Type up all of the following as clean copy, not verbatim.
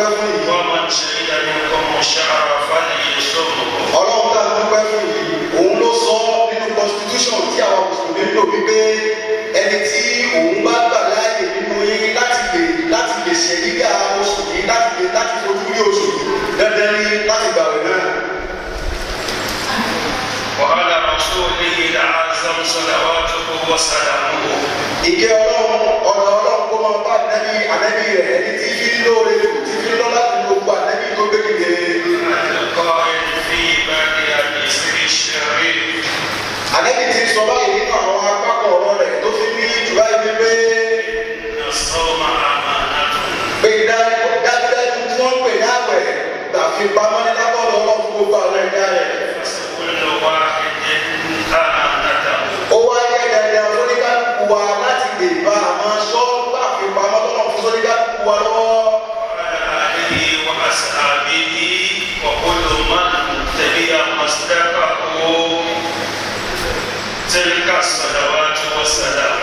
dúpẹ́ fún yìí, ومن شهد منكم الشهر فليصمه. Ọlọ́run tá a dúpẹ́ fún yìí, òun ló sọ nínú constitution tí àwọn mùsùlùmí ń lò wípé ẹni tí òun bá gbà láàyè nínú yín láti lè ṣẹ̀yíká oṣù yìí, láti fojú rí oṣù yìí, dandan ní láti gbàwẹ̀ náà. وعلى رسوله الأعظم صلواته وسلامه. Ìkẹ́ Ọlọ́run, ọ̀nà Ọlọ́run kó máa bá ànábì, ànábì rẹ̀, ẹni tí fi ń lóore jù, tí fi ń lọ́lá ju gbogbo ànábì tó gbé dìde. القائل في بعد حديثه الشريف: Ànábì ti sọ báyìí nínú àwọn apákan ọ̀rọ̀ rẹ̀ tó fi ní jù báyìí wípé إن الصوم أمانة pé dájúdájú tí wọ́n ń pè ní àwẹ̀ gbà fi pamọ́ ní látọ̀dọ̀ Ọlọ́run fún gbogbo àwọn ẹ̀dá rẹ̀. كل واحد أمانته. Ó wá jẹ́ dandan fúnikálukú wa láti lè bá a máa ṣọ́ gbà fi pamọ́ tọ́lọ̀ fún sóníkálukú wa lọ́wọ́. وعلى آله وأصحابه وكل من تبع مسلكه تلك الصلوات والسلام.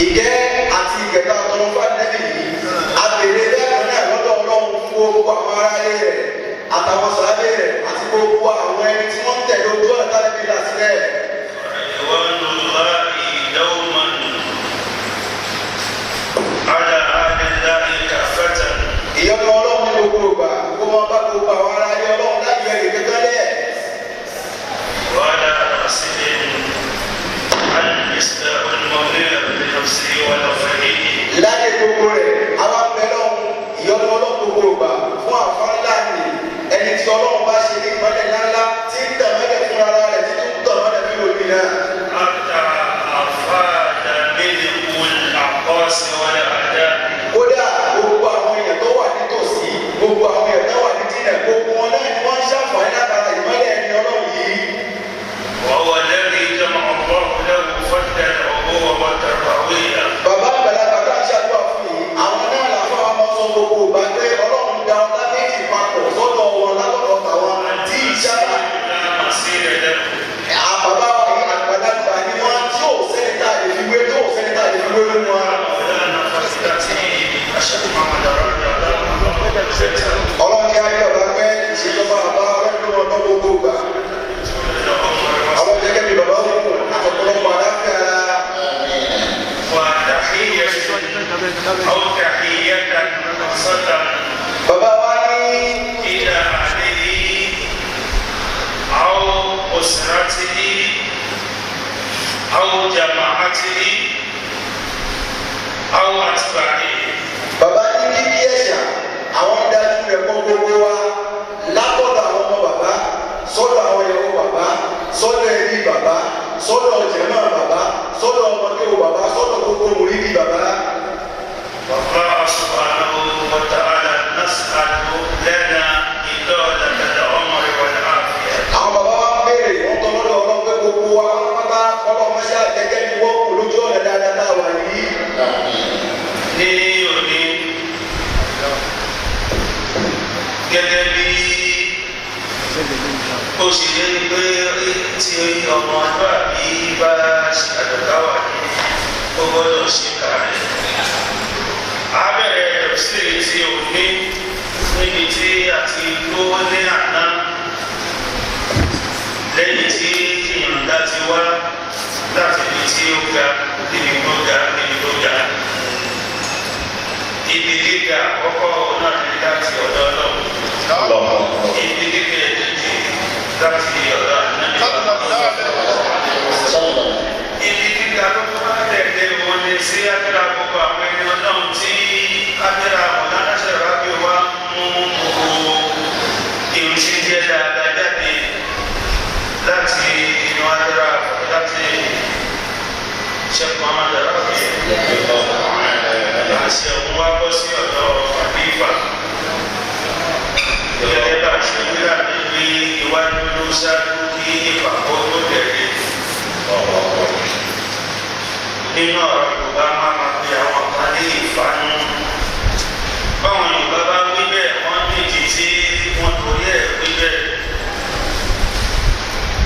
Ìkẹ́ àti ìgẹ̀ta tọrọ fún ànábì yìí, àbèrè bẹ́ẹ̀ kan náà lọ́dọ̀ Ọlọ́run fún gbogbo àwọn aráalé rẹ̀ àtàwọn sàábé rẹ̀ àti gbogbo àwọn ẹni tí wọ́n ń tẹ̀lé ojú ọ̀nà tálẹ́bí là sílẹ̀. رضوان الله دوما على أهل الله كافة. Ìyọ́nú Ọlọ́run ní gbogbo ìgbà kó máa bá gbogbo àwọn aráalé Ọlọ́run láti ẹ̀rì kankan lẹ̀. وعلى رأسهم المصباح المنير بنفسه ونفعه. Láyé gbogbo rẹ̀, àwa bẹ lọ́hùn ìyọ́nú Ọlọ́run gbogbo ìgbà fún àfáà ńlá nì, ẹni tí Ọlọ́run bá ṣe ní ìmọ́lẹ̀ ńláńlá tí ń tàn mọ́lẹ̀ fún ara rẹ̀, tí tún tàn mọ́lẹ̀ fún òbí náà. حتى أفاد منه العباس والأعداء. Kódà gbogbo àwọn èèyàn tó wà nítòsí, gbogbo àwọn èèyàn tó wà ní jìnnà, gbogbo wọn náà ni wọ́n ń ṣàǹfààní látara ìmọ́lẹ̀ ẹni Ọlọ́run yìí. وهو الذي جمع الله له فضل الأبوة والتربوية. Bàbá àgbàlagbà tá a ṣàdúrà fún yìí, àwọn náà làwọn ọmọ sọ gbogbo ìgbà pé Ọlọ́run da ọlá méjì papọ̀ sọ́dọ̀ wọn látọ̀dọ̀ tàwọn tí ìṣáná. لا مثيل له. Bàbá àgbàlagbà ni wọ́n tí ò sẹ́ni tá a lè fi wé, tí ò sẹ́ni tá a lè fi wé lónìí wọn. مولانا فضيلته الشيخ محمد رضي الله عنه. Ọlọ́run kí á yọ̀ bá pẹ́ ìṣèjọba bàbá, Ọlọ́run ló mọ̀ ọ́ gbogbo ìgbà. Ọlọ́run jẹ́ kẹ́mi bàbá òkú àtọ̀pọ̀lọpọ̀ àdáfẹ́ ara. وتحية أو تحية خاصة Bàbá wa ní إلى أهله أو أسرته أو جماعته أو أتباعه. Bàbá ní kíkí ẹ̀ṣà àwọn dájú rẹ̀ kọ́ gbogbo wa látọ̀dọ̀ àwọn ọmọ bàbá, sọ́dọ̀ àwọn ìyàwó bàbá, sọ́dọ̀ ẹbí bàbá, sọ́dọ̀ jẹ̀mọ́ bàbá, sọ́dọ̀ ọmọdé bàbá, sọ́dọ̀ gbogbo mùrídìí bàbá. والله سبحانه وتعالى نسأل لنا إطالة العمر والعافية. Àwọn bàbá wa ń béèrè, wọ́n tọ́ lọ́dọ̀ Ọlọ́run pé gbogbo wa pátá ọlọ́mọṣẹ́ àjẹjẹ́ ni wọ́n kò lójú ọ̀nà dáadáa tá a wà yìí. Ní òní, gẹ́gẹ́ bí ó ṣe jẹ́ pé tí ọmọlúwàbí bá ṣàdọ̀káwà ní ó gbọ́dọ̀ ṣe kàrẹ̀. A bẹ̀rẹ̀ tafsiri tí òní níbi tí a ti dúró ní àná, lẹ́yìn tí ìyọ̀ǹda ti wá láti ibi tí ó ga níbi tó ga níbi tó ga. Ibi gíga àkọ́kọ́ náà ní láti ọ̀dọ̀ Ọlọ́run, ibi gíga èkejì láti ọ̀dọ̀ Ànábì, ibi gíga tó tó bá tẹ̀lé wọn ní sí abẹ́rẹ́ àkókò àwọn ẹni Ọlọ́run tí abẹ́rẹ́ àwọn aláṣẹ rábí wa mú gbogbo irun tí ń jẹ́ dáadáa jáde láti inú abẹ́rẹ́ láti Sheikh Muhammad Rabi. Àṣẹ òun wá bọ́ sí ọ̀dọ̀ àlífà gẹ́gẹ́ bá a ṣe wí láti ní iwájú ló ṣáájú kí ìpàkọ́ tó tẹ̀lé. Nínú ọ̀rọ̀ Yorùbá, máa ma pe àwọn kan ní ìfanú. Báwọn Yorùbá bá wí bẹ́ẹ̀, wọ́n nídìí tí wọ́n torí ẹ̀ wí bẹ́ẹ̀.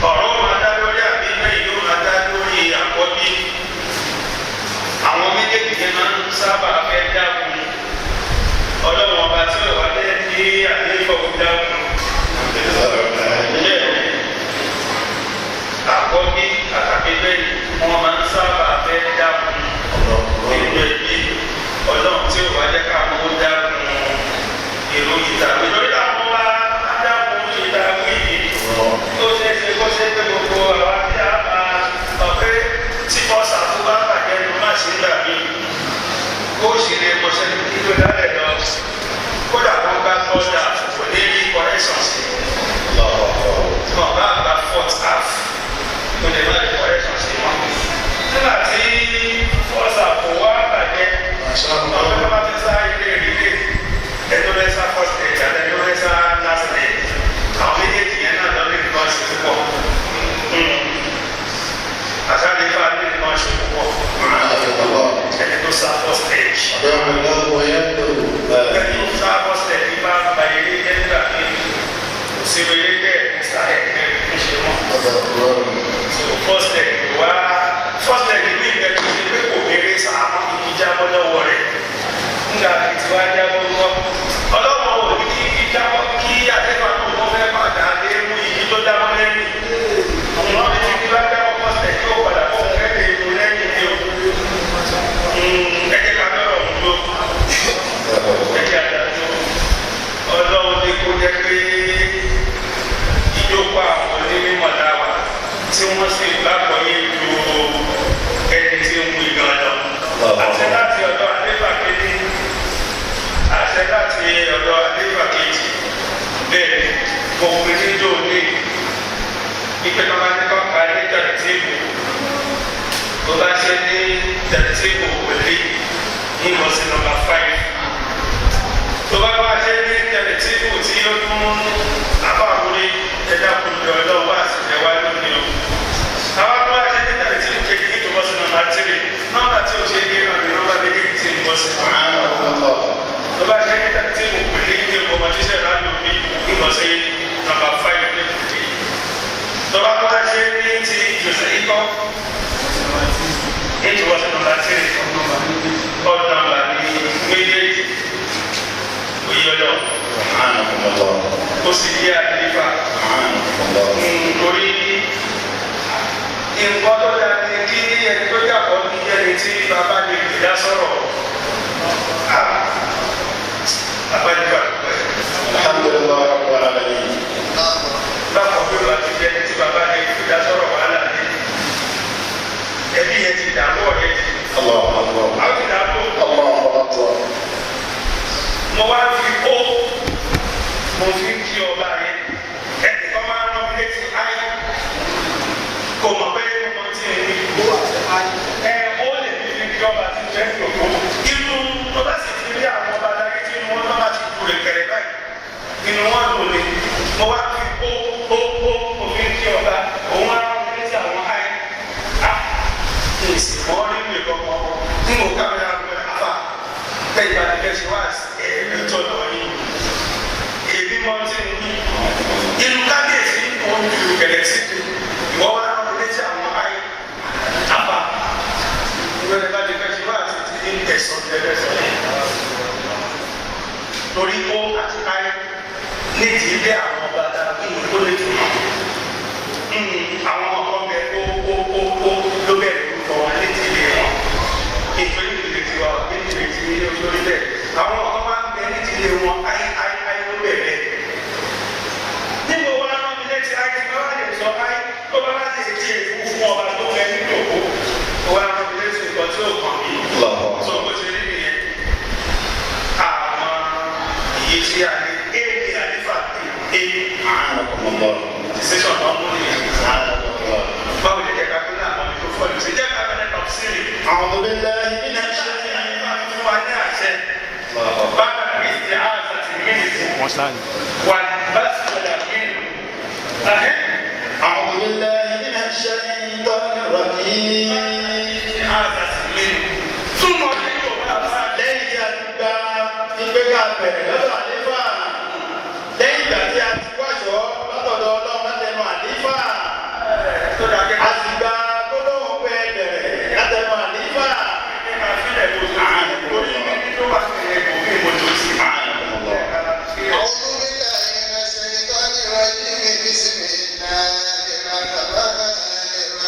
Ọ̀rọ̀ máa dá lórí àbí lẹ́yìn ló máa dá lórí àkọ́bí. Àwọn méjèèjì yẹn máa ń sábà fẹ́ dákun. Ọlọ́run ọba tí ò wá jẹ́ kí Ìtàwé lórí àwọn wa ádámù ìtàwé yìí tó ṣe é ṣe kó ṣe pé gbogbo àwa tí a máa sọ pé tí ọ̀sà tó bá bàjẹ́ ló má ṣe ń gbà mí kó sì lè mọṣẹ́ ní tó dálẹ̀ lọ kódà kó bá tọ́jà kò ní rí correction sí wọn bá gba fourth half kò lè má rí correction sí wọn. Nígbà tí ọ̀sà kò wá bàjẹ́, ọ̀pẹ tó bá ti sá ilé ìrìlẹ̀ ẹ̀tọ́ bẹ́ sá first leg àti ẹ̀tọ́ bẹ́ sá last leg, àwọn méjèèjì yẹn náà lọ ní nǹkan ṣe púpọ̀. Àṣàlífà ní nǹkan ṣe púpọ̀. Ẹni tó sá first leg, ẹni tó sá first leg bá ba eré jẹ́ nígbà míì, kò sí eré bẹ́ẹ̀ ní sá ẹ̀gbẹ́ ń ṣe mọ́. So first leg wá, first leg ní ìgbẹ́ tó ṣe pé kò béèrè sàmọ́ igi jábọ́ lọ́wọ́ rẹ̀. Nígbà tí wàá jábọ́ lọ́wọ́, ọlọ́wọ́ ò ní kí igi jábọ́ kí akẹ́kọ̀ọ́ tó kọ́ fẹ́ padà lé mú igi tó jábọ́ lẹ́yìn. Àwọn ọmọ tí bá jábọ́ first leg yóò padà kó fẹ́ lè mú lẹ́yìn ní o. Ẹ jẹ́ ká lọ́rọ̀ ọ̀hún ló ẹ jẹ́ àdájọ́. Ọlọ́run ní kó jẹ́ pé ìjókòó àwọn onímọ̀ dáwà tí wọ́n sì gbàgbọ́ yé ju ẹni tí ń wí gan lọ. Àṣẹ láti ọ̀dọ̀ àléfà kejì, àṣẹ láti ọ̀dọ̀ àléfà kejì, bẹ́ẹ̀ ni mo pè ní dòní ìpè tó bá ní kọ́ ka ní tẹ̀rẹ̀tìbù tó bá ṣe ní tẹ̀rẹ̀tìbù wòlé ní ìmọ̀sí nọ́mbà 5, tó bá wá ṣe ní tẹ̀rẹ̀tìbù tí ó tún àbáwọlé ẹ̀dá kùnú ọlọ́wọ́ àṣìṣe wá lónìí o. Àwọn tó wá ṣe ní tẹ̀rẹ̀tìbù kejì ní tó bọ́ sí nọ́mbà 3, nọ́mbà tí o ṣe ní ìrànlẹ́ nọ́mbà méjèèjì tí ń bọ́ sí. Tó bá ṣe ní tẹ̀rẹ̀tìbù wòlé ní ọmọ tíṣẹ̀ ráyò ní ìmọ̀sí nọ́mbà 5 ní kùtì. Tó bá wá ṣe ní ti jòsè ikọ́ ní tó bọ́ sí nọ́mbà 3, odd number ní méjèèjì òye ọlọ́ ó sì yé àdìfà torí nǹkan tó dáa ni kí ẹni tó yàtọ̀ ní ẹni tí bàbá lè lè dá sọ̀rọ̀ àbájúbà pẹ̀. Alhamdulillah Rabbil Alamin. Bákan bí wàá ti jẹ́ ẹni tí bàbá lè lè dá sọ̀rọ̀, wàhálà ní ẹbí yẹn ti dààmú, ọ̀rẹ́ ti Allahu Akbar. àwọn ti dààmú. Allahu Akbar. Mo wá fi ó mo fi ń kí ọba yẹn, ẹnìkan máa ń rán mi létí ayé kò mọ̀ pé mo mọ̀ tí ń wí. Ẹ ó lè fi fi kí ọba ti jẹ́ ìdòkó inú tó bá sì ti rí àwọn ọba láyé tí inú wọn náà bá ti kú rẹ̀ kẹrẹ báyìí, inú wọn dùn ní. Mo wá fi ó ó ó mo fi ń kí ọba, òun á rán mi létí àwọn ayé á ìsìnkú nínú ìkọ̀kọ̀ tí mo ká mi lára àfà tẹ́yìn bá ti fẹ́ ṣe wá ẹ̀mí tọ̀dọ̀ yín, èmi mọ tí ń wí inú kábíyèsí òun ju kẹlẹ sí mi, ìwọ wá rán mi létí àwọn ayé àfà ìwé rẹ bá ti fẹ́ ṣe wá sí ti ní ẹ̀sán tẹ́lẹ̀ sọ yìí torí ó àti ayé ní ti ilé àwọn ọba tàbí ìlú lè tún àwọn ọkọ bẹ ó ó ó ó ló bẹ̀rẹ̀ orúkọ wọn létí ilé wọn ìpè ìpè tiwa ìpè tí ilé olórí bẹ́ẹ̀ àwọn ọkọ máa ń bẹ létí ilé wọn ayé ayé ayé ló bẹ̀rẹ̀ níbo wá rán mi létí ayé tí bá wà lè sọ ayé tó bá wà lè di èkú fún ọba tó bẹ nínú òkú ó wá rán mi létí nǹkan tí ó kàn mí. Allahu Akbar. Tó bó ṣe rí nìyẹn, àwọn iye tí a ní èmi àlefà èmi A'anakumullah. decision náà mú nìyẹn. A'anakumullah. Báwo lè jẹ́ ká tó ní àwọn tó fọ́ ní ṣe jẹ́ ká bẹ̀rẹ̀ tọ̀síìrì. أعوذ بالله من Nígbà tí الشيطان. àlefà fún wa ní àṣẹ Allahu Akbar. bákan kristi àṣà ti mínísì wà bá sọ̀rọ̀ nínú. أعوذ بالله من الشيطان الرجيم. Àṣà ti mínísì. Túmọ̀ ní Yorùbá bá Lẹ́yìn tí a ti gba ìgbé ká bẹ̀rẹ̀ lọ́dọ̀ àlífà, lẹ́yìn ìgbà tí a ti wáṣọ látọ̀dọ̀ Ọlọ́run látẹnu àlífà, tó dàgẹ́ a sì gba gbólóhùn pé bẹ̀rẹ̀ látẹnu àlífà. ká fílẹ̀ lóṣù torí níbi tó wà sí ẹ̀ kò kí n mọ̀ tó sí. أعوذ بالله من الشيطان الرجيم. بسم الله الرحمن الرحيم.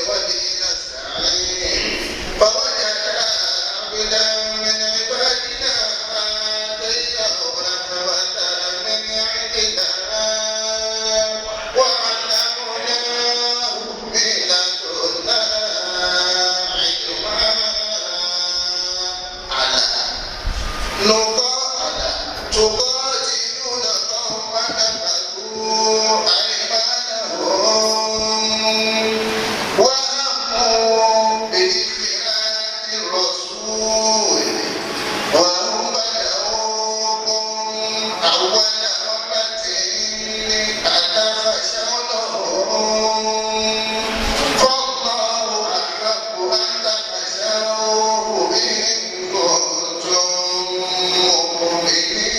وبه نستعين. فوجد عبدا من عبادنا آتيناه أول رحمة أتخشونهم فالله أحق أن تخشوه إن كنتم مؤمنين.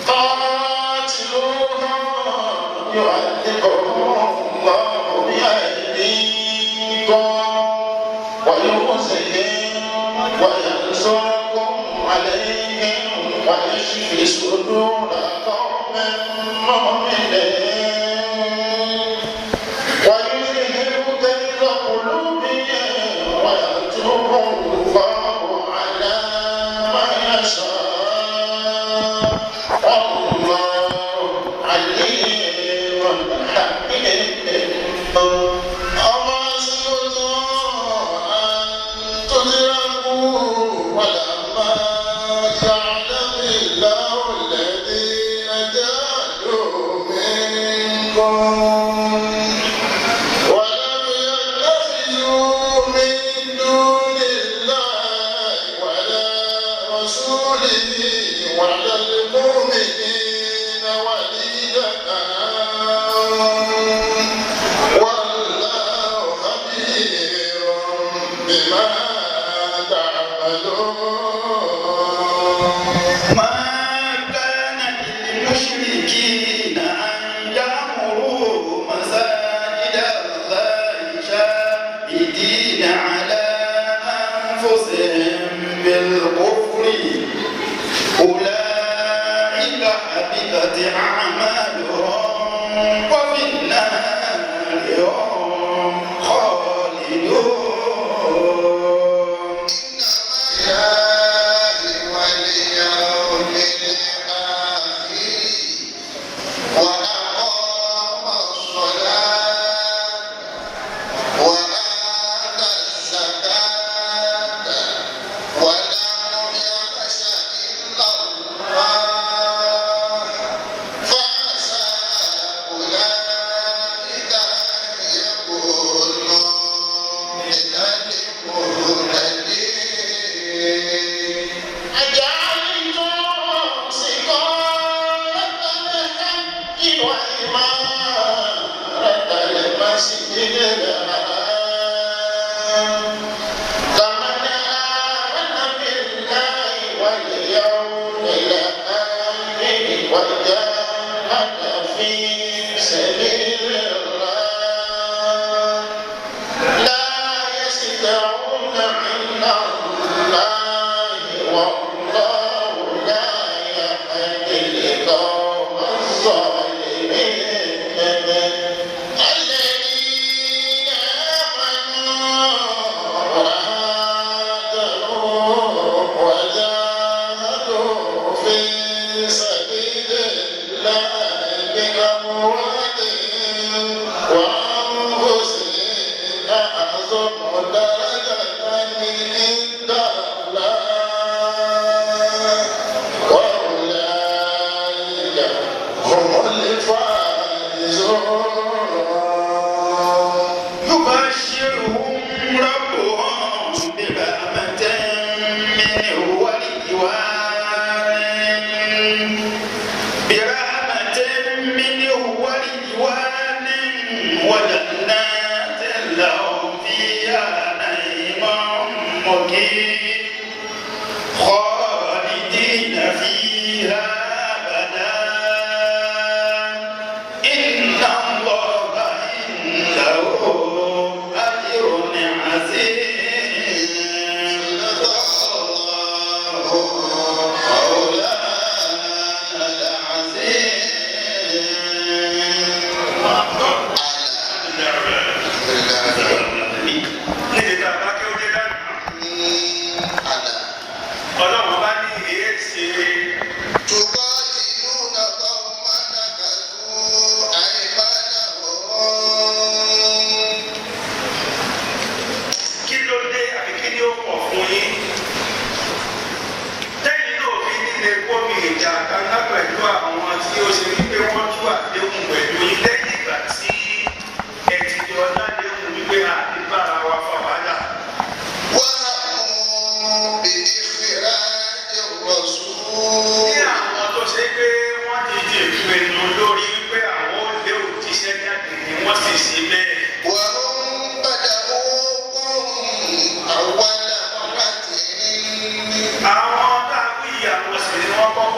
قاتلوهم يعذبهم الله بأيديكم ويخزيهم وينصركم عليهم ويشف صدور قوم مؤمنين ويذهب كيد قلوبهم ويتوب الله على من يشاء والله عليم حكيم. أفحسبتم أن تتركوا ولما يعلم الله الذين جاهدوا منكم ولم يتخذوا من دون الله ولا رسوله ولا المؤمنين وليجة والله خبير بما تعملون. ما كان للمشركين أن يعمروا مساجد الله شاهدين على أنفسهم بالكفر أولئك حبطت أعمالهم وفي النار هم خالدون. بالله واليوم الآخر وأقام الصلاة وآتى الزكاة ولم يخش إلا الله فعسى أولئك أن يكونوا من المهتدين. أجعلتم سقاية الحج وعمارة المسجد الحرام كمن آمن بالله واليوم الآخر وجاهد في سبيل الله لا يستوون عند الله والله لا يهدي القوم الظالمين. الذين آمنوا وهاجروا وجاهدوا في سبيل الله بأموالهم وأنفسهم أعظم درجة عند الله وأولئك هم الفائزون. يبشرهم ربهم برحمة منه ورضوان برحمة منه ورضوان وجنات لهم فيها نعيم مقيم خالدين فيها أبدا إن الله عنده أجر عظيم. صدق الله مولانا العظيم. Níbi tá a bá kí ó dé lánàá, على Ọlọ́run bá ní èé ṣe تقاتلون قوما نكثوا أيمانهم. Kí ló dé àbí kí ni ó pọ̀ fún yín tẹ́yìn náà fi nílé kómi ìjà kankan pẹ̀lú àwọn tí ó ṣe wípé wọ́n tú àdéhùn pẹ̀lú yín lẹ́yìn ìgbà tí ẹ ti jọ ládéhùn wípé àbí bára wa fà wàhálà. وهموا بإخراج Ní الرسول.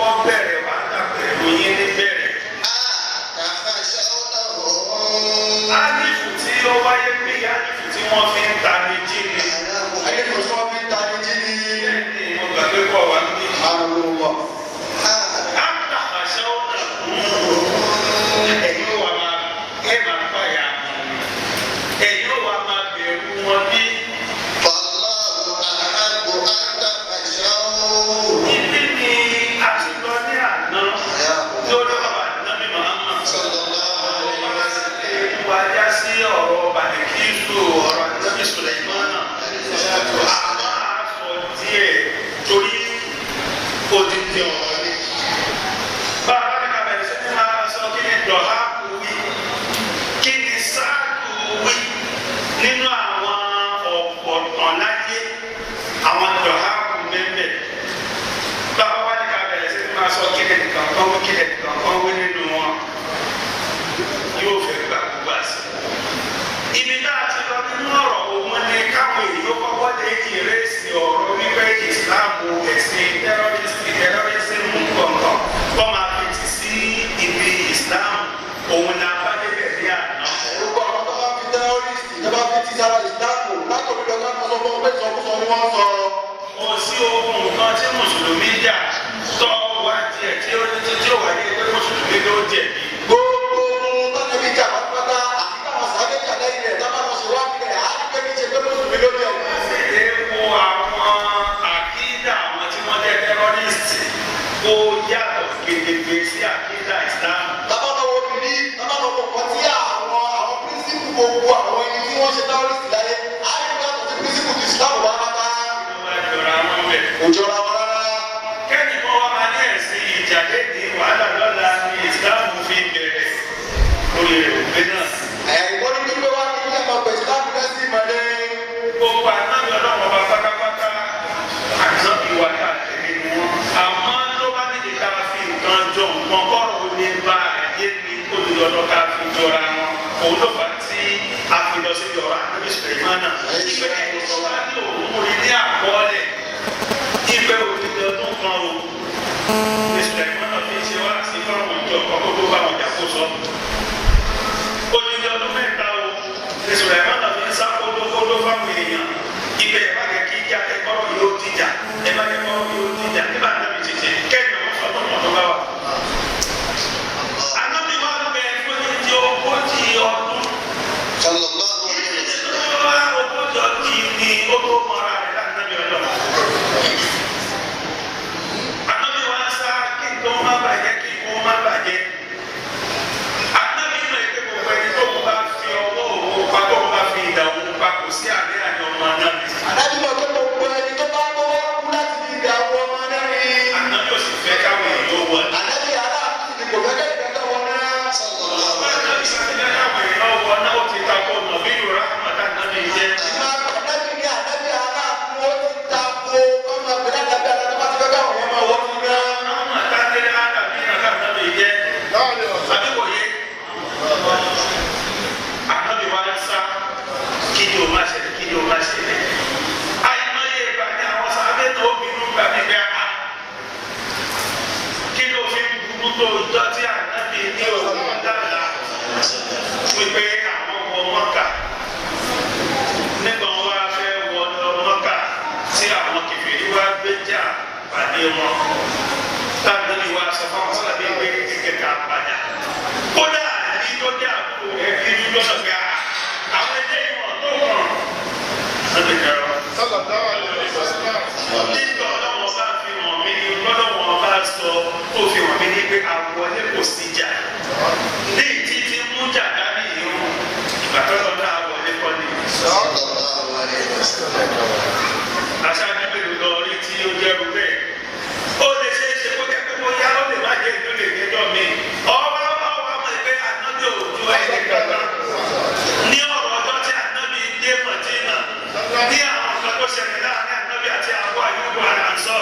kọ́kọ́ bẹ̀rẹ̀ wàhálà pẹ̀lú yín ní bẹ̀rẹ̀. أتخشونهم Alifu tí ó wáyé bí alifu tí wọ́n fi ń ta ni jí ni. Alifu tí wọ́n fi ń ta ni jí ni. Bẹ́ẹ̀ni mo gbàgbé kọ̀ wá níbí. Àrùn. Àtàkàṣe ọ̀nà ẹ̀yin wà máa ẹ máa fàyà ẹ̀yin wà máa bẹ̀rù wọn bí. فالله أحق أن تخشوه Ibi ni a ti lọ ní àná tí ó lọ́wọ́ àná mi Muhammad. صلى الله عليه وسلم Wà á já sí ọ̀rọ̀ Bàlíkísù ọ̀rọ̀ Ànábì Sùlẹ̀mánà. Àmọ́ àfọ̀ díẹ̀ torí odidi ọ̀rọ̀ ni. Bàbá mi kà bẹ̀rẹ̀ sí ní máa sọ kí ni Dọ̀hákù wí, kí ni Sáàdù wí nínú àwọn ọ̀pọ̀tàn láyé àwọn Dọ̀hákù mẹ́mẹ́. Bàbá wa ní ká bẹ̀rẹ̀ sí ní máa sọ kí ni nìkan kan wí, kí ni nìkan kan wí nínú wọn yóò fẹ́ gbà gbogbo àṣẹ. Ibi tá a ti lọ nínú ọ̀rọ̀ òun ni káwọn èèyàn kọ́kọ́ lè ìrẹsì ọ̀rọ̀ wípé ìsìláàmù ẹ̀sìn tẹ́rọ́rìsì tẹ́rọ́rìsìmù kọ̀ọ̀kan kọ́ máa fi tì sí ibi ìsìláàmù òun la bá débẹ̀ ní àná. Gbogbo àwọn tó bá fi tẹ́rọ́rìsì tó bá fi ti sára ìsìláàmù látòrí lọ ká sọ fún pé sọkúsọ ni wọ́n sọ. Kò sí ogun kan tí mùsùlùmí jà tọ́ wá tiẹ̀ tí ó tí ó wáyé pé mùsùlùmí ló jẹ̀bi. Gbogbo ohun tánàbí jà pátápátá àti táwọn sàbẹ̀ jà lẹ́yìn rẹ̀ tábà lọ sí wá sílẹ̀ á ní pé kí ṣe pé mùsùlùmí ló jẹ̀. Sì lè wo àwọn àkídà àwọn tí wọ́n jẹ́ tẹ́rọ́rìsì kó yàtọ̀ gedegbe sí àkídà ìsìlámù. Tábà lọ wo bìlí tábà lọ wo nǹkan tí àwọn àwọn píríncípù gbogbo àwọn ẹni tí wọ́n ṣe tẹ́rọ́rìsì láyé á ní pé yàtọ̀ sí píríncípù ti ìsìláàmù pátápátá. Ló wá jọra wọn bẹ̀. Kò jọra wọn rárá. Kẹ́ni kan wá máa ní ẹ̀sìn ìjà léde wàhálà lọ́la ni ìsìlámù fi bẹ̀rẹ̀ lórí rẹ̀ ògbé náà. Ẹ̀gbọ́n ní pípé wá ní ilé ọmọ ìsìláàmù lẹ́sìn ìmọ̀lẹ́. Gbogbo ànábì ọlọ́run ọba pátápátá ànábì wa káàkiri ni wọ́n. Àmọ́ tó bá nídìí ká fi nǹkan jọ nǹkan kọ́rọ̀ ó lè bá ayé ní olùdọ́dọ́ ká fi jọra wọn. Òun ló fà á tí a fi lọ síbi ọ̀rọ̀ ànábì Sùlẹ̀mánà. Ìgbẹ́ ẹni tó bá ní òun rí ní àkọọ́lẹ̀. Ìgbẹ́ òdìdí ọdún kan o. Ní Sùlẹ̀mánà fi ṣe wá sí fáwọn ìjọ kan kó tó bá wọn jà kó sọ. Odidi ọdún mẹ́ta o ní Sùlẹ̀mánà fi ń sá kódókódó fáwọn èèyàn. Ibẹ̀ ẹ má jẹ́ kí ìjà ẹ kọ́rọ̀ yóò dìjà ẹ má jẹ́ kọ́rọ̀ yóò dìjà nígbà náà mi tètè kẹ́yìn ọ̀hún sọ́dún ọ̀dún bá wà. Ànábì wa ń bẹ fún odidi 40 ọdún. صلى الله عليه وسلم Wá 40 ọdún yìí ni ó tó mọ́ra rẹ̀ láti ọlọ́run. Ànábì wa ń sá kí nǹkan má bàjẹ́ kí nǹkan má bàjẹ́. Ànábì mọ̀ pé gbogbo ẹni tó bá fi ọwọ́ òun pa tó bá fi ìdà òun pa kò sí àní àní ọmọ Ànábì. Àdájú mọ̀ pé gbogbo ẹni tó bá tó wá kú láti fi ìdá àwọn ọmọ náà rí. Ànábì ò sì fẹ́ káwọn èèyàn ó wọlé. Ànábì aláàfin ni kò fẹ́ kẹ́ ìgbẹ́kẹ̀ wọn náà. صلى الله عليه Ànábì sì fẹ́ káwọn èèyàn wọ náà ó ti takò nàbí yorùbá àmàtà Ànábì jẹ́. Ìmọ̀ ànábì ní ànábì aláàfin ó ti ta ko ọmọ àgbẹ̀dá ànábì aláàfin tó bá ti fẹ́ káwọn yẹn máa wọ́n fún náà. Àmàtà délé ànábì ànábì jẹ́. Àbí kò yé? Ànábì wa ń sá kí ni o má ṣẹlẹ̀ kí ni o má ṣẹlẹ̀. Àìmọye ìgbà ni àwọn sábẹ́ tó bínú gbà mí pé a kí ló fi ń burú tó ìjọ tí ànábì ní òun dáadáa wípé àwọn wọ Mọ́kà nígbà wọn wá fẹ́ wọ lọ Mọ́kà tí àwọn kèfèrí wá gbé jà pàdé wọn táàbí wa sọ fáwọn sábẹ́ pé kíkẹ́ ká padà kódà ní tó dé àbúrò rẹ̀ bí ní lọ́nà pé a àwọn ẹgbẹ́ ìwọ̀n tó kàn lọ́dọ̀ ìjọba nígbà ọlọ́wọ́n bá fi hàn mí ọlọ́wọ́n bá sọ tó fi hàn mí ní pé àwọlé kò sí jà ní ìtí tí mú jà dání ìrún ìgbà tó lọ náà wọlé kọ́ ni. صلى الله عليه وسلم Aṣáájú mélòó lọ rí tí ó jẹ́ rú bẹ́ẹ̀. Ó lè ṣe é ṣe kó jẹ́ pé bóyá ó lè má jẹ́ ìlú lè jẹ́jọ́ mi. Ọba ọba mọ̀ pé ànábì òjò ẹni kankan. Ní ọ̀rọ̀ ọjọ́ tí ànábì dé Mọ̀dínà, ní àwọn nǹkan tó ṣẹlẹ̀ láàrin ànábì àti àbọ̀ àyùkù àlànsọ́.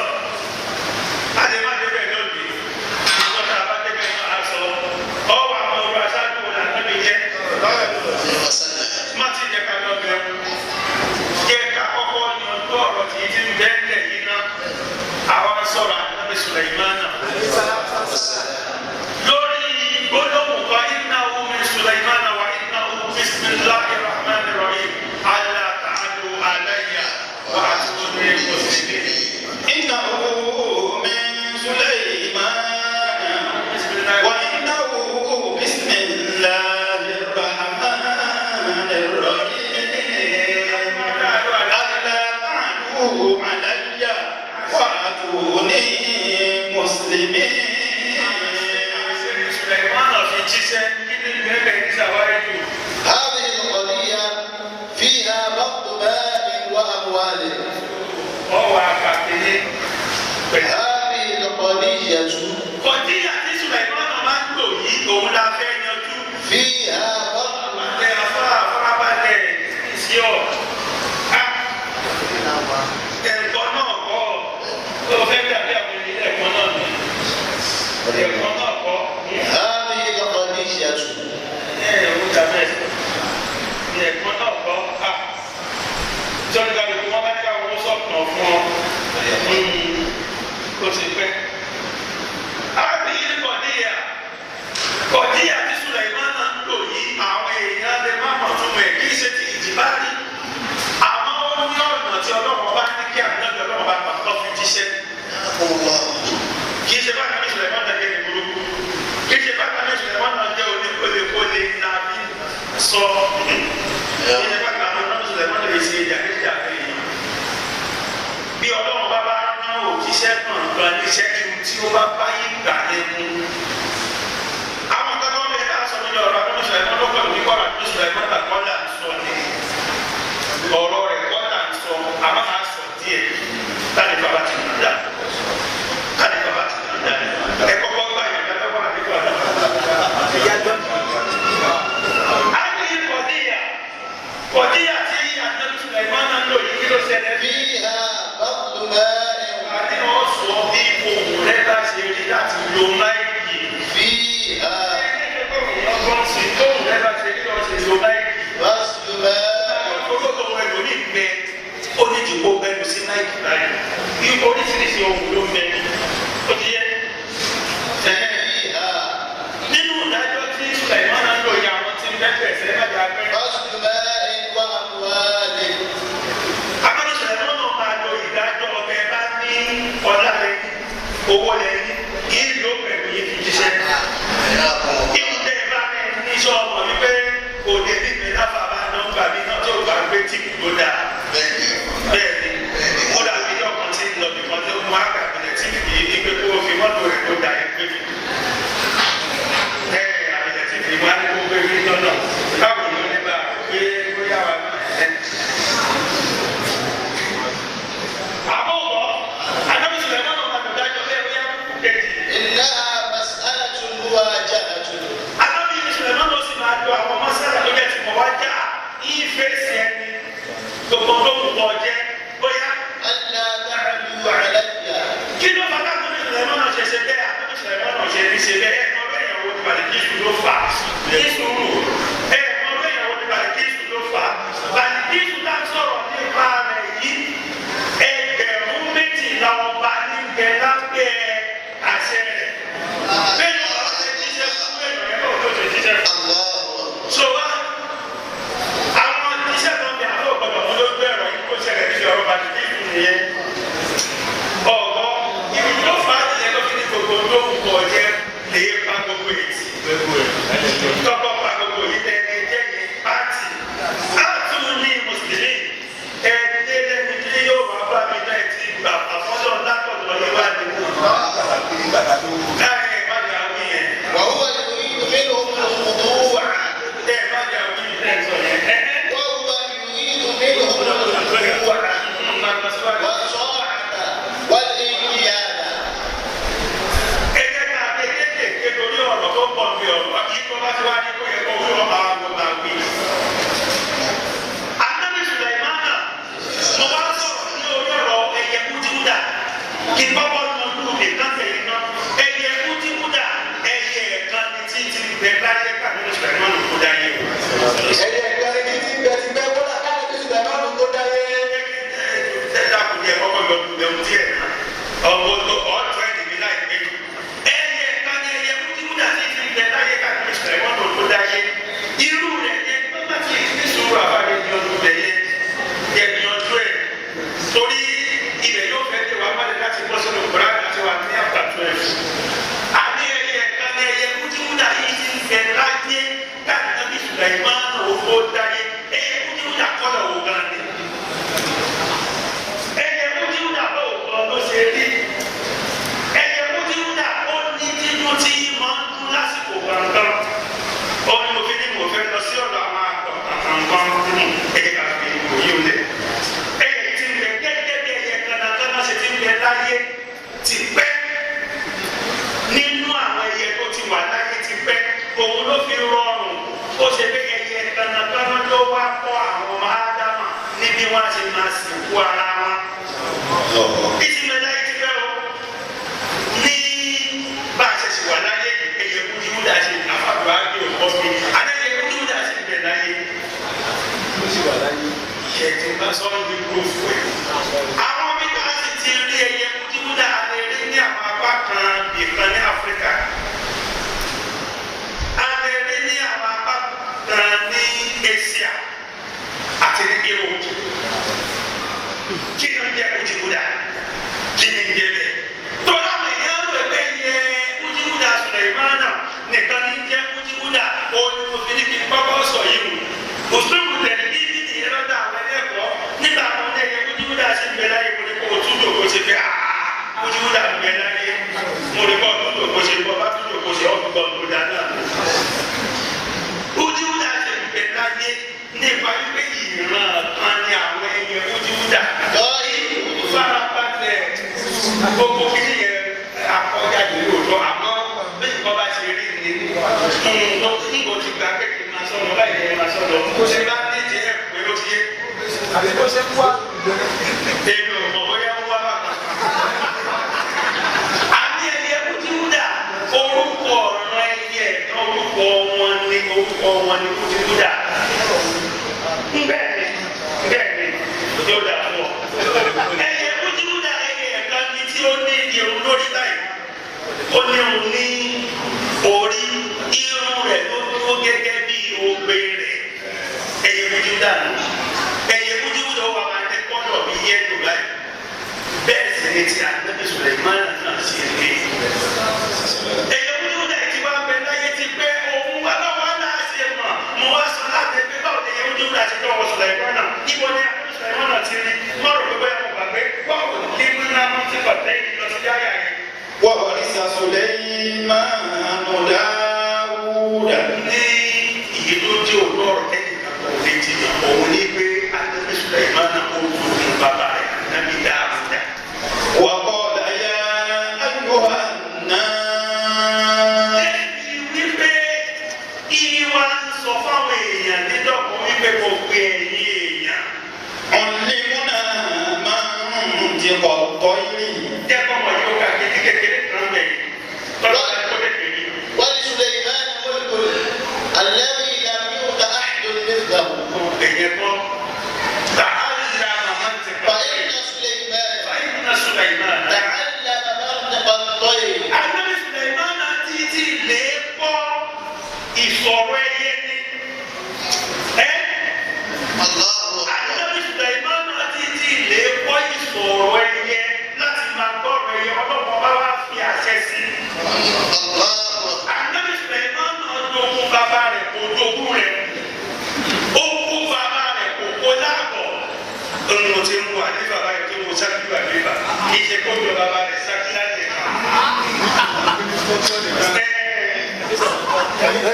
A lè má débẹ̀ lónìí. Ìjọba tá a bá débẹ̀ náà á sọ. Ọwọ́ àwọn ọ̀rọ̀ aṣáájú wo lànábì jẹ́? وسلم Má ti jẹ́ ká lọ bẹ̀rù. Jẹ́ ká kọ́kọ́ jíṣẹ́ kí ní bẹ́ẹ̀ ní sàwárí jù. هذه القضية فيها ضبط مال وأموال. Ọwọ́ àkàtúnyẹ pẹ̀lú. هذه القضية Kọ̀díyà tí Sùlẹ̀mánà máa ń lò yìí òun la fẹ́ yanjú. فيها ضبط Àtẹ afárá afárábalẹ̀ sí ọ̀. Ẹ̀kọ́ náà kọ́ ọ fẹ́ dàbí àwọn ilé ẹ̀kọ́ náà ni. Ẹ̀kọ́ náà kọ́. هذه القضية Ẹ̀ ò dàbẹ̀. Ẹ̀kọ́ náà kọ́. Sọ́ni kálukú wọn bá ní káwọn ó sọ̀tàn fún ọ. Ó ti pẹ́. Àbí kọ̀díyà. Kọ̀díyà tí Sùlẹ̀mánà ń lò yìí àwọn èèyàn lè má mọ̀ túmọ̀ ẹ̀ kí ṣe ti ìjìbá rí. Àmọ́ ó ní ọ̀nà tí Ọlọ́run bá ní kí ànájọ́ Ọlọ́run bá pàtó fi jíṣẹ́. Kì í ṣe bá ànábì Sùlẹ̀mánà jẹ́ ní burúkú. Kì í ṣe bá ànábì Sùlẹ̀mánà jẹ́ oníkólekóle tàbí sọ. Kì í ṣe bá ànábì Sùlẹ̀mánà lè ṣe jàgídíjàgan yìí. Bí Ọlọ́run bá bá rán òjíṣẹ́ kankan níṣẹ́ ju tí ó bá báyé gbà yẹn mu. Àwọn kan tó ń bẹ tá a sọ nínú ọ̀rọ̀ àdúgbò Sùlẹ̀mánà ló pẹ̀lú kíkọ́ àdúgbò Sùlẹ̀mánà kọ́ là ń sọ ni. Ọ̀rọ̀ rẹ̀ kọ́ là ń sọ, àmọ́ à sọ díẹ̀. Táni bàbá ti nà dá. Táni bàbá ti nà dá. Ẹ kọ́kọ́ gbà yẹn lọ́wọ́ àdúgbò àdúgbò. A ní kọ̀díyà. Kọ̀díyà tí àdúgbò Sùlẹ̀mánà ń lò yìí kí ló ṣẹlẹ̀ bí? فيها ضبط مال Àní wọ́n sọ bí ohùn rẹ̀ bá ṣe rí láti lo máìkì. فيها Ohùn غسل ماء فيها Nínú ìdájọ́ tí Sùlẹ̀mánà ń lò yìí àwọn tí ń bẹ́ẹ̀ sẹ́ má jà pẹ́. غسل ماء وأموال. Akọ́ni Sùlẹ̀mánà máa lo ìdájọ́ ọbẹ̀ bá ní ọlá rẹ̀ owó rẹ̀ ní ìlò pẹ̀lú yìí fi jíṣẹ́. Ìwúndẹ̀ bá ní níṣọ́ ọmọ wípé òde nígbè láfa bá nọ́mbà mi náà tó bá gbé tíìpù tó dáa. Bẹ́ẹ̀ni, ó dàbí ọkàn tí ń lọ bìkan tó mú àgbàgbìlẹ̀ tíìpù yìí ní pé kó o fi mọ́tò rẹ̀ tó da ẹ̀ pé mi. Ẹ àbìlẹ̀ tíìpù yìí wá ní kó gbé mi lọ́nà. Báwo ni ó ní bá a pé bóyá wà ní ẹ̀. Àmọ́ ọ̀gọ́, àdábìsí Sùlẹ̀mánà máa lò dájọ́ bẹ́ẹ̀ bóyá kejì. إنها مسألة مواجهة. Ànábì Sùlẹ̀mánà sì máa lo àwọn mọ́sálà tó jẹ́ ti mọ̀ wá já ìfèsì ẹni gbogbo tó kù pọ̀ jẹ́ bóyá ألا تعلوا علي. kí ló fà káàkiri Sùlẹ̀mánà ṣe ṣe bẹ́ẹ̀ ànábì Sùlẹ̀mánà ṣe ní ṣe bẹ́ẹ̀ ẹ̀ mọ bẹ́ẹ̀ ìyàwó ti Bàlíkísù ló fà ní sùúrù ẹ̀ mọ bẹ́ẹ̀ ìyàwó ti Bàlíkísù ló fà Bàlíkísù tá a sọ̀rọ̀ nípa rẹ̀ yìí 2,000 ọba níbẹ̀ lábẹ́ àṣẹ rẹ̀ bẹ́ẹ̀ ni wọ́n ṣe jíṣẹ́ fún ènìyàn náà ló ṣe jíṣẹ́ fún. الله So wá àwọn iṣẹ́ kan bí àwọn ọ̀gbọ̀dọ̀ mú lójú ẹ̀rọ yìí kó ṣẹlẹ̀ níbi ọ̀rọ̀ Bàlíkísù nìyẹn. Ọ̀gọ́ ibi tó fà á nìyẹn ló fi ní gbogbo tó ń kọ jẹ́ lè pa gbogbo ètì. Tọ́kọ̀ pa gbogbo yìí tẹ́ ẹ jẹ́ ní pátì. Á tún ní Mùsùlùmí ẹ dé lẹ́ni tí yóò wá bá mi náà ti gbà àfọ́jọ́ látọ̀dọ̀ yìí wá ní. Ẹ má jà wí yẹn. وهو يريد منهم الخضوع. Ẹ má jà wí yẹn sọ yẹn. Ẹ ẹ. وهو يريد منهم الخضوع والطاعة والانقياد. Ẹ jẹ́ ká kékeré torí ọ̀rọ̀ tó pọ̀ bí ọ̀rọ̀ kí tó bá ti wá ní kó yẹ òun ló fi rọrùn ó ṣe pé ẹyẹ kànákànná ló wá kọ́ àwọn ọmọ Ádámà níbi wọn ṣe máa sìnkú ara wọn. Ìsinmi láyé ti fẹ́ o ní bá a ṣe sì wà láyé ẹyẹ kúndínwúdà ṣe àfàdùn àgbẹ̀ òkọ́ mi àdéhùn kúndínwúdà ṣe bẹ̀ láyé. Ìyẹn ti bá sọ́ọ́ ní kúrò ẹ̀. Àwọn bí bá sì ti rí ẹyẹ kúndínwúdà a lè rí ní àwọn apá kan ìkan ní Áfíríkà. A lè rí ní àwọn apá kan ní Asia àti ní Europe. Kí ni ó ń jẹ́ kúndínwúdà? Kí ni ń jẹ́ bẹ́ẹ̀? Tọ́lá mi yẹn rò pé yẹ kúndínwúdà Sùlẹ̀mánà nìkan ní jẹ́ kúndínwúdà òun ni mo fi ní kí n kọ́kọ́ sọ yìí wò. Mùsùlùmí tẹ̀lé bí bí nìyẹn lọ́dọ̀ àwọn ẹlẹ́kọ̀ọ́ nígbà àwọn ẹ̀yẹ kúndínwúdà ṣe ń bẹ láyé mo ní kó o tún jòkó ṣe pé kúndínwúdà ń bẹ láyé mo ní kó o tún jòkó ṣe bọ́ bá tún jòkó ṣe ọ́ gbọ́n tó dáná. Kúndínwúdà ṣe ń bẹ láyé nípa wípé ìran kan ní àwọn ẹyẹ kúndínwúdà farabalẹ̀ gbogbo kìíní yẹn akọ́jáde lóòótọ́ àmọ́ bí nǹkan bá ṣe rí ni nǹkan ti gba kékeré máa sọ̀rọ̀ báyìí ẹ̀ máa sọ̀rọ̀ kó ṣe bá ní ti ẹ̀ pé ó ti yé. Àbí bó ṣe ń wá Èmi ò mọ̀ bóyá ń wá bàbá. Àmì ẹyẹ kútíwúdà orúkọ ọ̀ràn ẹyẹ orúkọ wọn ni orúkọ wọn ni kútíwúdà. Bẹ́ẹ̀ni bẹ́ẹ̀ni yóò dà fún ọ. Ẹyẹ kútíwúdà ẹyẹ ẹ̀ka ni tí ó ní irun lórí báyìí. Ó ní irun ní orí irun rẹ̀ ló dúró gẹ́gẹ́ bí ogbe rẹ̀. Ẹyẹ kútíwúdà nù. Ẹyẹ kútíwúdà ó wà máa ní kọ́lọ̀ bí yẹ́lò báyìí. Bẹ́ẹ̀ sì ni ti Ànábì Sùlẹ̀mánà náà ṣe rí. Ẹyẹ kútíwúdà ti wá bẹ láyé ti pé òun wá lọ́wọ́ náà ṣe mọ̀. Mo wá sọ láti pé báwo ni ẹyẹ kútíwúdà ṣe tọwọ́ Sùlẹ̀mánà? Ibo ni Ànábì Sùlẹ̀mánà ti rí? Má rò pé bóyá mo gbàgbé. Báwo ni múná mú ti bàtẹ́ yìí lọ sí yáyà yẹn? وورث سليمان داود Ní ìyí tó jẹ́ òun ọ̀rọ̀ tẹ́lẹ̀ kan kò lè ti òun ní pé Ànábì Sùlẹ̀mánà ó dùn bàbá rẹ̀ Ànábì Dáúdà. وقال يا أيها الناس Débi wípé ìwà ń sọ fáwọn èèyàn nídọ̀kọ̀ wípé kò pe ẹ̀yìn èèyàn. علمنا منطق الطير Jẹ́ kọ́mọ yóò ká kékeré kékeré kan bẹ̀. Tọ́lá ẹ̀ kó kékeré. ولسليمان ملك الذي لم يؤت أحد مثله Èyẹ kọ́. Tàhálà màmá ti pa. فإن سليمان Fàyínà Sùlẹ̀mánà. تعلم منطق الطير Ànábì Sùlẹ̀mánà títí lè kọ́ ìsọ̀rọ̀ ẹyẹ ni. Ẹ́ الله أكبر Ànábì Sùlẹ̀mánà títí lè kọ́ ìsọ̀rọ̀ ẹyẹ láti máa gbọ́rọ̀ ẹyẹ ọlọ́mọ bá wá fi àṣẹ sí i. الله أكبر Ànábì Sùlẹ̀mánà jogún bàbá rẹ̀ kò jogún rẹ̀. Ó kó bàbá rẹ̀ kò kó láàbọ̀. Mo ti ń wo àlefa báyìí tí mo ṣáájú àlefa. Kì í ṣe kó jọ bàbá rẹ̀ ṣáájú láti ẹ̀ka.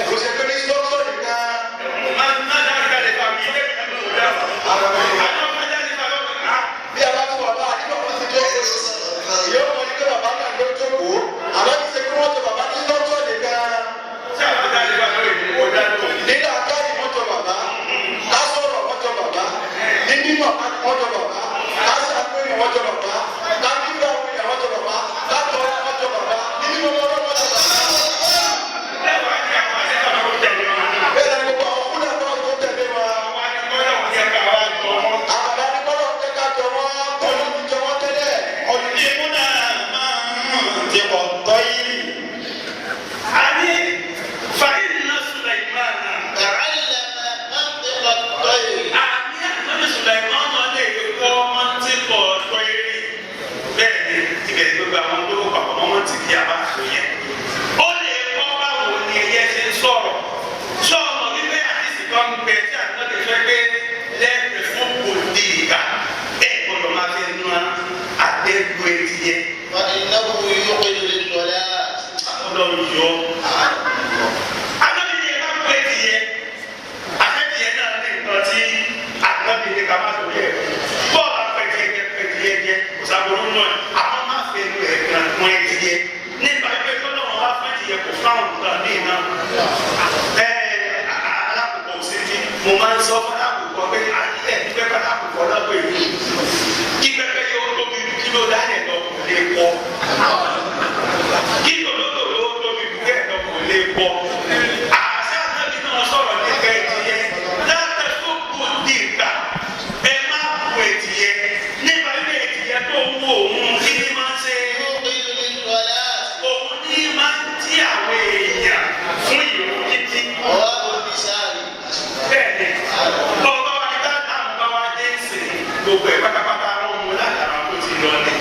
Kò ṣe pé ní sọ́kọ̀ nìkan. Bí a bá tún bàbá àti bàbá ti jókòó, yóò mọ ní pé bàbá náà ló jókòó. Àmọ́ kì í ṣe pé wọ́n jọ bàbá ní sọ́kọ̀ nìkan. Nínú akáyì wọ́n jọ bàbá, ká sọ̀rọ̀ wọ́n jọ bàbá, ní mímọ̀ wọ́n jọ bàbá, ká ṣàpéyàn wọ́n jọ bàbá, ká nígbà àwọn èèyàn wọ́n jọ bàbá, ká tọrọ wọ́n jọ bàbá, ní mímọ̀ wọ́n jọ bàbá. Bẹ́ẹ̀ ni gbogbo àwọn kúlẹ̀ bá tó tẹ̀lé wa. Àbàbá ní kọ́lọ̀ ń tẹ́ka jọ wọ́n, kọ́lọ̀ ti jọ wọ́n tẹ́lẹ̀. علمنا منطق الطير تعلم منطق الطير Ó lè kọ́ báwo ni ẹyẹ ṣe ń sọ̀rọ̀. Sọ̀rọ̀ wípé àdìsí kan ń bẹ tí àná lè fẹ́ pé lẹ́ẹ̀pẹ̀ fún kò di ìka. Ẹ gbọ́dọ̀ máa fi nu àdéhùn etí yẹ. فإنه يوقظ للصلاة Ọlọ́run yọ. Ànábì ni ẹ bá kú etí yẹ. Àtẹ̀tí yẹ náà ní nǹkan tí ànábì ní ká má sọ yẹ. Bọ́ọ̀lù apẹ̀tì yẹ pẹ̀tì yẹ jẹ kò sábòrò náà. Àwọn máa fi nu ẹ̀gbọ́n kún etí yẹ. Nípa pé tọ́lọ́run wá fún etí yẹ kò fún fáwọn nǹkan míì náà. Ẹ alákòókò sí ti mo máa ń sọ fún alákòókò pé ẹ pẹ́pẹ́ alákòókò lọ́pọ̀ èyí kí pẹ́pẹ́ yóò tóbi ju kí ló dálẹ̀ lọ kò lè pọ̀, kí tòlótòló tóbi ju bẹ́ẹ̀ lọ kò lè pọ̀. Àṣà ànábì náà sọ̀rọ̀ nípa ẹ̀dìyẹ látẹ̀ tó kù dìgbà ẹ má bu ẹ̀dìyẹ nípa ilé ẹ̀dìyẹ tó ń wo òun kí ni máa ń ṣe. يوقظ للصلاة. Òun ní máa ń tí àwọn èèyàn fún ìrun kíkí. رواه النسائي. Bẹ́ẹ̀ni, ọba wa ní ká àwọn bá wa dé sí gbogbo ẹ̀ pátápátá wọn mú látara kó ti lọ ní.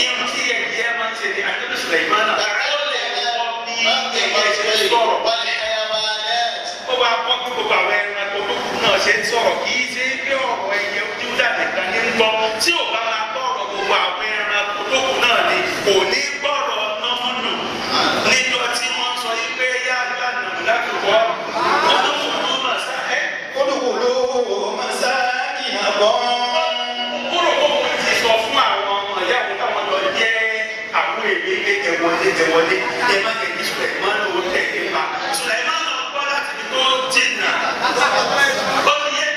Irun tí ẹ̀yẹ máa ń ṣe ni Ànábì Sùlẹ̀mánà ó lè kọ́ bí منطق ẹyẹ ṣe ń الطير sọ̀rọ̀. والحيوانات. Ó wá kọ́ bí gbogbo àwọn ẹranko tó kù náà ṣe ń sọ̀rọ̀, kì í ṣe pé ọ̀rọ̀ ẹyẹ Júdà nìkan ní ń gbọ́. Tí ò bá máa gbọ́rọ̀ gbogbo àwọn ẹranko tó kù náà ni kò ní gbọ́rọ̀ nọ́múnù. Níjọ́ tí wọ́n sọ yí pé yá gbàdùn láti wọ́, ọdún màsá ẹ́ ادخلوا مساكنكم. Kúrò kó mo ti sọ fún àwọn ọmọ ìyá òun táwọn lọ jẹ́ àwọn èmi pé ẹ wọlé, ẹ wọlé, ẹ má jẹ́ kí Sùlẹ̀mánù ó tẹ̀lé pa. Sùlẹ̀mánù gbọ́ láti ibi tó jìnnà. Ó ní yẹ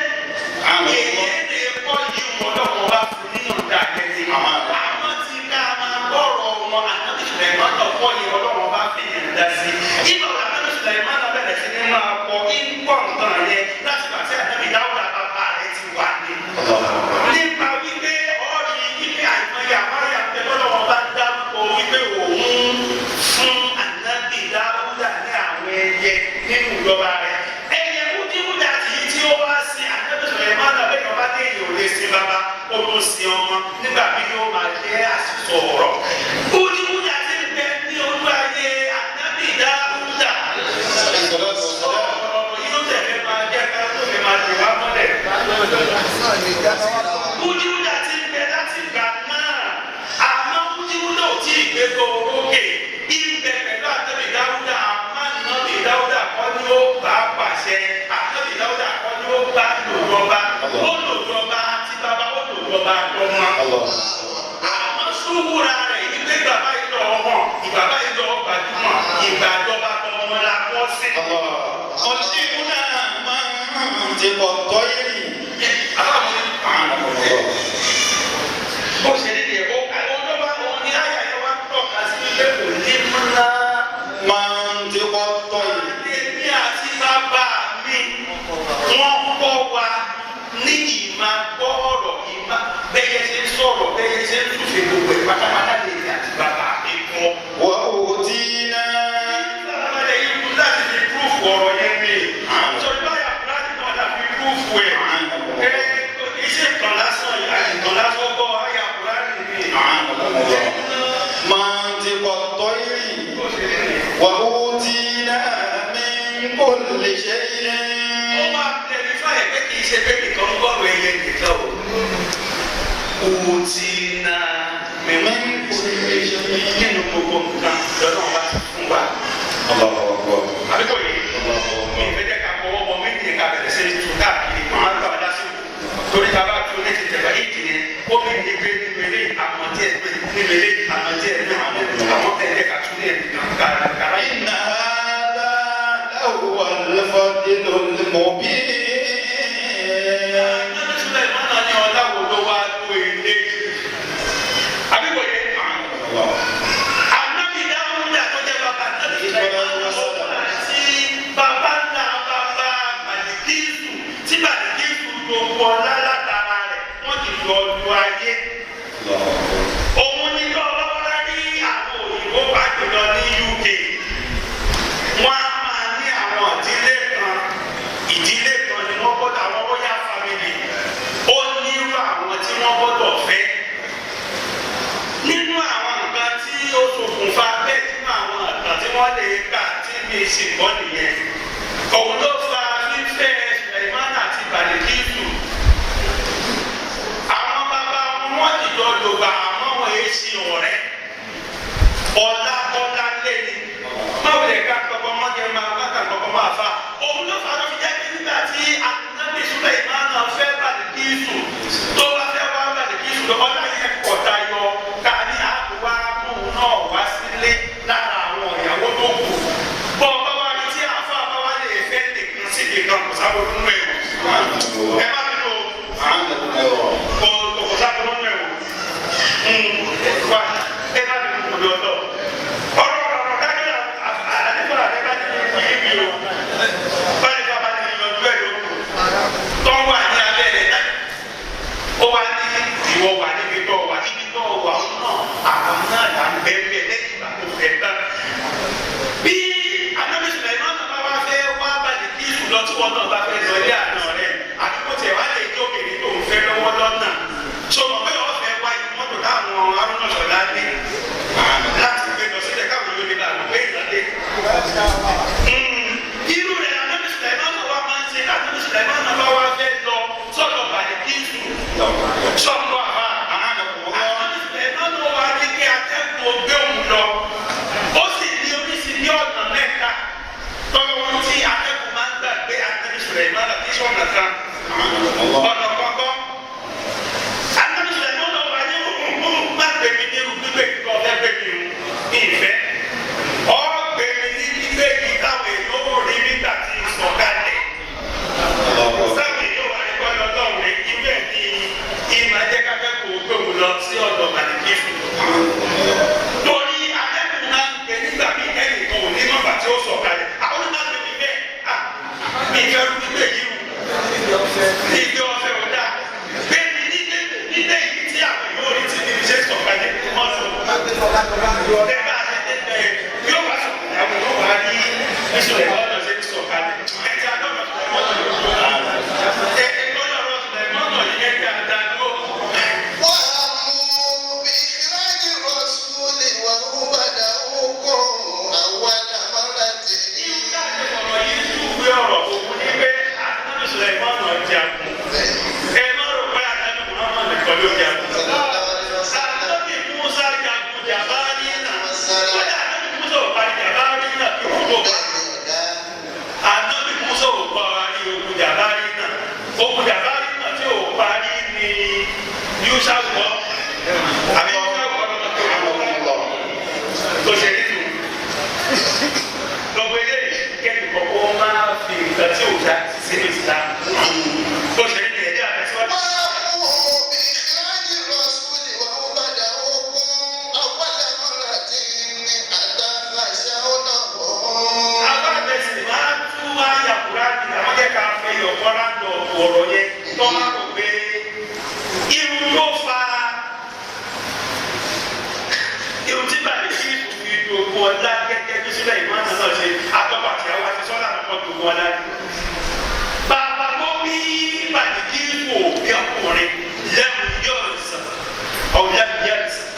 èyí lè kọ́ yìí wọn lọ́wọ́ bá fún nínú ìdá yẹn ni. Àwọn tí ká máa gbọ́rọ̀ wọn ànábì Sùlẹ̀mánù kọ́ yìí ọlọ́wọ́ bá fi yẹn dá sí. Ìgbà wo ànábì Sùlẹ̀mánù bẹ̀rẹ̀ sí ní máa kọ ìkọ́ nǹkan yẹn láti pàṣẹ ànábì Dáúdà bàbá rẹ̀ ti wà ní nípa wípé ọ̀rí wípé àìmọye àwọn àyàfẹ́ lọ́dọ̀ wọn bá dárúkọ wípé òun fún ànábì Dáúdà ní àwọn ẹyẹ nínú ìjọba rẹ̀. Ẹyẹ wúdiwúdà tí tí ó wá sí ànábì Sùlẹ̀mánà bẹ́ẹ̀ ọba dé èyí ò lè sin bàbá ó tún sin ọmọ nígbà bí yóò máa jẹ́ àṣìṣọ ọ̀rọ̀. Wúdiwúdà ti ń bẹ ní ojú ayé ànábì Dáúdà. Ọ̀rọ̀ yìí ló tẹ̀lé máa jẹ́ ká tó fi máa dè wá mọ́lẹ̀. Wúdiwúdà ti ń bẹ láti ìgbà náà, àmọ́ wúdiwúdà ò tí ì gbé gbọ́ orókè. Ibẹ̀ pẹ̀lú àtẹ̀bí Dáúdà, àmọ́ ànábì Dáúdà kọ́ ni ó bá pàṣẹ, àtẹ̀bí Dáúdà kọ́ ni ó bá lòjọba, ó lòjọba tí bàbá ó lòjọba tọmọ. Àmọ́ sùwúra rẹ̀ ìgbé bàbá yìí lọ hàn, ìbàbá yìí lọ gbajúmọ̀, ìgbà ìjọba tọmọ la kọ́ sí. علمنا منطق الطير. Àbámu bó ṣe ní ìyẹn ó àwọn tó bá wọn ní àyà yẹn wá tọ́ka sí wípé kò ní múná. منطق الطير. Èmi àti bàbá mi wọ́n kọ́ wa ní ìmá gbọ́ ọ̀rọ̀ ìmá bẹ́yẹ ṣe ń sọ̀rọ̀ bẹ́yẹ ṣe ń túfè gbogbo ẹ̀ pátápátá lè ní àti bàbá mi kọ́. وأوتينا Ìfarabalẹ̀ yìí kú láti fi púrúfù ọ̀rọ̀ yẹn ni. Sọ̀rọ̀ báyà kúrádì náà la fi púrúfù ẹ̀. Ẹ iṣẹ́ ìtàn lásán ìtàn lásán kọ́ àyà kúrádì ni. منطق الطير. Bó ṣe rí nìyẹn. وأوتينا من كل شيء. Ó máa tẹlifá ẹ̀ pé kì í ṣe pé nìkan ń gbọ́rọ̀ ẹyẹ nìkan o. Òtí na من كل شيء. nínú gbogbo nǹkan lọ́nà wa ti fún wa. الله أكبر. Àbí kò yé? الله Mi أكبر. ìfẹ́ jẹ́ ká fọwọ́ bọ méjì ká bẹ̀rẹ̀ sí tu káàkiri kó má gbà wá lásìkò. Torí ta bá tu ní ti tẹ̀fà ìdí ni ó mi ní gbé nínú ilé àmọ́ díẹ̀ gbé nínú ilé àmọ́ díẹ̀ gbé àmọ́ tẹ̀lé ká tún ní ẹ̀ kàrá yìí. إن هذا لهو الفضل المبين. Ànábì Sùlẹ̀mánà ní ọlá wo ló wá tó ilé yìí? Àbí kò yé? الله. Ànábì Dáúdà tó jẹ́ bàbá Ànábì Sùlẹ̀mánà àti bàbá ńlá bàbá Màlìkísù tí Màlìkísù gbogbo ọlá látara rẹ̀ wọ́n ti lọ lu ayé. الله أكبر. Òun ni lọ́wọ́ wá rí àwọn òyìnbó pàjùlọ ní UK. Wọ́n á máa ní àwọn ìdílé kan, ìdílé kan ni wọ́n gbọ́dọ̀ àwọn royal family. Ó nírú àwọn tí wọ́n gbọ́dọ̀ fẹ́. Nínú àwọn nǹkan tí ó ṣokùnfà bẹ́ẹ̀ nínú àwọn nǹkan tí wọ́n lè gbà tí mi sì gbọ́ nìyẹn. Òun ló fa fífẹ́ Sùlẹ̀mánà àti Bàlíkísù. Àwọn bàbá wọn ti jọ lògbà àmọ́ wọn èé ṣe ọ̀rẹ́. Ọlá ọlá lé ni. Báwo lè ká kọ́kọ́ mọ́ jẹ́ máa bá kà kọ́kọ́ máa fa? Òun ló fà ló fi jẹ́ pé nígbà tí Ànábì Sùlẹ̀mánà fẹ́ Bàlíkísù tó bá fẹ́ wá Bàlíkísù lọ, ọlá yẹn pọ̀ tayọ ká ní àbúwá mú náà wá sílé lára àwọn ìyàwó tó kù. Sùlẹ̀mọ́nà ṣe ń sọ̀kalẹ̀. Ẹja lọ́rọ̀ Sùlẹ̀mọ́nà yìí. Ẹ lọ́rọ̀ Sùlẹ̀mọ́nà yìí ẹja dàdúró. وهموا بإخراج الرسول وهم بدؤوكم أول مرة. Ìwúdà ti sọ̀rọ̀ yìí túwé ọ̀rọ̀ òun ní pé Ànábì Sùlẹ̀mọ́nà jagun. Ẹ má rò pé Ànábì Muhammad nìkan ló jagun. صلى الله عليه وسلم. Ànábì Musa jagun Jàbárí náà. Kódà Ànábì Musa ò parí Jàbárí náà kí òun tó pa. Ànábì Musa ò parí ogun Jàbárí náà. Ogun Jàbárí náà tí ò parí ni Yúṣà gbọ́. Àbí Yúṣà gbọ́ lọ́mọ tó wà tó ṣe nínú. Lọ́gbọ́n eléyìí kẹ́kọ̀ọ́ kọ́kọ́ máa fi nǹkan tí ò dá sínú Islam. Tó ṣe nínú ẹ̀jẹ̀ àtẹ̀síwájú. وهموا بإخراج الرسول وهم بدؤوكم أول مرة أتخشونهم. Alábẹ̀sì máa tú àyà Kúránì àwọn jẹ́ ká fẹ́ yọ̀kọ́ ráńdọ̀ ọ̀rọ̀ yẹn tó máa rò pé irun ló fa irun tí bàbá sí fi dogun ọlá gẹ́gẹ́ bí sílẹ̀ ìmọ̀ràn náà ṣe àtọ́kọ̀ àti àwọn àti sọ́lá àkọ́kọ́ dogun ọlá ni. Bàbá tó bí bàdìkí wò bí ọkùnrin lẹ́nu yóò sàn ọ̀lẹ́nu yóò sàn.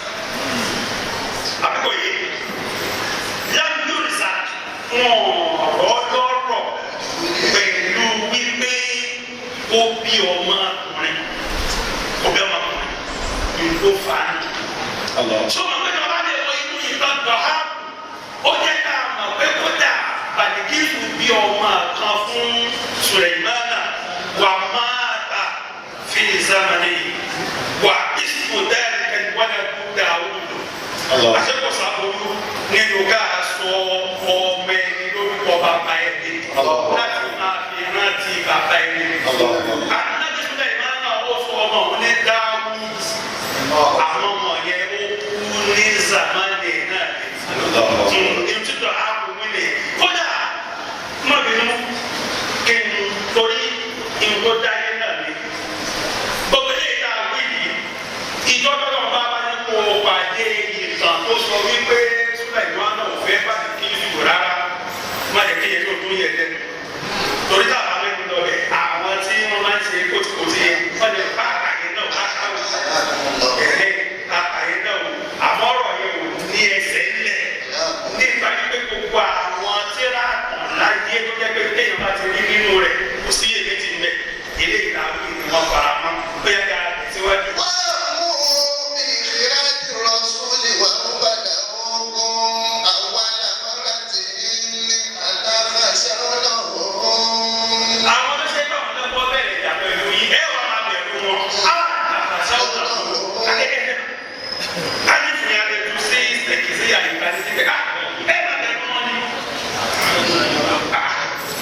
Àbíkò yìí lẹ́nu wọn ọ̀rọ̀ lọ́rọ̀ pẹ̀lú wípé ó bí ọmọkùnrin ó bí ọmọkùnrin ní ló fà á nù. Sọ́mọ pé ọba lè wọ inú ìtàn dọ̀há ó jẹ́ ká mọ̀ pé kódà Bàlíkísù bí ọmọ kan fún Sùlẹ̀mánà wà máa ta fi zamani wà ismu dhalika alwaladu Dawudu. Àṣekọ̀ sàbòrú nínú ká sọ ọmọ ẹni lórúkọ bàbá ẹni láti máa fi rántí bàbá ẹni. Ànábì Sùlẹ̀mánà ó sọ ọmọ òun ní Dáwùd. Àwọn ọmọ yẹn ó kú ní zamani náà. Ìtútù àkùnrin ni kódà má bínú kí n torí nǹkan dáyé náà ni. Gbogbo eléyìí tá a wí yìí, ìjọba náà bá bá ní kó o pàdé ìtàn tó sọ wípé Sùlẹ̀mánà ò fẹ́ bá ti kí ìlú rárá. Má jẹ́ kí yẹn tó tún yẹ lẹ́nu. Torí tá a bá mẹ́nu lọ bẹ̀, àwọn tí wọ́n máa ń ṣe kótókótó yẹn, wọ́n lè bá àyè náà bá káwọn ẹ̀hẹ́ àyè náà àmọ́ ọ̀rọ̀ yẹn ò ní ẹsẹ̀ ńlẹ̀. Nípa wípé gbogbo àwọn tíra láyé tó jẹ́ pé téèyàn bá ti rí nínú rẹ̀ kò sí èméjì ńbẹ̀. Ilé ìtàwé ni wọ́n fara mọ́. Bóyá ká tẹ̀síwájú. وهموا بإخراج الرسول وهم بدؤوكم أول مرة أتخشونهم. Àwọn tó ṣe bá wọn lọ́wọ́ bẹ̀rẹ̀ ìjà pẹ̀lú yìí, ẹ wà máa bẹ̀rù wọn. Á àṣà ọ̀nà akẹ́kẹ́ á ní fún yàrá ètò sí ìsèkì sí àyíká ní síbẹ̀. Ẹ máa bẹ̀rù wọn ni.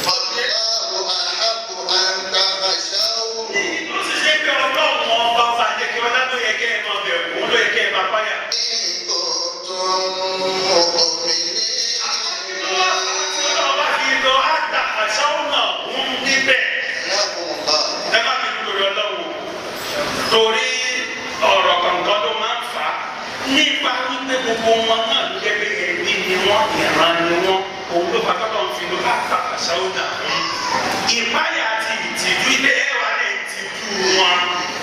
فالله أحق أن تخشوه. Ó sì ṣe pé ọlọ́run ọba ọba jẹ́ kí ọlá ló yẹ kẹ́ ẹ máa bẹ̀rù, òun ló yẹ kẹ́ ẹ máa páyà. إن كنتم مؤمنين. Ọlọ́run bá fi lọ àtà àṣà ọ̀nà òun níbẹ̀. حياكم الله. Ẹ má fi lórí ọlọ́run torí ọ̀rọ̀ kankan ló máa ń fà á nípa wípé gbogbo wọn náà ló jẹ́ pé ẹbí ni wọ́n ìran ni wọ́n òun ló fà tọ́lọ́ ń fi ló bá tàkà sáwùdà fún ìpáyà àti ìtìjú ilé ẹwà rẹ̀ ìtìjú wọn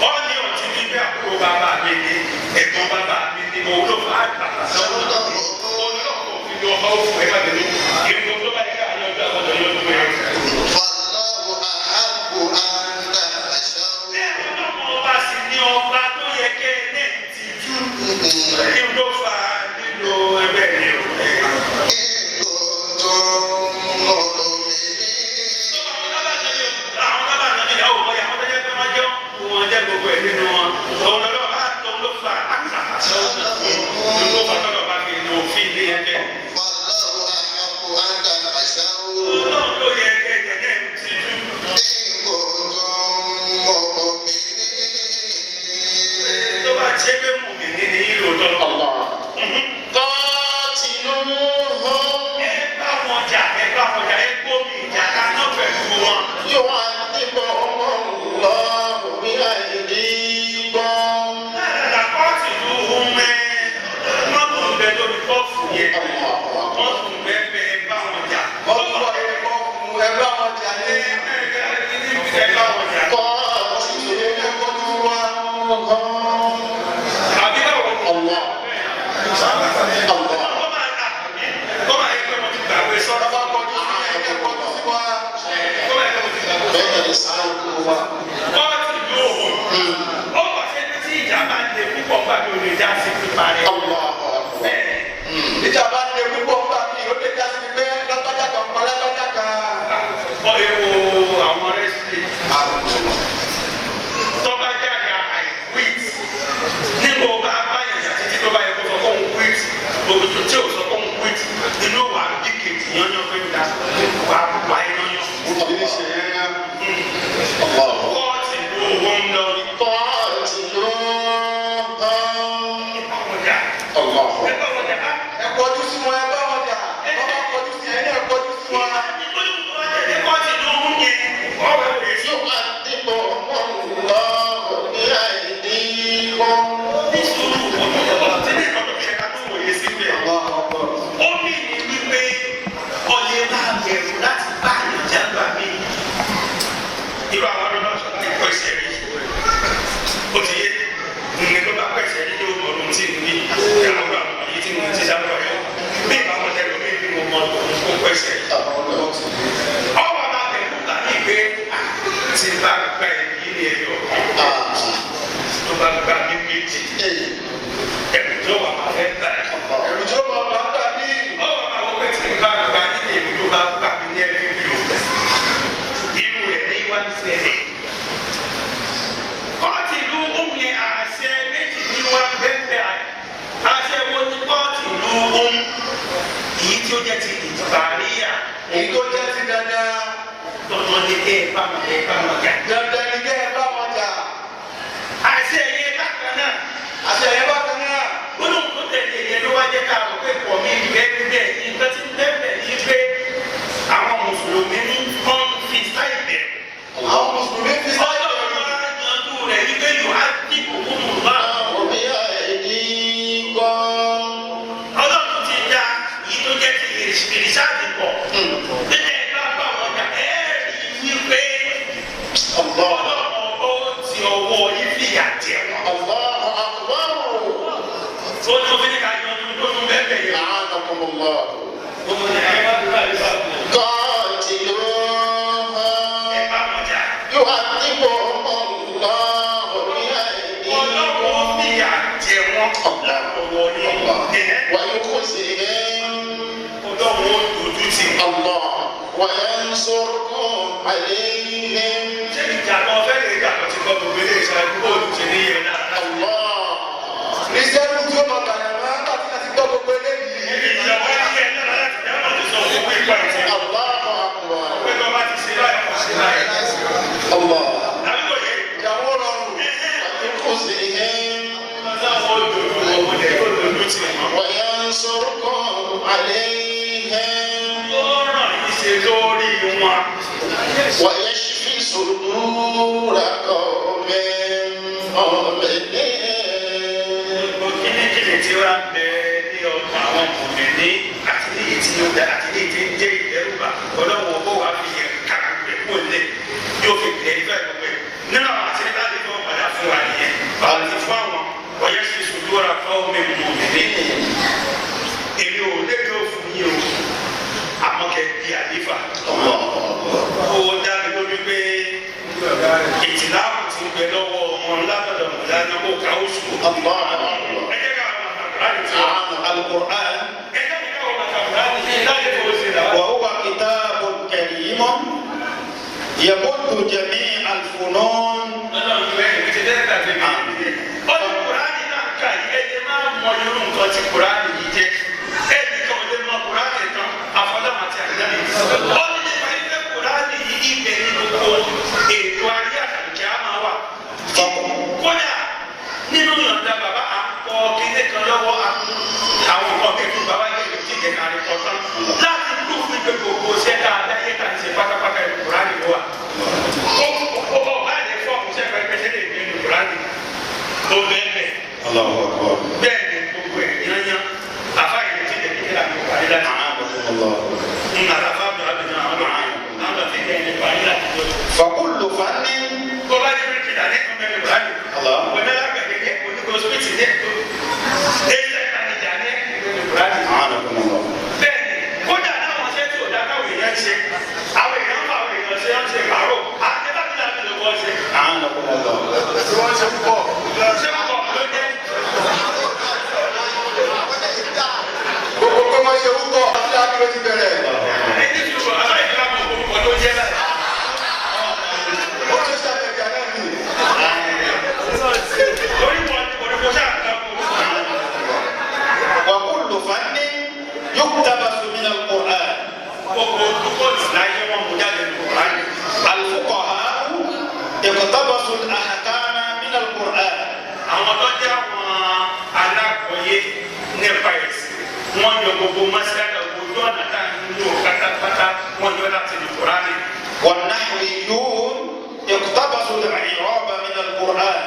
ọ ní ọtí ní bí àbúrò bàbá mi ni ẹ̀gbọ́n bàbá mi ni òun ló fà tàkà sáwùdà fún òun ló kò fi lọ ọkọ̀ òfò ẹ̀ má bẹ̀rẹ̀ ìrìn tó bá yẹ ká yọjú àgbọ̀dọ̀ yọjú ẹ̀. فالله أحق أن تخشوه. Bẹ́ẹ̀ ni ọba sì ní ọba tó yẹ kẹ́ ẹ náà tìjú. Kí n tó fa lílo ẹgbẹ́ mi o. إن كنتم مؤمنين. Àwọn bábà náà ní ìyàwó wọn yà wọ́n tẹ́jẹ́ pé wọ́n jẹ́ wọn jẹ́ gbogbo ẹ̀ nínú wọn. Òun lọ́dọ̀ bá tó ló fa àṣà òun ló fa tọ́lọ̀ bá fi lò fi ní ẹgbẹ́. فالله أحق أن تخشوه. Ọlọ́run ló yẹ kẹ́ ẹ náà tìjú. إن كنتم مؤمنين. Tó bá ṣe pé mú mi ní ní ìlú tọ́lọ̀. قاتلوهم Ẹ bá wọn jà, ẹ bá wọn jà, ẹ gbómi ìjà kaná pẹ̀lú wọn. يعذبهم الله بأيديكم. Lára kọ́ọ̀tù ló ń mẹ́ wọ́n tún bẹ lórí kọ́ọ̀fù yẹn. Wọ́n tún bẹ bẹ bá wọn jà. Wọ́n tún wà Èyí tó jẹ́ ti dandan. Dandan ni kẹ́ ẹ bá wọn ẹ bá wọn jà. Dandan ni kẹ́ ẹ bá wọn jà. Àṣẹ yẹn bákan náà. Àṣẹ yẹn bákan náà. Gbólóhùn tó tẹ̀lé yẹn ló wá jẹ́ ká mọ̀ pé pọ̀ mí bẹ́ẹ̀ bẹ́ẹ̀ nǹkan tí bẹ́ẹ̀ bẹ́ẹ̀ ni pé àwọn mùsùlùmí ń kàn fi sáì bẹ̀rù. Àwọn mùsùlùmí fi sáyẹ̀ Ọlọ́run wá yanjú rẹ̀ wípé yóò á dìbò fún un bá. Ọlọ́run ti da èyí tó jẹ́ ti ìrìsáàdì pọ̀. Tẹ́lẹ̀ bá bá wọn jà ẹ́ rí i wípé Ọlọ́run ó ti ọwọ́ yìí fìyà jẹ wọn. Tó ní omi ní ká yanjú tó tún bẹ́ẹ̀ bẹ́ẹ̀ yẹn. Gbogbo ní ẹ bá dúró àbí bá kú. Ẹ bá wọn jà. Ọlọ́run ó fìyà jẹ wọn látọwọ́ yín. Ọlọ́run ó dojú tì wọ́n. وينصركم عليهم. Ṣé ìjà kan fẹ́ lè jà kan ti kọ́ gbogbo ilé ìṣáájú bóòlù ti ní yẹn náà? الله. Kristianu tí ó mọ kàyàmá nígbà tí a ti gbọ́ gbogbo eléyìí. Ìjọba ti yẹ náà láti dáná ti sọ fún pípa ìṣe. الله أكبر. Pé tó bá ti ṣe báyìí, kò ṣe báyìí. الله. Àbí kò yẹ? Ìyàwó rọrùn. ويخزيهم. Ọlọ́run ó dojú wọn, yóò dojú tì wọ́n. وينصركم عليهم. Yóò ràn yín ṣe lórí wọn. ويشفي صدور قوم مؤمنين. Gbogbo kínníkínní tí wàá bẹ ní ọkàn àwọn mùmíní àti ní ìtì yóò dá àti ní ìtì ń jẹ́ ìdẹ́rùbà. Ọlọ́run ọgbọ́ wa fi yẹ ká gbogbo ẹ̀ kó lé yóò fi lè rí báyìí gbogbo ẹ̀. Nínú àwọn àti nípa lè fọwọ́ padà fún wa nìyẹn. Báwo ti fún àwọn ọ̀yẹ́ sì sùdúrà fáwọn mùmíní. Èmi ò lérò fún yín o, àmọ́ kẹ́ di àlífà. Ó dá mi lójú pé ìtìláàmù ti ń bẹ lọ́wọ́ wọn látọ̀dọ̀ mọ̀lánà ó ká oṣù. الله أكبر. Ẹ jẹ́ ká àwọn àkàkùrá ti wá. القرآن Ẹ jẹ́ ká àwọn àkàkùrá ti láyé fowó sí ìlà. وهو كتاب كريم يمد جميع الفنون. Ọlọ́run ìwé ìwé ti dẹ́rẹ́ tàbí mi. Ó ní Kùránì náà kà yí ẹni máa mọ irú nǹkan tí Kùránì yìí jẹ́. Ẹnì kan ò lè mọ Kùránì tán, àfọlọ́mọ àti àjáde. Ó ní nípa ilé Kùránì yìí ibẹ̀ ní gbogbo ètò ayé àtàkùn á máa wà. Kódà nínú ìyọ̀ǹda bàbá àkọ́ kíní kan lọ́wọ́ àwọn nǹkan bí fún bàbá yẹn ti jẹ́ ká rí kọ́ tán. Láti kú fún ìgbẹ́ gbogbo iṣẹ́ dáadáa yẹ ká ṣe pátápátá ìlú Kùránì ló wà. Ó ó báyìí fọ́ọ̀mù iṣẹ́ pẹ́pẹ́sẹ́ lè ní ìlú Kùránì. Ó bẹ́ẹ̀ bẹ́ẹ̀. الله أكبر. Bẹ́ẹ̀ ni gbogbo ẹ̀ yányán. Àfa yìí ti jẹ́ kíkẹ́ láti parí láti. أعانكم الله. Ń àràfà bẹ̀rẹ̀ bẹ̀rẹ̀ àwọn ọ̀rọ̀ àwọn ọ̀rọ̀ ti jẹ́ ẹni parí láti jọ. فكل فن Bó bá ní bíríkìlà ní ọmọ ẹni Kùránì. الله. Onílágbẹ̀dẹ ní onígbòsípìtì ní ẹ̀ẹ́dẹ̀ ìtajà ní ìlú Kùránì. أعانكم الله. Bẹ́ẹ̀ni, kódà láwọn iṣẹ́ tí ò dá káwọn èèyàn ṣe, àwọn èèyàn ń fa àwọn èèyàn ṣe ń ṣe pàrọ̀, àtẹ́bàbílà mi ló wọ́n ṣe. أعانكم الله. Tí wọ́n ṣe púpọ̀. Ṣé púpọ̀ ló jẹ́? Gbogbo pé wọ́n ṣe púpọ̀. Àti àkìlọ̀ ti bẹ̀rẹ̀. Ẹni tí o bá ìlú àwọn orúkọ ló jẹ́ báyìí. Ó ṣe ṣàbẹ̀gà náà nì. Orí wọn ni orí kò ṣáà ká kú. وكل فن يقتبس من القرآن. Gbogbo olùkọ́ni láyé wọn mú jáde ní Kùránì. الفقهاء اقتبسوا الأحكام من القرآن. Àwọn tó jẹ́ àwọn alákọ̀ọ́yé nípa ẹ̀sìn, wọ́n yọ gbogbo mọ́sálà ojú ọ̀nà tá à ń lò pátápátá, wọ́n yọ láti ní Kùránì. والنحويون اقتبسوا الإعراب من القرآن.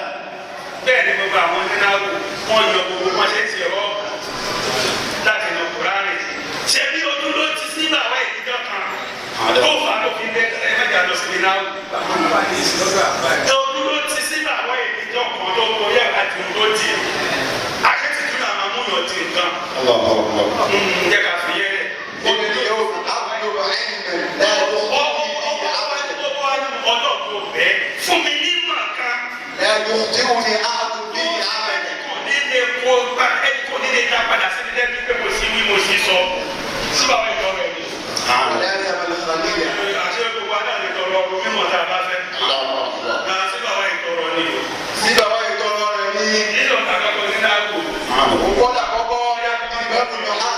Bẹ́ẹ̀ ni gbogbo àwọn onínáwó wọ́n yọ gbogbo wọn ṣe ti rọ́ láti lọ Kùránì. Ṣé bí ojú ló ti sí bàbá ìdíjọ́ kan tó fà á ló fi dé ẹ mẹ́ta lọ sí ìnáwó. Ojú ló ti sí bàbá ìdíjọ́ kan tó kọ yẹ àti tó di. Àṣetìtú náà máa mú yàn di nǹkan. الله أكبر. Jẹ́ ká fi yé rẹ̀. Obìnrin yóò àbúrò ẹ̀yìn lẹ́yìn Ọlọ́run bẹ́ẹ̀ fún mi ní màkà. Ẹ̀yìn tí ó ní ààbò bí àbẹ̀lẹ̀. Kò ní lè kó gbà ẹni kò ní lè dá padà sí lẹ́nu pé mo sì wí mo sì sọ. Sí bàbá ìjọ rẹ̀ ni. Lẹ́yìn àmàlẹ̀ sàlíyà. Àṣẹ gbogbo aná lè tọrọ ọdún mímọ̀ tá a bá fẹ́. الله أكبر. Sí bàbá ìtọrọ ni o. Sí bàbá ìtọrọ rẹ̀ ní Nínú àkọ́kọ́ ní náà wò. òkúta àkọ́kọ́ ní ìbẹ́kùn náà.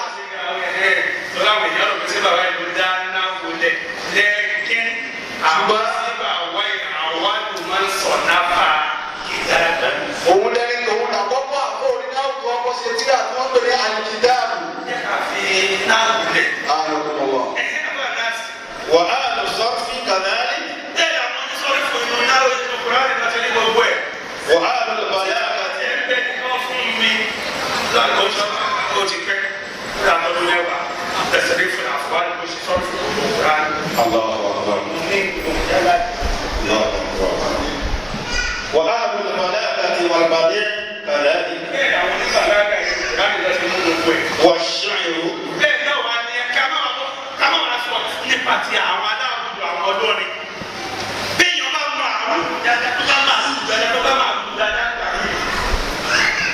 Àwọn síbà wáyé àwọn àdùnmọ́ sọ̀ náfà kìtàbà. Òun lẹni òun làkọ́kọ́ àfọ onínáwó tó ọkọ̀ ṣe tíra tí wọ́n pè ní àlìkìdáàbù. Jẹ́ ká fi náà wulẹ̀. Àlọ́kùnmọ̀wá. Ẹ̀hẹ́ bá náà sí. وأهل الصرف كذلك. Bẹ́ẹ̀ làwọn onísọ̀rí fún inú náà inú Kùránì láti ní gbogbo ẹ̀. وأهل البلاغة. Ẹgbẹ́ ni wọ́n fún mi láti ọjọ́ ó ti pẹ́ láti ọdún mẹ́wàá. Tẹ̀sílẹ̀ fún àfọwárí bó ṣe sọ̀rọ̀ fún gbogbo Kùránì. Allahu akbar. Mo ní ìgbòho Allahu akbar. وأهل البلاغة والبديع كذلك. Bẹ́ẹ̀ làwọn oníbàlágà yìí Kùránì láti mú gbogbo ẹ̀. والشعر. Bẹ́ẹ̀ náà wà ní ká má wà sọ nípa ti àwọn aláàbùdó àwọn olórin. Béèyàn bá mọ àrùn dáadáa tó bá máa rùn dáadáa tó bá máa rùn dáadáa gbà yìí.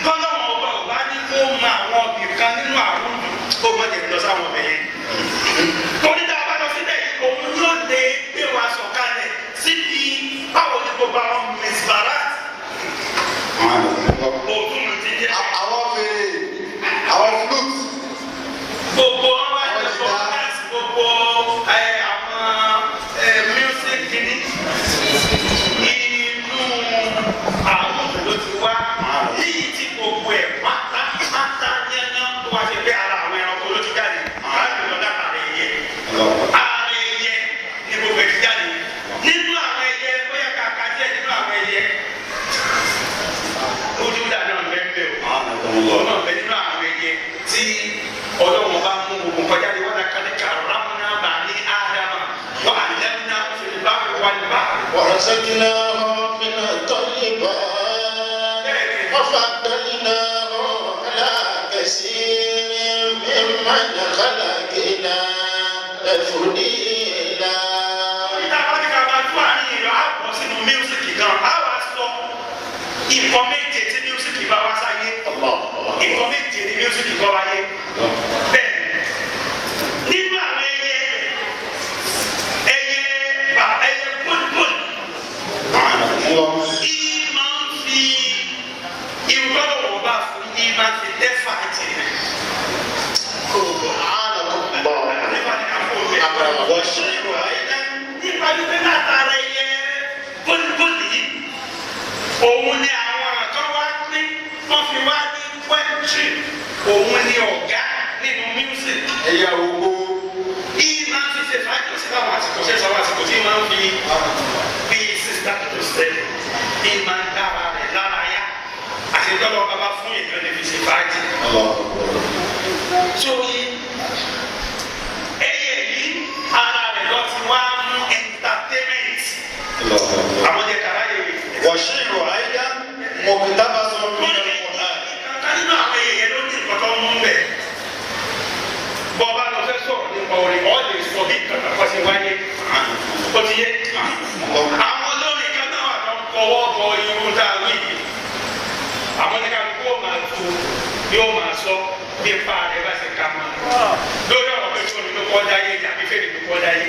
Kọ́lọ́wọ́n ọba ò bá ní kó mọ àwọn ọbì kan nínú àrùn kó mọ jẹ̀ lọ sáwọn ọbẹ̀ yẹn. Torí tá a bá lọ síbẹ̀ yìí, òun yóò lè gbé wa sọ̀kalẹ̀ síbi báwo ni gbogbo àwọn mẹsìbárà òtún ti jẹ́. Àwọn fèrè, àwọn flute. Gbogbo ọwọ́ ẹ̀kọ́ dance, gbogbo àwọn music kìíní inú àwọn ló ti wá yíyí tí gbogbo ẹ̀ pátápátá yẹnyẹn tó wá ṣe pé ara àwọn ẹranko ló ti jáde láti lọ látara ẹyẹ. Ara ẹyẹ ni gbogbo ẹ̀ ti jáde nínú àwọn ẹyẹ, bóyá kàkà díẹ̀ nínú àwọn ẹyẹ ojú dàbí ọ̀nà bẹ́ẹ̀ bẹ́ẹ̀ o ọ̀nà bẹ́ẹ̀ nínú àwọn ẹyẹ tí Ọlọ́run bá mú gbogbo kọjá ní wọn kàní kàrámúná bá ní ádámà wọn àlẹ́múná fìlbá wàlúbá. ورزقناهم من الطيبات وفضلناهم على كثير ممن خلقنا تفضيلا. Níta bá ní ká máa tú àárín ìlú àpọ̀ sínú mísíkì gan, á wá sọ nǹkan méje tí mísíkì bá wá sáyé. Nǹkan méje ni mísíkì bá wáyé. Bẹ́ẹ̀ nínú àwọn ẹyẹ ẹyẹ bá ẹyẹ búlbúl ìyí máa ń fi ìwúrọ̀wọ̀ bá fún ìyí máa ń fi dẹ́fà jìnnà. Nípa ní ká fún omi ẹ̀. والشعر أيضا. Nípa wípé látara ẹyẹ bólúbólú yìí òun ni àwọn kan wá ní wọ́n fi wá ní poetry, òun ni ọ̀gá nínú music. Ẹ̀yà ògbó. Yìí máa ń fi ṣe fàájì sí láwọn àsìkò ṣe sọ àwọn àsìkò tí máa ń fi bíi 6:30 to 7 yìí máa ń dára rẹ̀ lára yá àti tọ́lọ́ bàbá fún èèyàn lè fi ṣe fàájì. Sórí ẹyẹ yìí ara rẹ̀ lọ ti wá mú entertainment àwọn jẹ kàrá yẹ wí. والشعر أيضا مقتبس من القرآن. Kankan nínú àwọn ẹyẹ ló ní nǹkan tó ń mú bẹ̀. Bọ́ ọba lọ fẹ́ sọ̀rọ̀ nípa orin, ọ̀ lè sọ bí nǹkan kan ṣe wáyé. Ó ti yé. Àwọn olórin kan náà wà tó ń kọwọ́ bọ irú tá a wí yìí. Àwọn ní kálukú ó máa tu yóò máa sọ nípa rẹ̀ bá ṣe ká mọ́. Lórí ọ̀rọ̀ pé sóni ló kọ́ dáyé ni àbí fèrè ló kọ́ dáyé.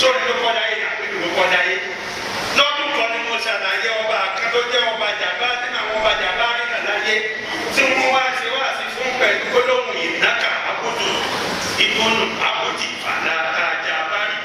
Sóni ló kọ́ dáyé ni àbí ló kọ́ dáyé. Lọ́dún kan ni mo ṣàlàyé ọba kan tó jẹ́ ọba jàmbá nínú àwọn ọba jàmbá nínú àlàyé tí wọ́n wá ṣe wá sí fún pẹ̀lú gbólóhùn ìnáka àbùdù ìbùnú àbùdì fàlà àjàbárì.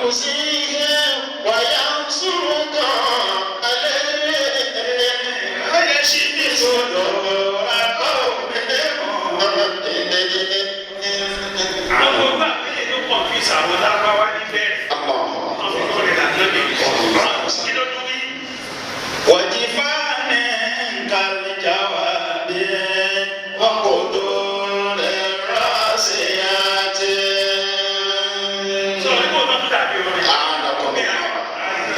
ويخزيهم وينصركم عليهم ويشفي صدور قوم مؤمنين. Àwọn ọgbà àgbélé ló kọ̀ǹfìsì àwọn lárúbáwá níbẹ̀. Wọ́n fi kọ́ lè lànà mi. Kí ló tún wí? وجفان كالجواب وقدور الراسيات. Sọ̀rọ̀ nípa ọ̀nà tó dàbí orin. أعانكم Bí الله.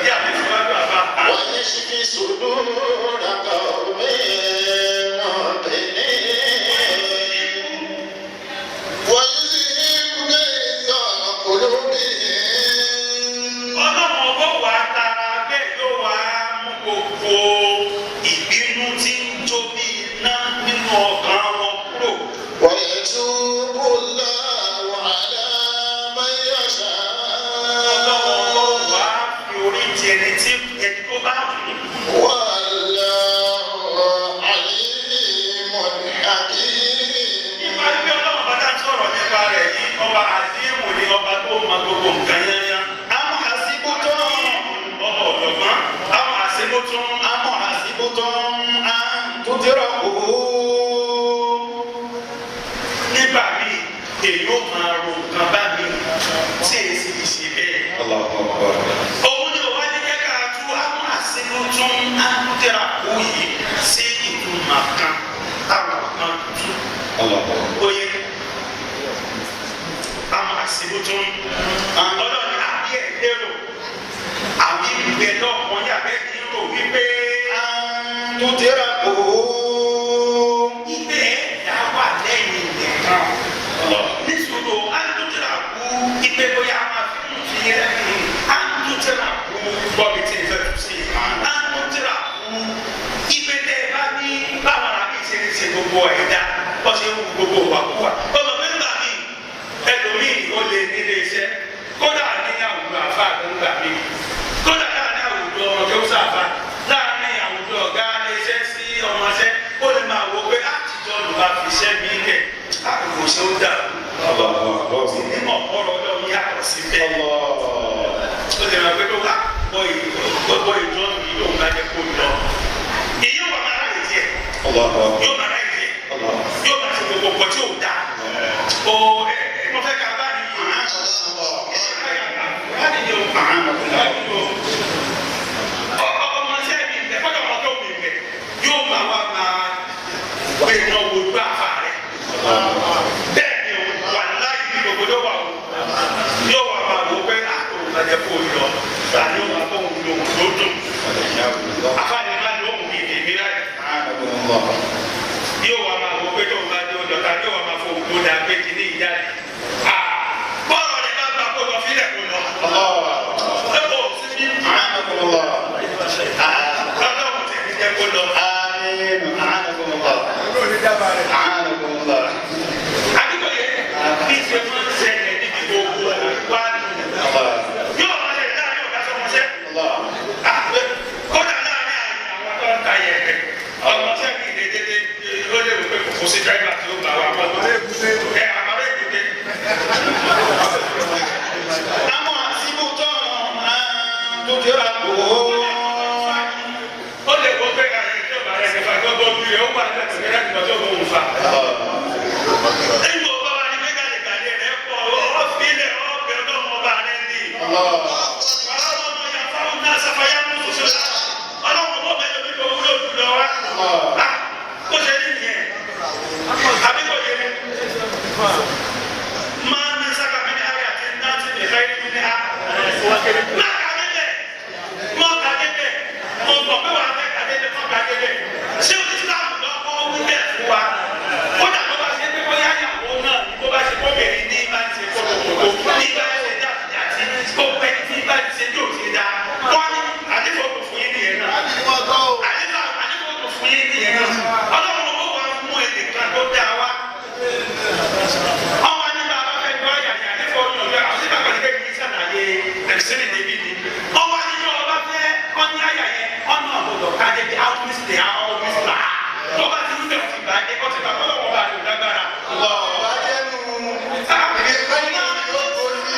ìyá mi fi wá lọ àbá. ويشفي صدور قوم مؤمنين ويذهب غيظ قلوبهم. Ọlọ́run ọgbọ́ wa tara bẹ́ẹ̀ yóò wá mú gbogbo ìbínú tí ń jó bí iná nínú ọkàn wọn kúrò. ويتوب الله على من يشاء. Ọlọ́run ọgbọ́ wa fi orí ti ẹni tí ẹni tó bá wù ú. والله عليم حكيم. Nípa wípé Ọlọ́run bá tá ń sọ̀rọ̀ nípa rẹ̀ yìí, ọba àdéhùn ni ọba tó mọ gbogbo nǹkan yányá. أم حسبتم Ọba ọ̀jọ̀gbọ́n, àwọn àṣebótún. أم حسبتم أن تتركوا Nígbà míì, èyí ó máa ro nǹkan bá mi tí èyí sì ṣe bẹ́ẹ̀. Allahu Akbar. Òun ni òwá ní jẹ́ ká tú àwọn àṣebótún àtúntẹ̀rà kú yìí sí ìtumọ̀ kan táwọn kan tú. Allahu Akbar. Oye, àwọn àṣebótún. Ọlọ́run àbí ẹ̀ lérò àbí bẹ̀ lọ́kàn yàgbẹ́ kí n rò wípé أن تتركوا ibẹ̀ ẹ̀dá wà lẹ́yìn nìkan. Nísòro àtúntìrà kú ibẹ̀ bóyá a máa fi ń fi rẹ́rìn àtúntìrà kú bọ́bí tí n fẹ́ tù sí. Àtúntìrà kú ibẹ̀ tẹ́ ẹ bá ní báwọn àbí ṣe ń ṣe gbogbo ẹ̀dá bọ́ ṣe ń wu gbogbo wàkúwà. Ọmọ pé ńgbà míì ẹlòmíì ó lè nílé iṣẹ́ kódà ní àwùjọ àfa àgbà mi kódà láàrin àwùjọ ọmọ tó sáfà láàrin àwùjọ ọ̀gá iṣẹ́ sí ọmọṣẹ́ ó lè máa wo pé àtijọ́ ló bá fi iṣẹ́ mi lẹ̀ àkókò ṣe ó dàrú Allahu Akbar. nímọ̀ ọ̀rọ̀ ọlọ́run yàtọ̀ sí bẹ́ẹ̀ Allah. ó lè máa gbé tó wá gbọ́ ìjọ mi lóun bá jẹ́ kó lọ èyí wà máa ráyè díẹ̀ Allahu Akbar. yóò máa ráyè díẹ̀ Allah. yóò máa ṣe gbogbo nǹkan tí ò dáa o ẹ mo fẹ́ ká bá ní yóò máa wá máa gbé iná wojú àfa rẹ̀ bẹ́ẹ̀ ni o wà láyé ní gbogbo yóò wà o yóò wà máa wò pé àtò ìbàjẹ́ kò yọ tàbí ó máa fóun lòun tó dùn àfa ni má lóhùn mi èmi láyé yóò wá máa wò pé tóun bá dé ọjọ́ ta yóò wá máa fóun tó dáa pé kìíní ìyá rẹ̀ bọ́ọ̀rọ̀ rẹ̀ bá gbà kó lọ fílẹ̀ kó lọ. Ẹ kò sí ní ọlọ́run tẹ̀mí jẹ́ kó lọ. Àdúgbò yẹn bí ṣe máa ń ṣẹlẹ̀ níbi gbogbo wá nù. Yóò máa ṣẹlẹ̀ láàrin ọ̀gá sọmọṣẹ́. Kódà láàrin àwọn tó ń ta yẹ̀pẹ̀. Ọmọṣẹ́ mi lè dédé ó lè wò pé kò kó sí dráìvà tí ó gbà wá mọ́tò. Ẹ àmọ́rẹ́ ìdílé. أم حسبتم أن تتركوا Ó lè wò pé ààrẹ ìjọba rẹ̀ nípa gbọ́gbọ́ bí rẹ̀ ó wà nígbà tó ní láti lọ́jọ́ òun fa. Nígbà wo bá wà ní pé gàlẹ́gàlẹ́ rẹ̀ pọ̀ ọ́ fílẹ̀ ọ́ bẹ̀ ọlọ́mọba rẹ̀ ní. Ọlọ́mọ yà fáwọn náà sàfàyà mú sòsò. Ọlọ́mọ bọ́ bẹ́ẹ̀ lómi kò wúlò jù lọ wá. Kó ṣe ní nìyẹn. Àbí kò yẹ. Máa ní sábà mi ní ayé àti náà ti lè fẹ́ ní a. Má kà débẹ̀. Má kà débẹ̀. Mo gbọ́ pé wàá fẹ́ kà débẹ̀ má kà débẹ̀. Ṣé o ti sáàmù lọ́kọ́ wí bẹ́ẹ̀ fún wa? Kódà bó bá ṣe pé bóyá ìyàwó náà ni bó bá ṣe kóbìnrin ní bá ń ṣe kókòkòkò ní bá ń ṣe jàtìjàtì gbogbo ẹni tí bá ń ṣe tí ò ti da. Wọ́n ní àdéhùn kò fún yín nìyẹn náà. Àdéhùn kò fún yín nìyẹn náà. Ọlọ́run ó wà mú ẹnìkan tó dáa wá. Ọwọ́ ní bàbá fẹ́ gbọ́ àyàyà àdéhùn ọ̀yàn ọ̀yàn àwọn tí bàbá ní kékeré sàlàyé ẹ̀sìn níbí ni. Ọwọ́ ní bí ọba fẹ́ ọní àyàyẹ ọ̀nà ọ̀gbọ̀dọ̀ kájẹ́ bí áwùmísìlẹ̀ áwùmísìlẹ̀ tó bá ti rúbẹ̀ ọtí bàjẹ́ ọtí bàbá ọlọ́wọ́ bá rẹ̀ lágbára. Bàjẹ́ nu ibi káyọ̀ yóò tó sí.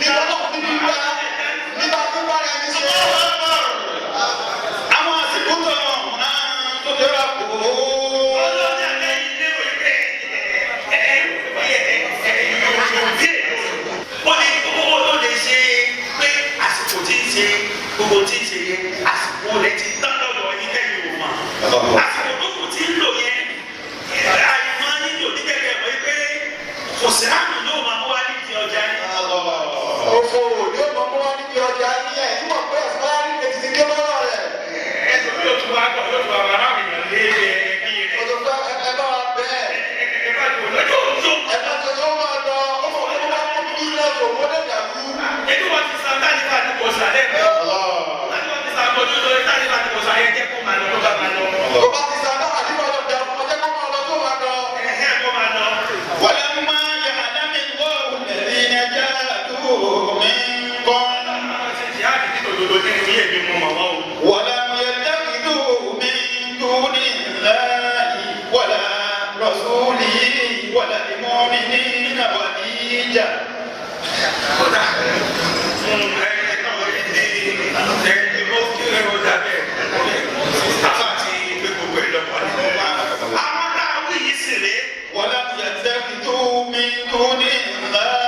Nígbà náà níbi bá nígbà tó bá rẹ̀ ní ṣe. Àwọn àsìkò tó náà tó tẹ́ra kó. Ọlọ́dẹ àlẹ́yìn lérò pé ẹ ẹ ẹ ó ní ó lè ṣe pé àsìkò tí ń ṣe gbogbo tí ń ṣe yẹn àsìkò rẹ̀ ti tán lọ́dọ̀ yín tẹ́yìn ò mọ̀. Àsìkò tó kù tí ń lò yẹn àìmọ́ nílò nígbẹ̀gbẹ̀ mọ́ pé kò sí àmì ló máa wá nídìí ọjà yín. Òfò ni ó mọ̀ mú wá níbi ọjà yín ẹ̀ tí wọ́n pé ẹ̀sìpáyárì lè ti dé lọ́rọ̀ rẹ̀. Ẹ̀sùn yóò tún wá gbọ́ yóò tún wá wà láwọn èèyàn lé ẹbí rẹ̀. Ọ̀sọ̀ pé ẹ bá wa bẹ́ẹ̀. Ẹ bá tó lọ́jọ́ òjò. Ẹ bá tó máa lọ, ó mọ̀ pé wọ́n kó bísíǹnẹ̀sì òun ó lè dàrú. Ebi wọn ti san tálífà ní kò sálẹ̀ mọ́. Láti wọn ti san ọdún lórí tálífà ní kò sálẹ̀ jẹ́ kó máa lọ kó bá máa lọ. Tó bá ti san náà àdúgbò ọjọ́ dàrú, ọjọ́ kó máa lọ tó máa lọ. Ẹ̀hẹ́ kó máa lọ. ولما يعلم الله الذين جاهدوا منكم Àwọn ṣe jihadi ní òdodo nínú yé mi mú màmá o. ولم يتخذوا من دون الله ولا رسوله ولا المؤمنين وليجا. Kódà ẹni mo kí ẹ o dà bẹ́ẹ̀. Àfa ti gbé gbogbo ẹ̀ lọ́pọ̀ ní. Àwọn táwọn yìí sì rèé. ولم يتخذوا من دون الله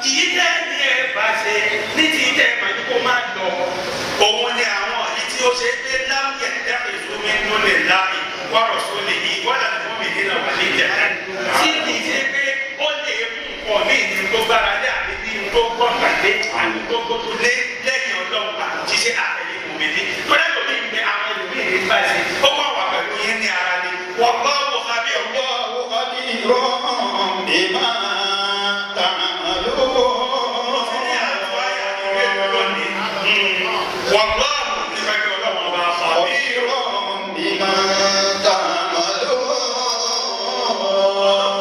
Ìyí tẹ́ ní ẹ bá ṣe ní ti tẹ́ ẹ mà ní kó má lọ. Òun ni àwọn èyí tí ó ṣe pé láwùjẹ dáhùn ìfúnmi ló lè láàyè wọ́rọ̀ só lè yí wọ́n láti fún mi nínú wà ní ìjẹta. Tí kì í ṣe pé ó lè mú nǹkan ní ìlú tó gbára lé àbí ní ìlú tó gbọ́kànlé àbí tó gbótó lé lẹ́yìn ọlọ́run àtúnṣe àtẹ̀yìn mòmìnir. Tọ́lá lómi ń bẹ àwọn ẹlòmíì ní bá ṣe ó kọ́ wà pẹ̀lú yín ní ara ni. Wọ́n bá wọ kábíyà. الله خبير بما تعملون. Wàláhù nípa ẹgbẹ́ ọlọ́run ọba àbí. خبير بما تعملون.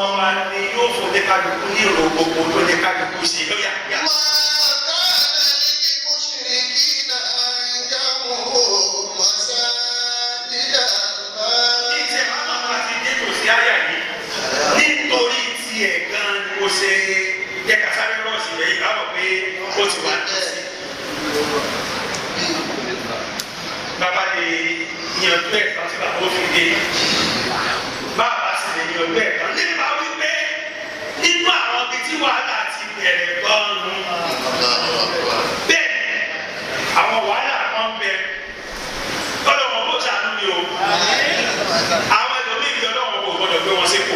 Ọba ni yóò fún ní kálukú ní ìrò gbogbo tó ní kálukú sí lóyà. ما كان للمشركين أن يعمروا مساجد الله. Ìtẹ̀ máa máa ti dé tòsí àyà yìí. Nítorí tiẹ̀ gan ni mo ṣe jẹ́ ká sáré rọ́ọ̀sì rẹ̀ yìí báwọ̀ pé ó ti wà nítòsí. Bàbá lè yanjú ẹ̀ tán tí bàbá ó fi dé. Bàbá sì lè yanjú ẹ̀ tán. Nípa wípé nínú àwọn ibi tí wàhálà ti bẹ̀rẹ̀ gan-an bẹ́ẹ̀ àwọn wàhálà kan bẹ tọ́lọ̀ wọn bó ṣàánú mi o àwọn ẹlòmíì bí ọlọ́wọ́n kò gbọdọ̀ gbé wọn sípò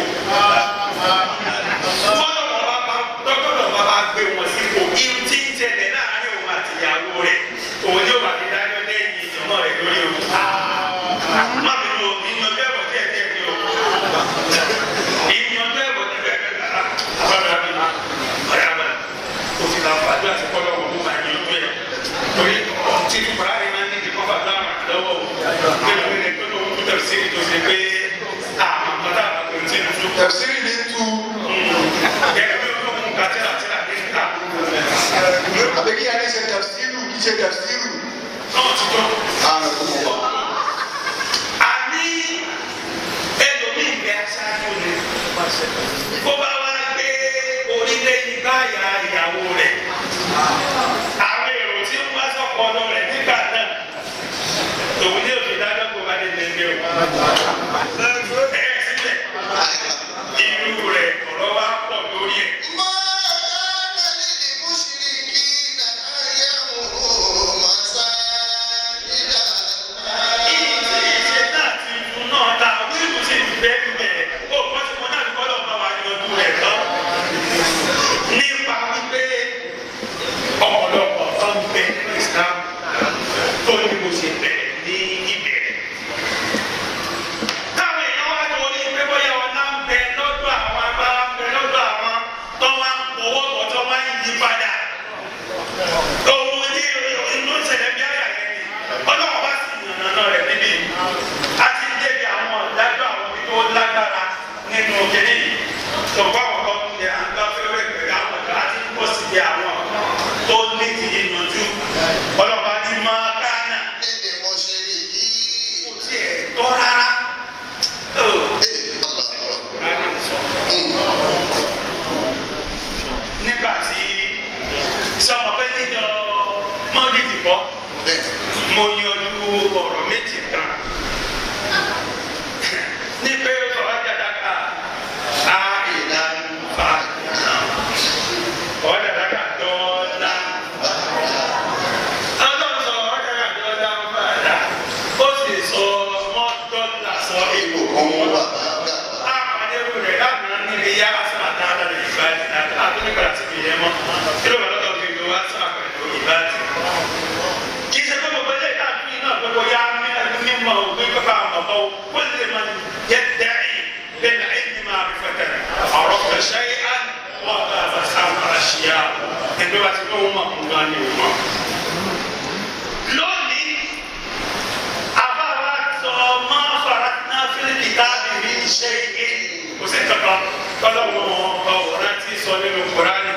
tọ́lọ̀ wọn bá bá tọ́lọ̀ wọn bá gbé wọn sípò irun tí ń tẹ̀lé láàárín òun àti ìyàwó rẹ̀ òun yóò bá fi dájọ́ lẹ́yìn ìjọmọ́ rẹ̀ lórí o má bínú o ìyànjú ẹ̀wọ̀ díẹ̀ díẹ̀ ni o ìyànjú ẹ̀wọ̀ díẹ̀ díẹ̀ àbára mi ọ̀rẹ́ àbá o ti la fàdúrà sí kọ́lọ́ wọn kó máa yanjú ẹ̀ torí títí kọ́lá rẹ̀ máa ń nídìí kọ́ fàdúrà rẹ̀ lọ́wọ́ o nínú ilé tó lóun tó tẹ̀sí tó ṣe pé àmọ́ tá a bá pè é tí Tẹ̀síìrì ní tu gẹ́gẹ́ bí olóhùn ká tíra tíra ní ká àbí kí ẹni ṣe tẹ̀síìrù kí ṣe tẹ̀síìrù. náà ti tó. Àrùn kò mọ̀. Àní ẹlòmíì bẹ aṣáájú ni kó bá wá gbé orílẹ̀ ìgbáyà ìyàwó rẹ̀ àwọn èrò tí ń wá sọ́kọ ọ̀nà rẹ̀ nígbà náà tòun ní òfin dájọ́ kó bá dé lẹ́gbẹ̀ẹ́ o ẹ̀ sílẹ̀ irú rẹ̀ ọ̀rọ̀ wa pọ̀ lórí ẹ̀. ما كان للمشركين أن يعمروا مساجد الله. Ìṣe náà ti fún náà ta wíìlú sì ń bẹ́ẹ̀ bẹ́ẹ̀ ó kọ́ sí wọn náà ní kọ́lọ́ bá wa yanjú rẹ̀ tán. Nípa wípé ọ̀pọ̀lọpọ̀ tó ń bẹ nínú Islam tó ní bó ṣe bẹ̀rẹ̀ ní ìbẹ̀rẹ̀. Ẹni tó bá ti lóun mọ̀ nǹkan ni òun mọ̀. Lónìí, àbáwá sọ máa fara náà fílípì táàbì mi ṣe é kò sí kankan tọ́lọ́wọ́n ọ̀rọ̀ ti sọ nínú Kùránì.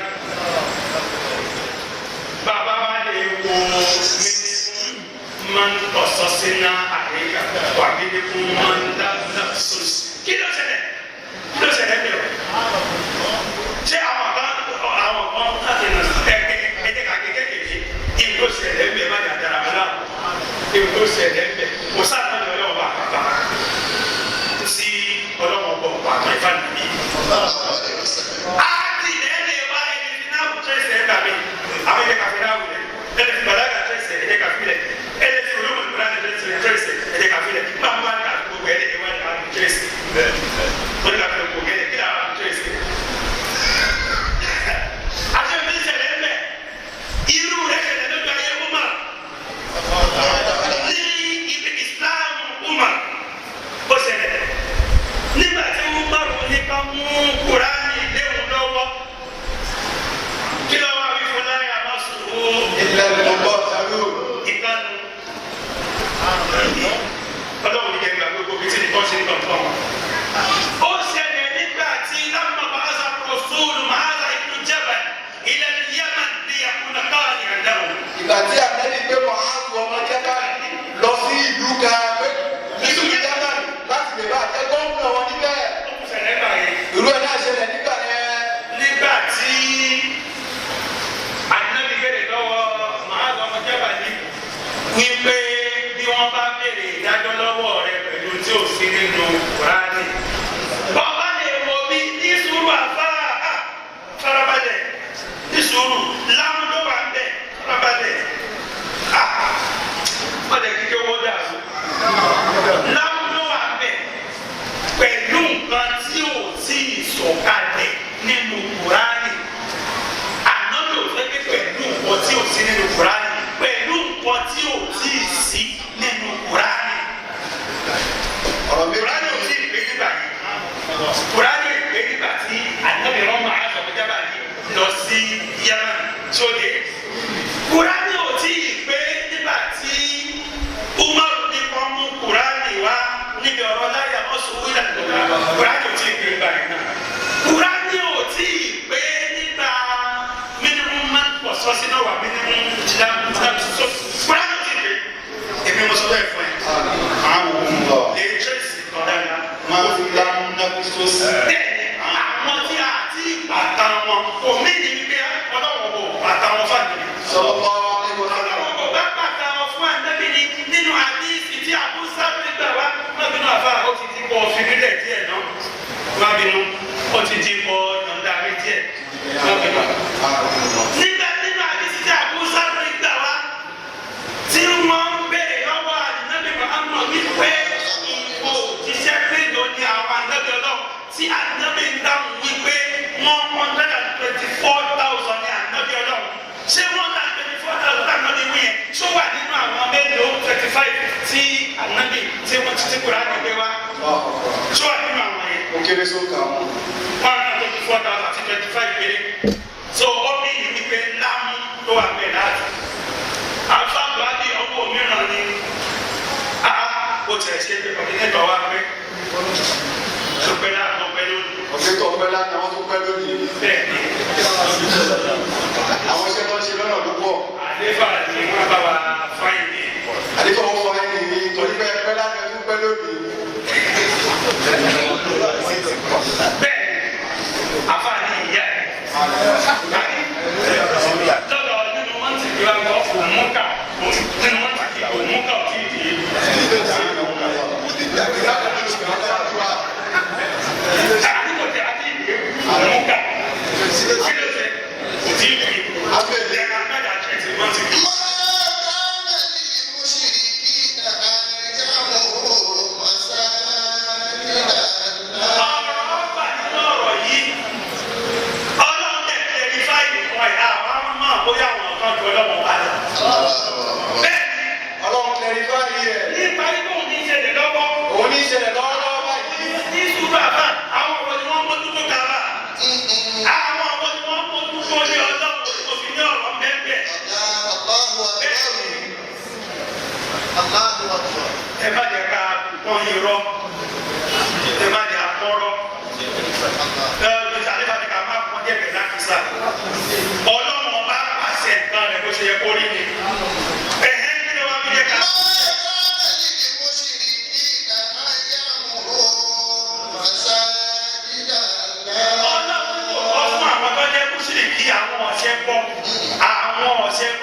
Bàbá wa lè wo mímú máa ń tọ̀sọ́ sínú àríkà wà mímú máa ń dá sọ́sì. Kí ló ṣẹlẹ̀? Kí ló ṣẹlẹ̀ bí o? Ṣé àwọn kan láti nà ẹ̀ẹ́dẹ́ ká kékeré ìlú tó ṣẹlẹ̀ ń bẹ̀ má jà dára wọn náà ìlú tó ṣẹlẹ̀ ń bẹ̀ kò sáà náà lọ́wọ́ bá bá sí ọlọ́wọ́ bọ̀ pàtó ìfà nìyí. Àti ẹni wá ẹni fi náà wù tẹ́sẹ̀ ẹ̀ gbàgbé àwọn ẹ̀jẹ̀ kàfi náà wù lẹ̀ ẹni fi bàlágà tẹ́sẹ̀ ẹ̀jẹ̀ kàfi lẹ̀ ẹni fi olóògùn ìgbà tẹ́sẹ̀ ẹ̀jẹ̀ kàfi lẹ̀ nígbà wọn ní àti gbogbo ẹ̀jẹ̀ wọn ní àti tẹ́sẹ̀ wọn ní àti gbogbo ẹ̀jẹ̀ kí làwọn àti tẹ́sẹ̀. Àti ẹni ṣẹlẹ̀ ń bẹ̀ irú rẹ̀ ṣẹlẹ̀ lójú ayé Umar ní ibi Islam Umar ó ṣẹlẹ̀ nígbà tí Umaru ní ká mú Kúránì léwu lọ́wọ́ kí ló wá wí fún láyà má sùn ó Ilẹ̀ ìmọ̀gbọ́ sàrú. ìkànnì ọlọ́run ní kẹgbà gbogbo bíi tí nìkan ṣe nìkan tán. Ó ṣẹlẹ̀ nígbà tí lámà bàázà rọ̀ṣúlù màázà ibn Jabal ila al-Yaman liyakuna qadiyan lahu. Ìgbà tí Ànábì gbé Mùhàmmadu ọmọ Jábàlì lọ sí ìlú kan pé ìlú Jábàlì láti lè bá àjẹ́ gómìnà wọn níbẹ̀. Ó kù ṣẹlẹ̀ gbà yẹn. Irú ẹ̀ náà ṣẹlẹ̀ nígbà yẹn. Nígbà tí Ànábì béèrè lọ́wọ́ Màázà ọmọ Jábàlì wípé bí wọ́n bá béèrè ìdájọ́ lọ́wọ́ rẹ pẹ̀lú tí ò sí nínú Kùránì. Bàbá lè wo bí ní sùúrù àfáà á farabalẹ̀ ní sùúrù lámúdó wà ń bẹ̀ farabalẹ̀ á wọ́n lè kíkẹ́ owó dàrú. Lámúdó wà ń bẹ̀ pẹ̀lú nǹkan tí ò tí ì sọ̀kalẹ̀ nínú Kùránì. Àná ló fẹ́ pé pẹ̀lú nǹkan tí ò sí nínú Kùránì pẹ̀lú nǹkan tí ò tí ì sí nínú Kùránì. Ọ̀rọ̀ mi Kùránì ò tí ì pé nígbà yìí. Kùránì ò pé nígbà tí Ànábì rán Mùhàmmad ọ̀gbẹ́jábà yìí lọ sí Yemen sóde. Kùránì ò tí ì pé nígbà tí Umaru ní kọ́ mú Kùránì wá níbi ọ̀rọ̀ láyà ọ̀sùn wílà. Kùránì ò tí ì pé nígbà yìí náà. Kùránì ò tí ì pé nígbà mímú máa ń pọ̀ sọ́sí náà wà mímú jìnnà sọ. Kùránì ò tí ì pé. Èmi mo sọ bẹ́ẹ̀ fún ẹ. Àwọn òun lọ. Lè tírèsì kan dáadáa. Máa fi lámúnákúsọ́sì. Bẹ́ẹ̀ni, àwọn tí a ti bàtà wọn kò mí ní wípé ọlọ́wọ́ kò bàtà wọn fún ànábì. sallallahu alaihi wasallam. Ọlọ́wọ́ kò bá bàtà wọn fún ànábì ní nínú àdíìsì tí àbúsá gbà wá. Má bínú àfa, ó ti ti kọ fìdílẹ̀ díẹ̀ náà. Má bínú, ó ti ti kọ yọ̀ǹda mi díẹ̀. Má bínú. Nígbà nínú àdíìsì tí àbúsá gbà wá, tí wọ́n ń béèrè lọ́wọ́ ànábì Muhammad wípé ìwọ òjíṣẹ́ mélòó ni àwọn ànábì Ọlọ́run tí ànábì ń dáhùn wípé 124,000 ni ànábì Ọlọ́run. Ṣé 124,000 ànábì wí yẹn ṣó wà nínú àwọn mélòó 25 tí ànábì tí wọ́n ti ti Kùránì gbé wá? Ṣó wà nínú àwọn yẹn? Ó kéré sóńkà wọn. 124,000 àti 25 péré. So ó ní ìwípé lámú tó wà bẹ́ẹ̀ láti àfàgbà bí ọwọ́ mìíràn ni a ó tẹ̀ ṣe pé kọ̀dínétọ̀ wa pé tó pẹ́ láàbọ̀ pẹ́ lónìí. Ọ̀gbẹ́ tó pẹ́ lánàá, wọ́n tún pẹ́ lónìí. Bẹ́ẹ̀ ni Àwọn iṣẹ́ tó ń ṣe lọ́nà ló pọ̀. àlefa ni wọ́n bá wa fáyìn ní. Àdìfọ̀ wọn fọ ẹni ní torí pé pẹ́ lánàá tún pẹ́ lónìí. Bẹ́ẹ̀ ni àfààní ìyá ẹ̀ lọ́dọ̀ nínú wọn ti di wa gbọ́ òmùkà nínú wọn ti di òmùkà ò tí ì di. Àdìgbò tí a ti di òmùkà kí ló ṣe kò tí ì di. Ẹ̀ka mẹ́ta ṣe ti wọ́n ti di. ما كان للمشركين أن يعمروا مساجد الله. Ọ̀rọ̀ wà nínú ọ̀rọ̀ yìí. Ọlọ́run tẹ̀ clarify nǹkan ẹ̀ àwọn máa bóyá àwọn kan ju ọlọ́run bá lọ. Bẹ́ẹ̀ni, Ọlọ́run clarify ẹ̀. nípa ikú ní ìṣẹ̀lẹ̀ lọ́wọ́. Òun ní ìṣẹ̀lẹ̀ lọ́wọ́lọ́wọ́ báyìí. Ní sùúrù àbá, àwọn ọ̀rọ̀ ni wọ́n mójútó kaba. Àwọn ọ̀rọ̀ ni wọ́n mójútó ní ọlọ́run òfin ní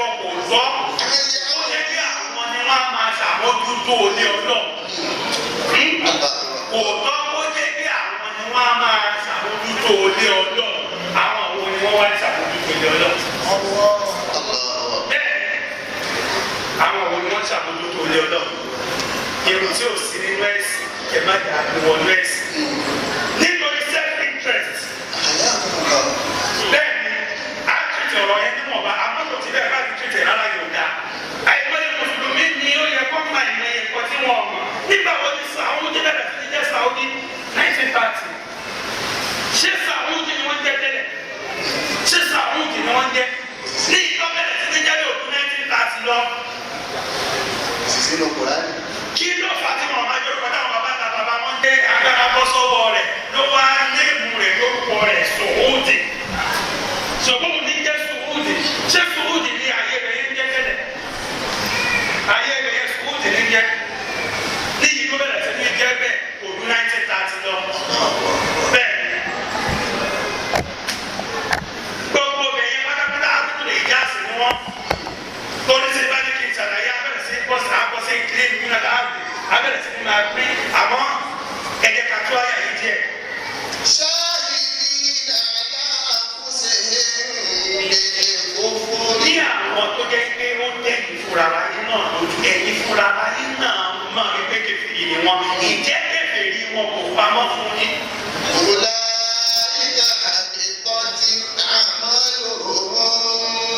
ẹbọ kò tọ́ ó yẹ kí àwọn ni wọ́n á máa ṣàmójútó ilé Ọlọ́run. Kò tọ́ kó jẹ́ kí àwọn ni wọ́n á máa ṣàmójútó ilé Ọlọ́run. Àwọn wo ni wọ́n wá ń ṣàmójútó ilé Ọlọ́run? Bẹ́ẹ̀ àwọn wo ni wọ́n ṣàmójútó ilé Ọlọ́run? Irun tí ò sí nínú ẹ̀sìn ẹ má dà á wọnú ẹ̀sìn. Nítorí self-interest. Bẹ́ẹ̀ni, a tètè ọ̀rọ̀ yẹn níwọ̀nba, àmọ́ kò tí bẹ́ẹ̀ bá ti tètè rárá yóò dáa. Àìmọye Mùsùlùmí ni ó yẹ kó máa ìmọ̀ yẹn kọ́ tí wọ́n mọ̀. Nígbà wo ni Sàúdí bẹ̀rẹ̀ sí ní jẹ́ Sàúdí 1930? Ṣé Sàúdí ni wọ́n jẹ́ tẹ́lẹ̀? Ṣé Sàúdí ni wọ́n jẹ́? Ní ìtọ́ bẹ̀rẹ̀ sí ní jẹ́ òkú 1930 lọ. Sínú Kùránì. Kí ló fà tí wọn máa jẹ́ orúkọ táwọn bàbá ta bàbá wọn jẹ́ agbára bọ́ sọ́wọ́ rẹ̀ ló wá néèmù rẹ̀ lórúkọ rẹ̀ Sòwòdì. Sòwòdì ní jẹ́ Sòwòdì. Ṣé Sòwòdì ní ayé rẹ̀ yẹn jẹ́ tẹ́lẹ̀? Ayé rẹ̀ yẹn Sòwòdì ní jẹ́. Níyì tó bẹ̀rẹ̀ sí ní jẹ́ bẹ́ẹ̀ òdu 1930 lọ. Bẹ́ẹ̀ ni. Gbogbo bẹ̀yẹn pátápátá àdúgbò lè já sí ni wọ́n. Torí ṣe bá ní kí n ṣàlàyé abẹ́rẹ́ sí bọ́sì abọ́sí ìdílé ìlú náà láàbì abẹ́rẹ́ sí ní máa pín àmọ́ ẹ̀jẹ̀ ká tó àyà yìí díẹ̀. شاهدين على أنفسهم بالكفر. Ní àwọn tó jẹ́ pé ó tẹ̀yìn fúnra ara yín náà lójú ẹ̀yìn fúnra ara yín náà mọ̀ wípé kèfèrí ni wọ́n ìjẹ́ kèfèrí wọn kò pamọ́ fún yín. أولئك حبطت أعمالهم.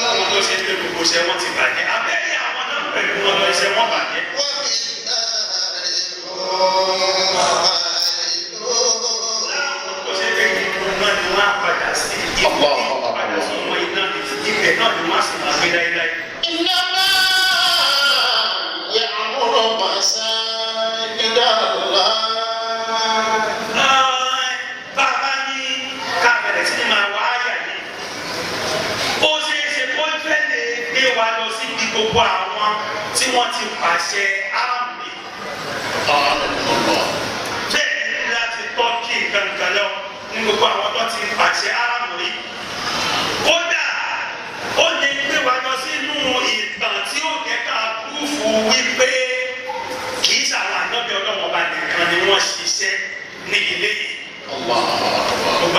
Àwọn tó ṣe pé gbogbo iṣẹ́ wọn ti bàjẹ́ abẹ́rẹ́ àwọn náà pẹ̀lú wọn lọ iṣẹ́ wọn bàjẹ́. وفي النار هم خالدون. Láwọn tó ṣe pé ìlú náà ni wọ́n á padà sí ìlú padà sí ọmọ iná ibẹ̀ náà ni wọ́n á sì máa gbé láéláé. إنما يعمر مساجد الله. Bàbá ní ká bẹ̀rẹ̀ sí ní máa wá àyà yìí. Ó ṣeé ṣe kó fẹ́ lè gbé wa lọ síbi gbogbo àwọn tí wọ́n ti pàṣẹ àmì. Bẹ́ẹ̀ ni láti tọ́kì kankan lọ ní gbogbo àwọn tó ti pàṣẹ àmì. Kódà ó lè gbé wa lọ sínú ìtàn tí ó jẹ́ ká púrúfù wípé kì í ṣàwọn ànábì Ọlọ́run ọba nìkan ni wọ́n ṣiṣẹ́ ní ilé yìí. Gbogbo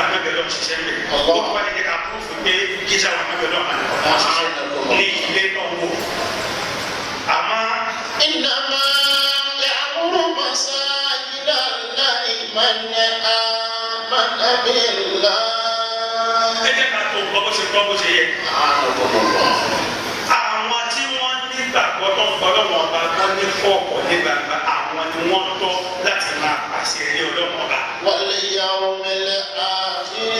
ànábì Ọlọ́run ṣiṣẹ́ ń bẹ̀. Ó tún wá lè jẹ́ ká púrúfù pé kì í ṣàwọn ànábì Ọlọ́run ọba nìkan wọ́n ṣiṣẹ́ ní ilé náà wò. Àmọ́ إنما يعمر مساجد الله من آمن بالله. ẹ jẹ́ ká tó nǹkan bó ṣe tọ́ bó ṣe yẹ. Àwọn tí wọ́n nígbàgbọ́ tó ń gbọ́ lọ́wọ́ ọba gbọ́ ní kọ̀ọ̀kọ̀ ní gbangba àwọn ni wọ́n tọ́ láti máa pàṣẹ ilé Ọlọ́run ọba. واليوم الآخر.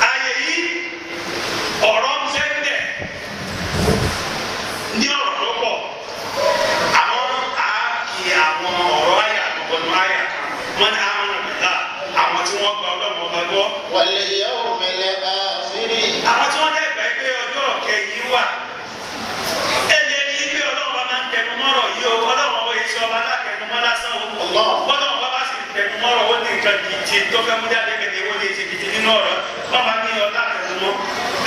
Ààyè yìí ọ̀rọ̀ ń bẹ́ẹ̀ ní ọ̀rọ̀ tó pọ̀ àwọn àákì àwọn ọ̀rọ̀ àyà àkọ́kọ́ àyà kan wọ́n ní àwọn ọ̀nà àwọn tí wọ́n gba Ọlọ́run ọba gbọ́. واليوم الآخر. Àwọn tí wọ́n dẹ́gbà pé ọjọ́ kẹyìn wà ẹ lè rí pé Ọlọ́run bá máa ń tẹnu mọ́rọ̀ yìí o. Ọlọ́run ọba yìí ṣe ọba látẹnumọ́ lásán o. Ọlọ́run bá bá sì tẹnu mọ́rọ̀ ó ní nǹkan gidi tó fẹ́ mú jáde kẹ́ni ó ní ìṣègidì nínú ọ̀rọ̀ wọ́n máa ní ọlá tẹnumọ́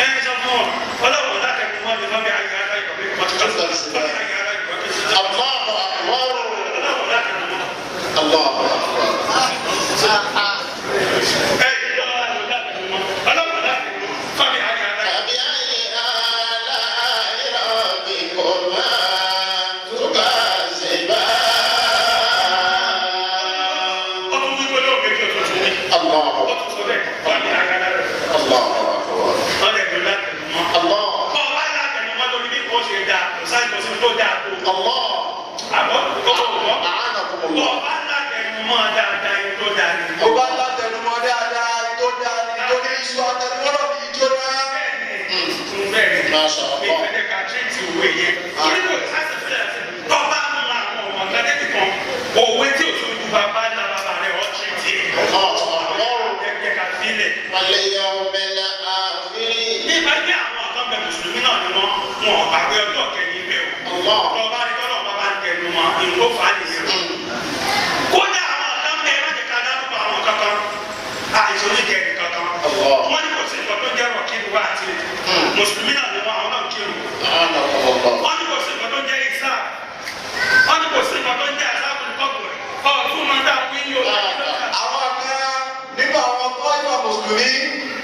ẹ ń sọ fún ọ Ọlọ́run ọlá tẹnumọ́ ni wọ́n bí ayé ara ìkọ̀wé الله أكبر. Ọlọ́run ọlá tẹnumọ́ الله أكبر. ẹ ọlọ́run ọlá tẹnumọ́ Ọlọ́run ọlá tẹnumọ́ fábí ayé ara فبأي آلاء ربكما تكذبان؟ Ọdún wípé lóògbé kí o tó tún wí. الله Ọdún sọ bẹ́ẹ̀ fábí ayé ara rẹ̀. الله أكبر. Wọ́n lè lò látẹnumọ́. الله Kọ́ ọ bá látẹnumọ́ lórí bí kò ṣe dáa kò sáà kò sí tó dáa tó. الله Àbọ̀ kò kò wọ́. أعانكم Kọ́ الله. ọ bá látẹnumọ́ dáadáa yín tó dáa ni. Ó bá látẹnumọ́ dáadáa tó dáa ni torí iṣu atẹnumọ́rọ̀ kì í jóná. Bẹ́ẹ̀ni, bẹ́ẹ̀ni. ما شاء Mi الله. fẹ́ lè ka tírìtì òwe yẹn. Torí kò sáà sílẹ̀ tọ́ bá mú àwọn ọmọ kan débi kan, òwe tí ò tún ju bàbá ńlá bàbá rẹ̀ ọ́ tírìtì ẹ̀. الله أكبر. Jẹ́ ká sílẹ̀. واليوم الآخر. Nípa bí àwọn ọ̀tọ́ bẹ Mùsùlùmí náà ni wọ́n wọn ò gbàgbé ọjọ́ kẹyìn bẹ́ẹ̀ o. Allah. Tọ́ bá rí tọ́lọ̀ bá bá ń tẹnu mọ́ ìlú fà á nìyẹn o. Kódà àwọn ọ̀tọ́ bẹ má jẹ́ ká dárúkọ àwọn kankan. Àìsàn oníjẹ nìkankan. Allah. Wọ́n ní kò sí nǹkan tó jẹ́ rọ̀kìlù wá àti Mùsùlùmí náà ni wọ́n àwọn náà kí ṣírò. Wọ́n ní kò sí nǹkan tó ń jẹ́ ìsá. Wọ́n ní kò sí nǹkan tó ń jẹ́ àṣàkùn kọ́kùnrin. Ọ̀tún máa ń dá wí ní oṣù. Àwọn kan nínú àwọn tọ́ìfà mùsùlùmí,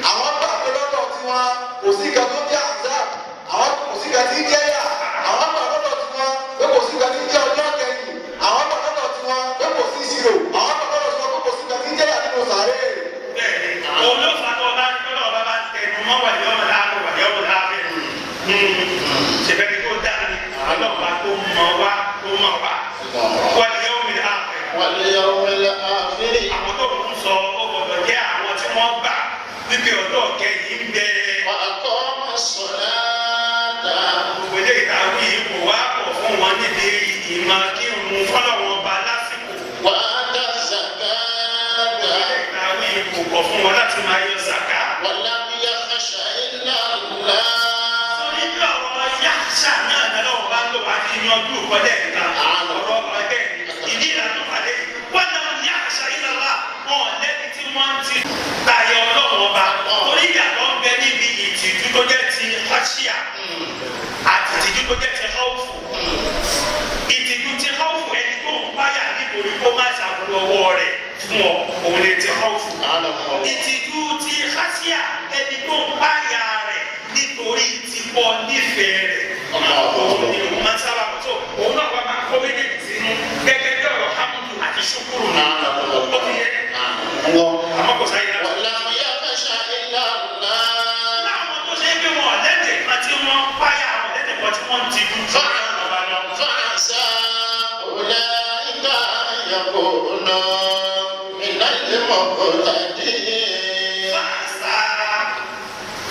àwọn gbà pé lọ́dọ̀ tiwọn kò sí nǹkan tó jẹ́ azab, àwọn kò sí nǹkan tí ń jẹ́ yà, àwọn gbà lọ́dọ̀ tiwọn pé kò sí nǹkan tí ń jẹ́ ọjọ́ kẹyìn, àwọn gbà lọ́dọ̀ tiwọn pé kò sí ìṣirò, àwọn gbà lọ́dọ̀ tiwọn pé kò sí nǹkan tí ń jẹ́ yà nínú sàárè. Bẹ́ẹ̀ni, òun ló fà tó bá tó lọ́wọ́ bá bá tẹnu mọ́ wà yọ̀wọ̀ láàbò wà yọ̀wọ̀ láàbẹ̀. Ṣèbẹ́ni tó dá ní ọlọ́pàá tó mọ̀ wá tó mọ̀ wá. Wà yọ̀wọ̀ láàbẹ̀. واليوم الآخر. Àwọn tó ń sọ ó gbọdọ̀ jẹ́ àwọn tí wọ́n gbà wípé ọjọ́ kẹyìn ń bẹ. وأقام الصلاة. Gbogbo ilé ìtàwé yìí kò wá pọ̀ fún wọn níbi ìmọ̀ kírun fọlọ́wọn ọba lásìkò. وآتى الزكاة. Gbogbo ilé ìtàwé yìí kò pọ̀ fún wọn láti máa yọ sàká. ولم يخش إلا الله. Torí bí ọ̀rọ̀ yáṣà náà lọ́wọ́ bá ń lò wá fi yanjú ìkọjá ìta ọ̀rọ̀ ọ̀dẹ́ ìdí ìlànà pàdé wọ́n náà yáṣà ìlàlá wọn lẹ́ni tí wọ́n ti tayọ ọlọ́run ọba torí ìyàtọ̀ ń bẹ níbi ìtìjú tó jẹ́ ti xọ́ṣíà àti ìtìjú tó jẹ́ ti xọ́ọ̀fù. Ìtìjú ti xọ́ọ̀fù ẹni tó ń báyà nítorí kó má ṣàbùrù ọwọ́ rẹ̀ fún ọ òun lè ti xọ́ọ̀fù. Ìtìjú ti xọ́ṣíà ẹni tó ń báyà rẹ̀ nítorí ti pọ̀ nífẹ̀ẹ́ rẹ̀ òun ni òun máa ń sábà tó òun náà wà máa kó méjèèjì sínú gẹ́gẹ́ bí ọ̀rọ̀ hamudu àti ṣukuru ni ó ti yẹ àmọ́ kò sáyé náà. ولم يخش إلا الله. Láwọn tó ṣe é pé wọn ọ̀lẹ́dẹ̀ kan tí wọ́n páyà àwọn ọ̀lẹ́dẹ̀ kan tí wọ́n ti dùn tó ọba lọ. فعسى أولئك أن يكونوا من المهتدين. Fa àṣà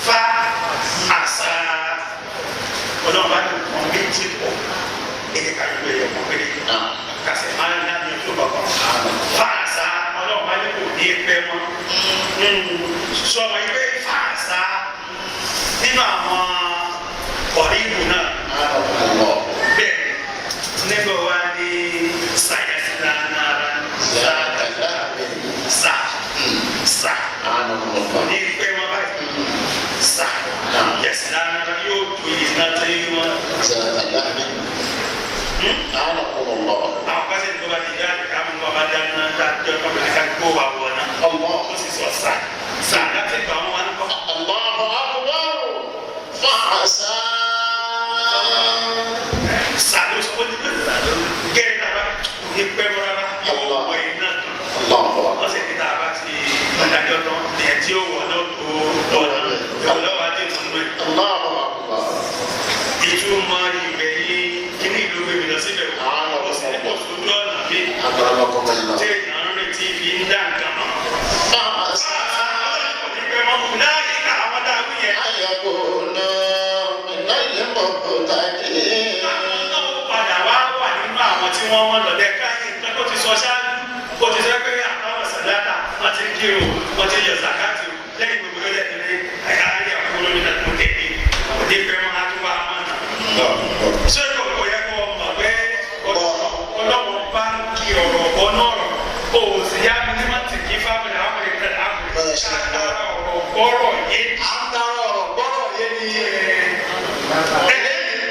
fa àṣà ọlọ́run bá ní nǹkan méjì pọ̀ èyí ká yọ ẹ̀yọ̀ kan péré kàṣẹ máa ń dá ní ojú bàbá. Fa àṣà ọlọ́run bá ní kò ní pẹ́ mọ́. Sọ̀rọ̀ yìí pé fa àṣà nínú àwọn ọ̀rí ìlú náà bẹ́ẹ̀ nígbà wa ní sáyẹ́nsì náà sá sá ní pẹ́ mọ́ báyìí sá yẹ̀sì náà yóò tó yìí náà tó yìí wọn. Àwọn pàṣẹ ní bàbá ti dá ká mú bàbá dáná dá jọ kọ́ bẹ̀rẹ̀ ká gbó wa wọ̀ náà. Ó sì sọ sá sá láti gbà wọn wọn kọ́. الله أكبر. فعسى Sá ló sọ wọ́n ti bẹ̀rẹ̀ gẹ́rẹ́ náà bá ní pẹ́ mọ́ rárá yóò wọ iná tán. Wọ́n sì ní tàbá ti ọ̀dájọ́ tán ní ẹ̀ tí ó wọ̀ náà tó ọ̀nà ìwọ̀lọ́wọ́ adé tó ń gbé. الله أكبر. Ìtumọ̀ ibẹ̀ yìí kíní ìlú gbèmí lọ síbẹ̀ ó sì ní kò sójú ọ̀nà mi أكرمكم الله. tí èèyàn ń retí fi ń dá nǹkan mọ̀. فعسى Kò ní pẹ́ mọ́ kù láàyè ká àwọn dáwí yẹn. أن يكونوا من المهتدين. Àwọn náà ó padà wá wà nínú àwọn tí wọ́n wọ́n lọ́dẹ káyé nǹkan tó ti sọ ṣáájú. Ó ti sọ pé àtàwọn sàdáàtà wọ́n ti ń kírun wọ́n ti yọ sàkáàtì lẹ́yìn gbogbo ẹ̀jẹ̀ tó ní ẹ̀ka ayé àkókò lórí náà tó tẹ̀lé. Kò ní pẹ́ mọ́ àtúwà mọ́nà. Ṣé kò yẹ kó mọ̀ pé ọlọ́wọ́ bá ń kí ọ̀rọ̀ bọ́ náà rọ̀ kó o sì yá mi ní mọ́tì kí fámìlì áfíríkà áfíríkà ọ̀rọ̀ gbọ́rọ̀ yé. À ń tara ọ̀rọ̀ gbọ́rọ̀ yé ni.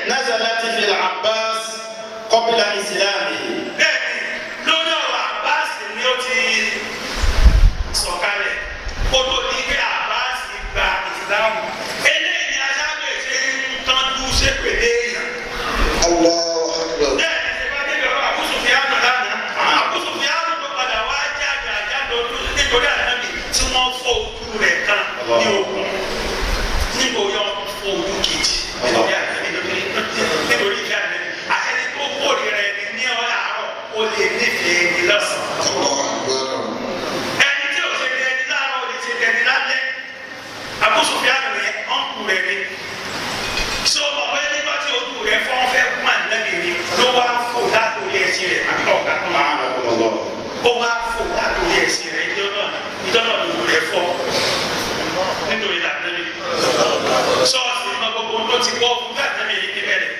نزلت في العباس قبل إسلامه. Bẹ́ẹ̀ni, lórí ọ̀rọ̀ Àbáàsì ni ó ti sọ̀kalẹ̀ kó tó di pé Àbáàsì gba ìsìlámù. Eléyìí ni aṣáájú ṣe ń tọ́jú ṣépèlé èèyàn. Allahu Akbar. Bẹ́ẹ̀ni, ṣe bá débi ọ̀rọ̀ Abu Sufyan lánàá. Abu Sufyan tó padà wá jáde àjáde ojú nítorí ànábì tí wọ́n fọ́ ojú rẹ̀ kan ní ogun. Níbo yọ fọ́ ojú kejì nítorí ànábì nítorí ìfẹ́ ànábì. Àtẹni tó kórìíra ẹni ní àárọ̀ ó lè nífẹ̀ẹ́ ẹni lọ́sàn-án. Allahu Akbar. Ẹni tí ò ṣe ní ẹni láàárọ̀ ó lè ṣe ní ẹni lálẹ́. Abu Sufyan rẹ̀ ọ̀nkù rẹ̀ ni. Ṣé o mọ̀ pé nígbà tí ojú rẹ̀ fọ́n fẹ́ kún ànábì ni ló wá fò látòrí ẹṣin rẹ̀ àbí ọ̀gá tó máa ó wá fò látòrí ẹṣin rẹ̀ ìjọ náà lójú rẹ̀ fọ́ nítorí ànábì. Ṣọ́ọ̀ṣì mọ gbogbo tó ti kọ́ fún ànábì yìí ti bẹ̀rẹ̀.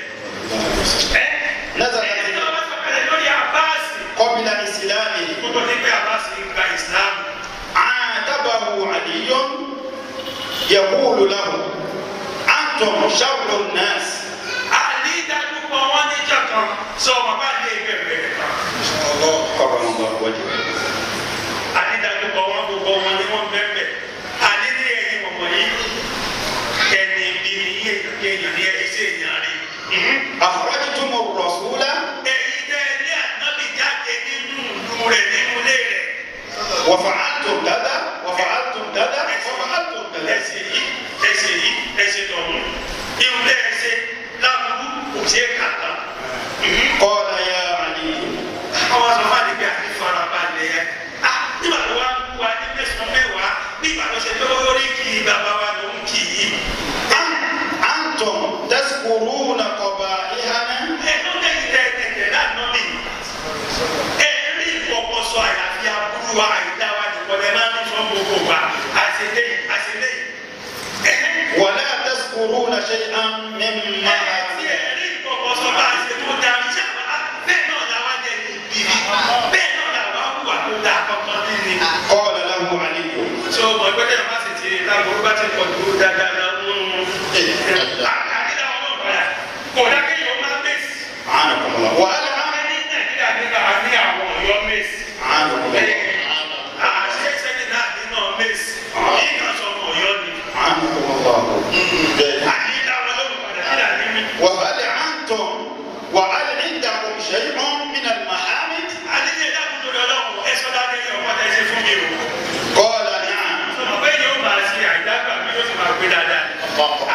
Ẹ نزلت ẹni tó bá sọ̀kalẹ̀ lórí Àbáàsì قبل إسلامه. gbogbo ní pé Àbáàsì gba ìsìlámù. عاتبه علي يقول له أنتم شر الناس. Àlí dájú pọ̀ wọ́n níjọ́ kan sọ wọn bá lé bẹ̀rẹ̀ kan. كرم الله وجهه. Àlí dájú pọ̀ wọ́n gbogbo wọn ni wọ́n bẹ̀rẹ̀. Àlí ní ẹ̀yìn wọ̀nyí yìí ẹni bí ní èèyàn ní ẹ̀yìn sí èèyàn rí. أخرجتم الرسول Ẹ̀yin tẹ́ ẹ ní ànábì jáde nínú ìlú rẹ̀ nínú ilé rẹ̀. وفعلتم كذا وفعلتم كذا وفعلتم كذا. Ẹsẹ̀ yìí ẹsẹ̀ yìí ẹsẹ̀ tọ̀hún. Irun tẹ́ ẹ ṣe láburú kò ṣeé kà tán. قال يا علي Àwọn sọ fún àdìgbẹ́ àti farabalẹ̀ ẹ̀. Ah, nígbà tó wá ń kú wa ní mẹ́sàn-án mẹ́wàá, nígbà tó ṣe pé ó rí kì í bàbá wa ló ń kì í. أنتم تذكرون قبائحنا Ẹ tó tẹ̀yìn tẹ̀ tẹ̀tẹ̀ lánàá mi. Ẹ rí ìkọ̀kọ̀ sọ àyàfi aburú wa àìdá wa nìkan lẹ máa ń sọ gbogbo wa. Àṣelẹ́yìn àṣelẹ́yìn. ولا تذكرون شيئا مما Ẹ tí ẹ rí ìkọ̀kọ̀ sọ bá a ṣe tó dáa iṣẹ́ àwọn bẹ́ẹ̀ náà làwa jẹ ní ibi bẹ́ẹ̀ náà làwa hùwà tó dáa kankan nínú. قال له علي Ṣé o mọ̀ pé tẹ́lẹ̀ bá sì ti lágbo bá ti pọ̀ ju dáadáa lọ? Àdídá wọn náà padà. Kò dákẹ́ yóò máa mẹ́sì. عانكم الله وهل Àwọn ní Nàìjíríà nígbà ní àwọn Ọ̀yọ́ mẹ́sì. عانكم الله Àṣẹ sẹ́ni náà nínú mẹ́sì. Yìí kan sọ ọmọ Ọ̀yọ́ ni. عانكم الله Àdídá wọn lóhùn padà nílà ní mi. وهل أنتم وهل عندكم شيء من المحامد؟ Àdídé dákun torí Ọlọ́run ẹ sọ dáadé yẹ ọkọ tẹ ṣe fún mi o. قال نعم. Sọ̀rọ̀ pé yóò máa ṣe àìdágbà mi yóò sì máa gbé dáadáa.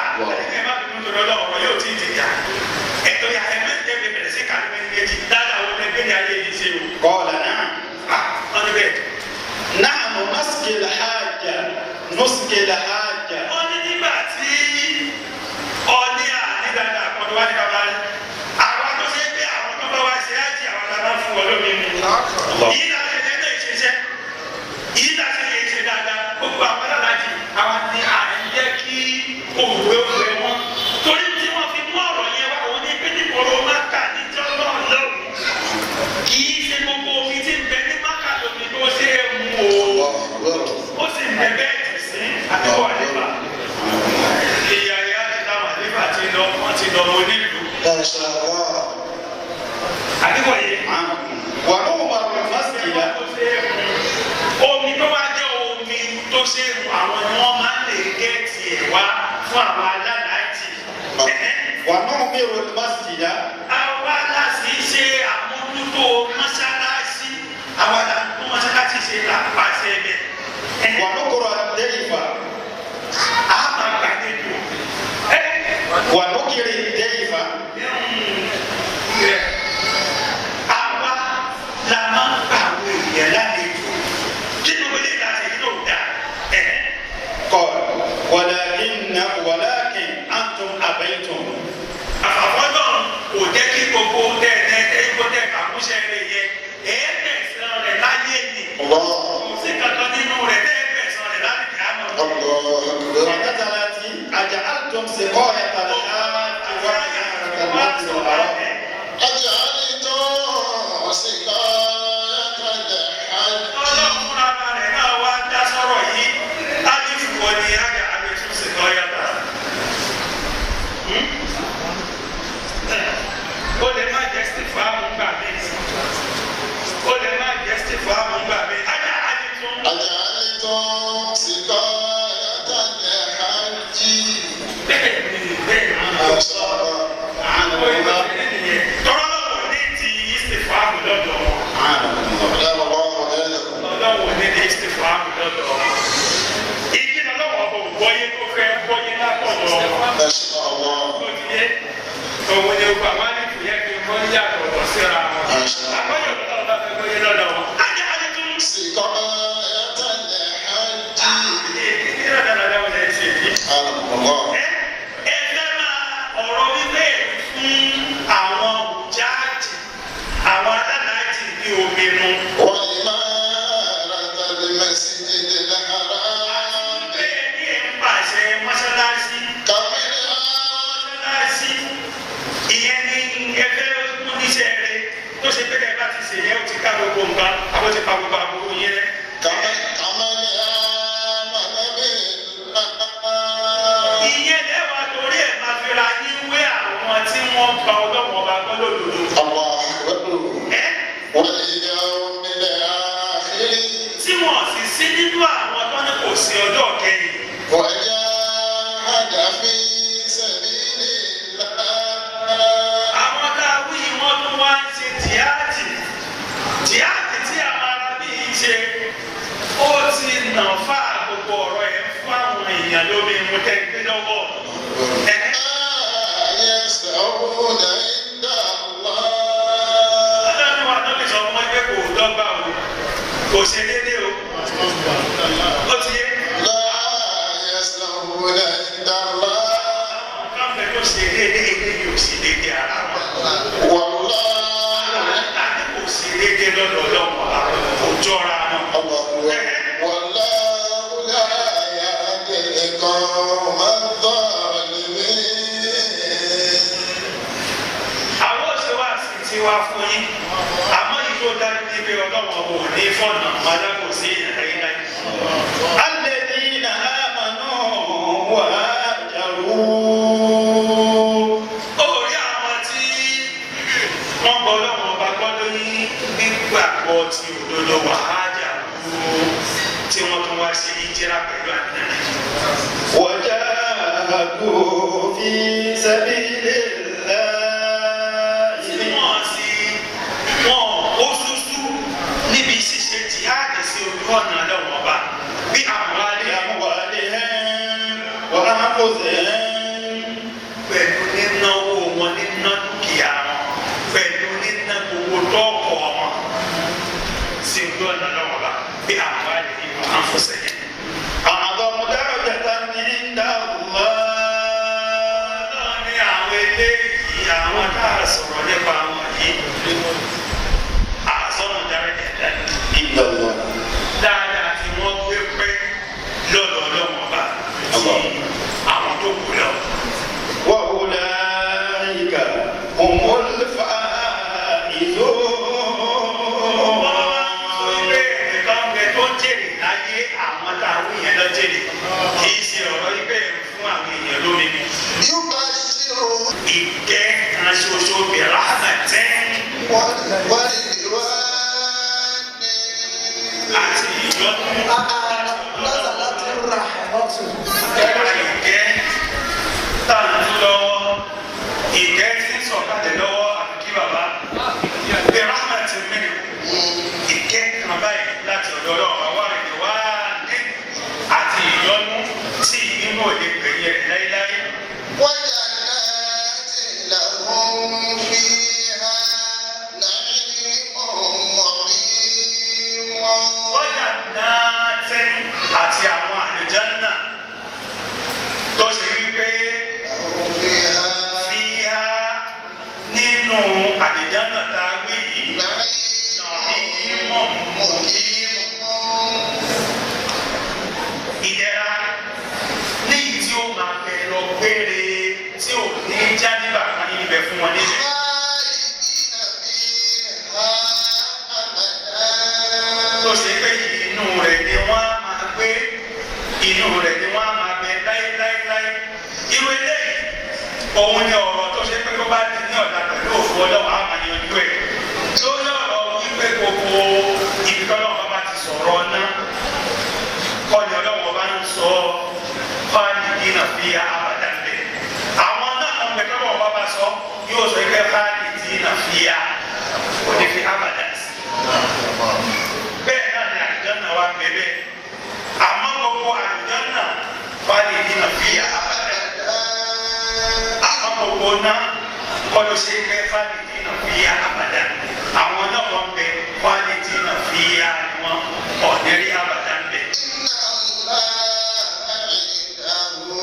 Àdídé má bínú torí Ọlọ́run ọ̀rọ̀ yóò tí ì dìjà. Ẹ̀tọ́ ya ẹgbẹ́ ìjẹ́bi bẹ̀rẹ̀ sí kàlí méjì dáadáa wọn lẹgbẹ́ ní ayé yìí ṣe o. قال نعم. Wọ́n ní bẹ́ẹ̀. نحن نسقي الحاجة نسقي الحاجة. Wọ́n ní nígbà tí ọní àní dáadáa kan tó wá ní kaba ní. Àwa tó ṣe pé àwọn tó bá wá ṣe ájì àwọn la máa ń fún wọn lómi mu. Yìí náà ṣe lẹ́tọ̀ ìṣiṣẹ́. Yìí náà ṣe lè ṣe dáadáa. Gbogbo àwọn aláàjì àwọn ni à ń jẹ́ kí òwe òwe wọn. Torí tí wọ́n fi mú ọ̀rọ̀ yẹn wá, òun ní pé nípòrò Mákà níjọ́ náà lọ́wọ́. Kì í ṣe gbogbo omi tí ń bẹ ní Mákà lómi tó ṣe é mu o. Ó sì ń bẹ bẹ́ẹ̀ jù sí àdúgbò àlefa. Ìyá ìyá ti táwọn àlefa ti lọ, wọ́n ti lọ wọn nílùú. Àdúgbò yìí. ونؤمر المسجد Omi tó wá jẹ́ omi tó ṣe é mu àwọn ni wọ́n máa ń lè gẹ́ẹ̀tì ẹ̀ wá fún àwọn alálàájì. ونؤمر المسجد Àwa la sì ṣe àmójútó mọ́ṣáláṣí. Àwa la tún mọ́ṣáláṣí ṣe là ń pàṣẹ bẹ̀. ونقرأ الضيف A máa gbàlejò. ونكري الضيف. Àwa la máa ń gbà àwọn èèyàn lálejò. Kí gbogbo ilé ìlànà yìí ló dà? قال ولكن ولكن أنتم أبيتم. Àfàfọ́ náà kò jẹ́ kí gbogbo tẹ̀tẹ̀ ikú tẹ̀ kàkúṣe rẹ̀ yẹ ẹ̀ẹ́dẹ̀sán rẹ̀ láyé ni. Kò sí kankan nínú rẹ̀ tẹ́ẹ̀dẹ̀sán rẹ̀ láyé kí á mọ̀. ونزلت أجعلتم سقاية الحاج وعمارة المسجد الحرام. أجعلتم سقاية الحج Ọlọ́run fúnra rẹ̀ náà wá dá sọ̀rọ̀ yìí. Alifu wọ ni ájà àmì tún sì tọ́ yàtọ̀. Ó lè má jẹ́ stifamu gbà mí. Ó lè má jẹ́ stifamu gbà mí. Ájà àmì tún. أجعلتم سقاية الحج Bẹ́ẹ̀ ni bẹ́ẹ̀ ni. ما شاء الله. عانكم الله. Tọ́lá lọ́wọ́ ní ti istifamu lọ́dọ̀ wọn. عانكم الله. أدام الله مكانكم. Ọlọ́wọ́ ní ti istifamu lọ́dọ̀ wọn. Ìdí lọ́wọ́ bò gbọ́yé tó fẹ́ gbọ́yé látọ̀dọ̀ wọn. ما شاء الله. Tó ti yé. Òun ni gbogbo àwọn àlejò yẹn fi mọ́ yàtọ̀ lọ síra wọn. Àkọ́yọ̀ lọ́dọ̀ bá fẹ́ gbọ́yé lọ́dọ̀ wọn. Ajá ajá tún. سقاية الحج Ìdí lọ́dọ̀ wọn lè ṣe yìí. أدام الله. Ẹ fẹ́ máa ọ̀rọ̀ wípé fún àwọn jáàjì àwọn alálàájì ní omi mu. وإمارة المسجد الحرام Bẹ́ẹ̀ ni ẹ̀ ń pàṣẹ mọ́ṣáláṣí. كمن Mọ́ṣáláṣí ìyẹn ni ẹ fẹ́ kú níṣẹ́ rẹ tó ṣe pé ẹ bá ti tuntun tẹ́ gbé lọ́wọ́. لا يستوون عند الله. Ọlọ́run wa náà lè sọ fún ẹgbẹ́ kò dọ́gba o, kò ṣe déédéé o. Ó ti yé. لا يستوون عند الله. Àwọn kan bẹ tó ṣe déédéé, eléyìí ò ṣe déédéé ara wọn. والله Àní kò ṣe déédéé lọ́dọ̀ Ọlọ́run ọba, kò jọra wọn. والله لا يهدي القوم الظالمين. Àwọn òṣè wá sí tiwa fún yín, àmọ́ yìí tó dájú ní pé Ọlọ́run ọba ò ní fọ̀nà alábòsí ìrìn láyé. الذين آمنوا وهاجروا. Ó rí àwọn tí wọ́n gbọ́ Ọlọ́run ọba gbọ́ lórí gbígbàgbọ́ ti òdodo wàhájà kú tí wọ́n tún wá ṣe ìjẹ́ra pẹ̀lú àdínà. وجاهدوا في سبيل Tí الله. wọ́n sì wọ́n ó ṣúṣú níbi ṣíṣe jihad sí ojú ọ̀nà Ọlọ́run ọba bí àwọn alẹ́ بأموالهم وأنفسهم. pẹ̀lú nínáwó wọn, níná dúkìá wọn, pẹ̀lú níná gbogbo tọ́ọ̀kọ̀ wọn sí ojú ọ̀nà Ọlọ́run ọba bí àwọn alẹ́ ìwọ̀n àǹfọ̀sẹ̀yìn. أعظم درجة عند الله. Ọlọ́run ní àwọn eléyìí, àwọn tá a sọ̀rọ̀ nípa wọn yìí, àsọ̀rọ̀ dára dáadáa عند الله. dáadáa tí wọ́n gbé pẹ́ lọ́dọ̀ Ọlọ́run ọba tí àwọn tó kù lọ. وأولئك هم Wọ́n wá ń sọ الفائزون. pé ẹnìkan bẹ tó ń jèrè láyé, àwọn tá a wí yẹn lọ jèrè, kì í ṣe ọ̀rọ̀ ibẹ̀ fún àwọn èèyàn lómi mu. يبشرهم Ìkẹ́ kan ṣoṣo bẹ̀rẹ̀ àmọ̀tẹ́ ورضوان. àti ìyọ́nú. نزلت الرحمة. Ìkẹ́ tá à ń tú lọ́wọ́, ìkẹ́ tí ń sọ̀kalẹ̀ lọ́wọ́ àfi kí bàbá bẹ̀rẹ̀ àmọ̀tẹ́ mẹ́rin ìkẹ́ kan báyìí láti ọ̀dọ̀ Ọlọ́run wá rẹ̀ wá ní àti ìyọ́nú tí ìbínú òde gbẹ̀yẹ rẹ̀ láéláé. وجنات لهم فيها نعيم مقيم. Wọ́jà náà tẹ́ àti àwọn àlùjánnà tó ṣe wípé لهم فيها fi há nínú àlùjánnà tá a wí yìí نعيم ìmọ̀ مقيم. ìdẹ̀ra níyì tí ó máa bẹ lọ gbére tí ò ní já nígbà kan níbẹ̀ fún wọn níbẹ̀. خالدين فيها Tó أبدا. ṣe pé inú rẹ̀ ni wọ́n á máa gbé, inú rẹ̀ ni wọ́n á máa bẹ láéláéláé. Irú eléyìí òun ni ọ̀rọ̀ tó ṣe pé tó bá di ní ọ̀la pẹ̀lú òfin Ọlọ́run á máa yanjú ẹ̀. Lórí ọ̀rọ̀ wípé gbogbo ibi tọ́lọ́run bá ti sọ̀rọ̀ ná kọ́ni Ọlọ́run bá ń sọ khalidina fiha abadan bẹ̀. Àwọn náà kan bẹ tọ́lọ́run bá bá sọ yóò sọ pé khalidina fiha, kò ní fi abadan sí. Bẹ́ẹ̀ náà ni àlùjánnà wa bẹ̀rẹ̀, àmọ́ gbogbo àlùjánnà khalidina fiha abadan, àmọ́ gbogbo náà kọlu ṣe pé khalidina fiha abadan. Àwọn náà wọ́n bẹ khalidina fiha ni wọ́n ọ̀nẹ́rí abadan bẹ̀. إن الله عنده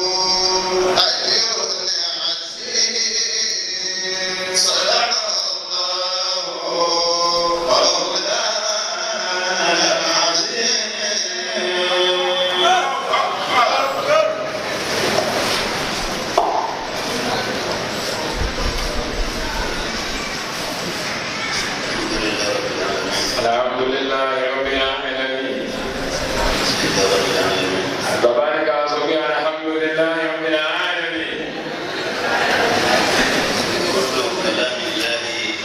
أجر عظيم. صدق الله مولانا العظيم. الحمد لله رب العالمين. Bàbá ní ká sọ pé alhamdulillahi rabbil alamin.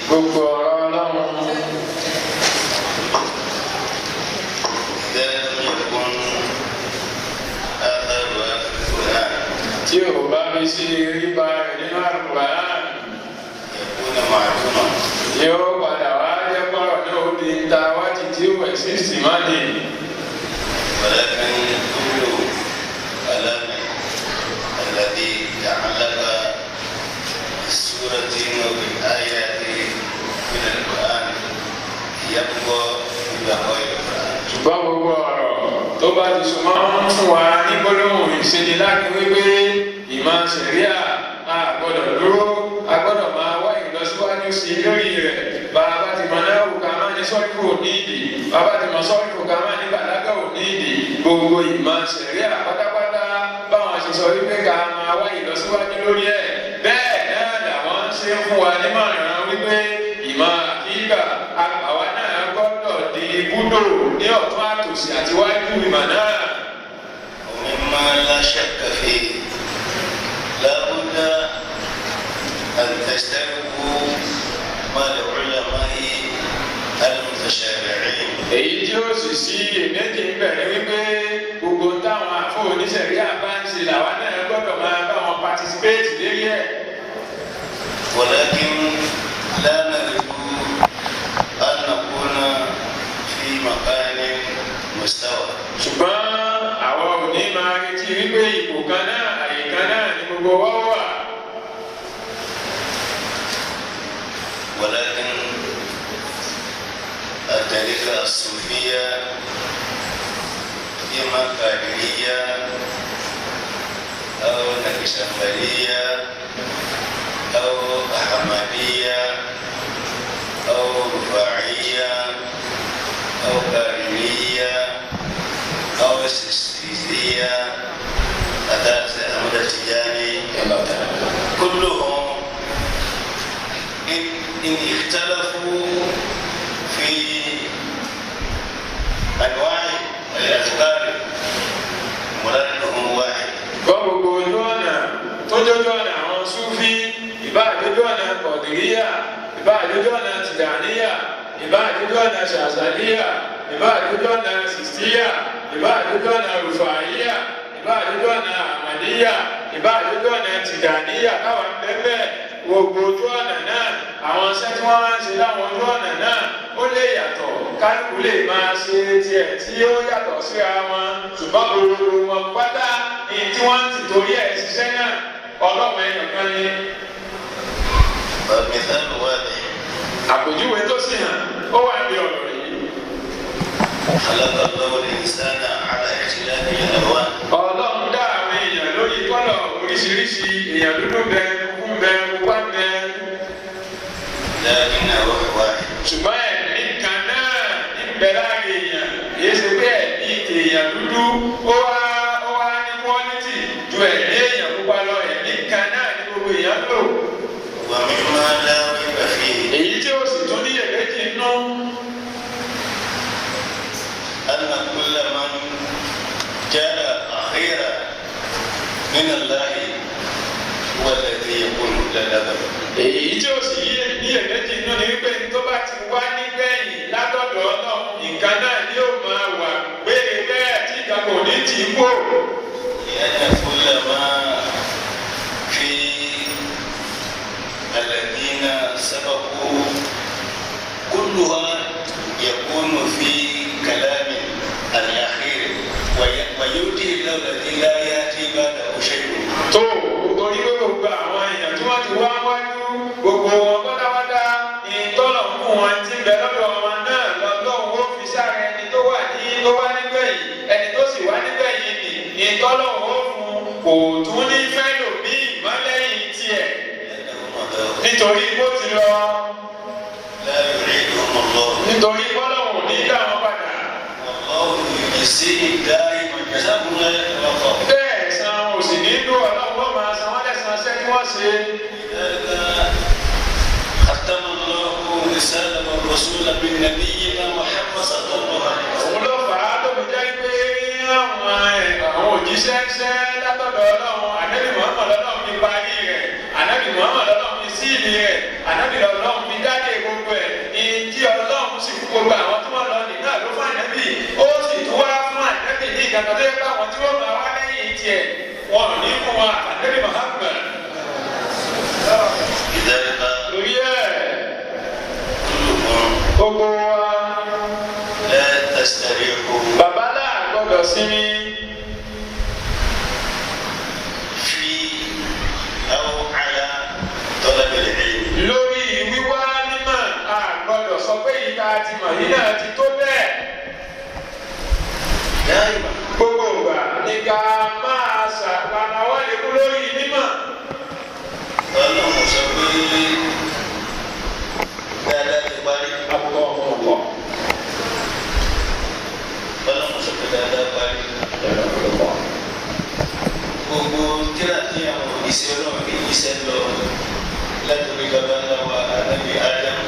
Gbogbo ọ̀rọ̀ Ọlọ́run tí ò bá mi sí rí ba rẹ̀ nínú Al-Qur'an yóò padà wá jẹ́ pọ̀rọ̀ ní òdi ń ta wájú tí ó wẹ̀ sí ìsìnmáàdì. ولكن كل كلام بسورة وبالآيات من القرآن يبقى ببقاء القرآن. Ṣùgbọ́n gbogbo ọ̀rọ̀ tó bá ti súnmọ́ ń fún wa ní gbólóhùn ìṣeniláàkí wípé ìmọ̀ ṣẹ̀ríà a gbọ́dọ̀ dúró, a gbọ́dọ̀ máa wá ìlọsíwájú sí i lórí rẹ̀. Bàbá ti mọ náà wù ká máa ní sọ́rífù nídìí, bàbá ti mọ sọ́rífù ká máa ní bàlágà ò nídìí. Gbogbo ìmọ̀ ṣẹ̀ríà pátápátá báwọn ṣe sọ wípé ká máa wá ìlọsíwájú lórí ẹ̀, bẹ́ẹ̀ náà làwọn ń ṣe ń fún wa nímọ̀ràn wípé ìmọ̀ àkíkà àwa náà gbọ́dọ̀ di búdò ní ọ̀tún àtòsí àti wájú ìmọ̀ náà. ومما لا شك فيه لا بد أن تشتركوا مع العلماء المتشرعين. Èyí tí ó sì sí èméjì ń bẹ̀rẹ̀ wípé gbogbo táwọn àfọ oníṣẹ̀ríà bá ń ṣe làwa náà gbọ́dọ̀ máa bá wọn participate lérí ẹ̀. ولكن لا نرجو أن نكون في مكان مستوى. Ṣùgbọ́n àwọn ò ní máa retí wípé ipò kan náà, àyè kan náà ni gbogbo wa wà. ولكن الطريقة الصوفية إما قادرية أو نكشنبرية أو أحمدية أو رفاعية أو قادرية أو سيسية أتاس أحمد التجاني، كلهم إن اختلفوا في أنواع الأذكار مرادهم واحد. Gbọ́, gbogbo ojú ọ̀nà tó jójú ọ̀nà àwọn Súfí, ìbá àjójú ọ̀nà Kọ̀dìríyà, ìbá àjójú ọ̀nà Tìjàníyà, ìbá àjójú ọ̀nà Ṣàṣàlíyà, ìbá àjójú ọ̀nà Sìstíyà, ìbá àjójú ọ̀nà Rùfàíyà, ìbá àjójú ọ̀nà Àmàdíyà, ìbá àjójú ọ̀nà Tìjàníyà káwọn bẹ́ẹ̀, gbogbo ojú ọ̀nà náà, àwọn iṣẹ́ tí wọ́n máa ń ṣe láwọn ojú ọ̀nà náà ó lè yàtọ̀, kálukú lè máa ṣe tiẹ̀ tí ó yàtọ̀ síra wọn, ṣùgbọ́n gbogbo wọn pátá ní tí wọ́n ti torí ẹ̀ ṣiṣẹ́ náà, Ọlọ́run ẹ̀yàn kan ni. والمثال واضح. Àpèjúwe tó sì hàn ó wà ní ọ̀rọ̀ yìí. خلق الله الإنسان على اختلاف الألوان. Ọlọ́run dá àwọn èèyàn lórí colour oríṣiríṣi, èèyàn dúdú bẹ, funfun bẹ, pupa bẹ. لكن روح واحد. Ṣùgbọ́n ẹ̀mí kan náà ń bẹ láàrin èèyàn. Kìí ṣe pé ẹ̀mí èèyàn dúdú ó wá ní quality ju ẹ̀mí èèyàn pupa lọ. Ẹ̀mí kan náà ní gbogbo èèyàn lò. ومما لا ريب فيه Èyí tí ó sì tún ní iyèméjì nínú أن كل من جاء أخيرا من الله هو الذي يكون إلى الأبد. Èyí tí ó sì yí ní iyèméjì nínú ni wípé tó bá ti wá nígbẹ̀yìn látọ̀dọ̀ Ọlọ́run, nǹkan náà ni ó máa wà gbére bẹ́ẹ̀ tí ìgbà kò ní tì í kó. لأن كل ما في الذين سبقوا كلها يكون في كلام الأخير ويؤتي الله الذي لا يأتي بعده شيء. Tó torí pé gbogbo àwọn èèyàn tí wọ́n ti wá wájú, gbogbo wọn pátápátá, ìtọ́lọ̀ ń fún wọn tí ń bẹ lọ́dọ̀ wọn náà lọ́lọ́run ó fi sára ẹni tó wà ní tó wá nígbẹ̀yìn. Ẹni tó sì wá nígbẹ̀yìn nì ìtọ́lọ̀ ó fún kò tún ní fẹ́ lòmíì mọ́ lẹ́yìn tiẹ̀. لأنه مضى. Nítorí bó ti lọ. لا يعيدهم الله. Nítorí bọ́lọ́hùn ní dá wọn padà. والله يجزيه دائما جزاهم لا يتوقف. Bẹ́ẹ̀ san òsì nínú Ọlọ́run ó máa san wọ́n lẹ́san ṣẹ́ tí wọ́n ṣe. لذلك ختم الله رسالة الرسول بالنبينا محمد صلى الله عليه وسلم. Òun ló fà á tó fi jẹ́ pé àwọn òjíṣẹ́ ṣẹ́ látọ̀dọ̀ Ọlọ́run, Ànábì Muhammad lọ́lọ́run fi parí rẹ̀, Ànábì Muhammad lọ́lọ́run fi seal rẹ̀, Ànábì lọ́lọ́run fi jáde gbogbo ẹ̀ ní tí Ọlọ́run sì fún gbogbo àwọn tí wọ́n lọ nì náà ló fún Ànábì. Ó sì tún wá fún Ànábì ní ìgbàgbọ́ tó yẹ pé àwọn tí wọ́n máa wá lẹ́yìn tiẹ̀ wọn ò ní fún wa Ànábì Muhammad. لذلك Torí ẹ̀ كلكم gbogbo wa لا تستريحوا bàbá náà gbọ́dọ̀ sinmi في أو على طلب العلم. ti mọ̀ yìí náà ti tó bẹ́ẹ̀. دائما Gbogbo ìgbà ní ká máa ṣàpamọ́wálé kú lórí mímọ̀. Ọlọ́run sọ pé dáadáa ti parí. Àbúkọ́ ọmọ ọ̀pọ̀. Ọlọ́run sọ pé dáadáa parí. Gbogbo tíra tí àwọn òjíṣẹ́ Ọlọ́run fi jíṣẹ́ lọ látòrí baba ńlá wa Ànábì Adam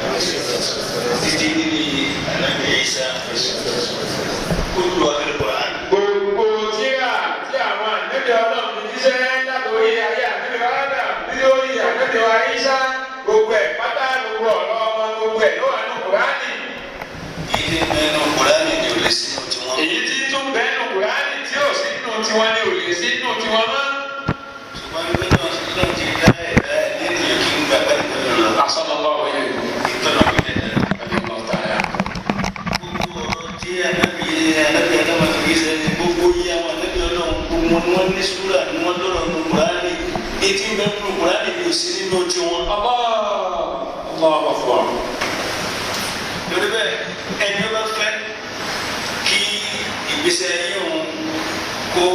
títí níbi Ànábì Isa kúlù àfẹ́rẹ́ Kùránì. Gbogbo tíra tí àwọn ànábì Ọlọ́run jíṣẹ́ látòrí ayé ànábì Adam nítorí ànábì wa Ìsá gbogbo ẹ̀ pátá gbogbo ọ̀rọ̀ ọmọ gbogbo ẹ̀ ló wà nínú Kùránì. Èyí tí ń bẹ nínú Kùránì ni ò lè sínú tiwọn. Èyí tí tún bẹ́ẹ̀ nù Kùránì tí ò sí nínú tiwọn ni ò lè sí nínú tiwọn mọ́. Ṣùgbọ́n nígbà náà Ọlọ́run ti dá ẹ̀dá nínú kí n gbà pẹ́ lọ. Àsọ̀nàlọ́ òye Ìtọ́nà mi dẹ̀dẹ̀. Gbogbo ọ̀rọ̀ tí Ànábì Ànábì Ádámù fi jíṣẹ́ ni gbogbo yìí àwọn Ànábì Ọlọ́run gbogbo wọn ni wọ́n ní súrà ni wọ́n lọ́rọ̀ nínú Kùránì. Etí ń bẹ nínú Kùránì ni ò sí nínú tiwọn. Allahu Akbar. Lórí bẹ́ẹ̀ ẹni ó bá fẹ́ kí ìgbésẹ̀ ayé òun kó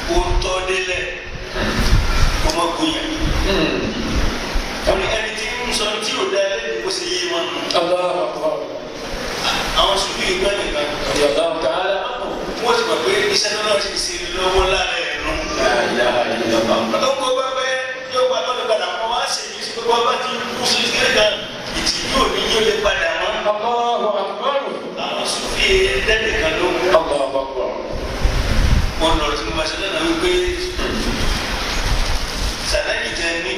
kó tọ́ délẹ̀ kó má gbóyàn. Torí ẹni tí ń sọ tí ò dá lẹ́nu kó sì yé wọn. Allahu Akbar. Àwọn sùkúrù ìgbà nìkan. Radiyallahu ta'ala anhu. Wọ́n ti mọ̀ pé iṣẹ́ náà ti ṣe lọ́wọ́ lára ẹ̀ nù. La ilaha illallah. Tó kó bá fẹ́ yóò wá lọ́dún padà kó wá ṣe yìí sí pé wọ́n bá ti kú sí sílẹ̀ kan ìtìjú òní yóò lè padà mọ́. Allahu Akbar. Àwọn sùfì dẹ́nìkan ló ń Allahu Akbar. wọ́n lọ sí mo ṣe lọ́nà wípé sàlẹ́yìn jẹ ní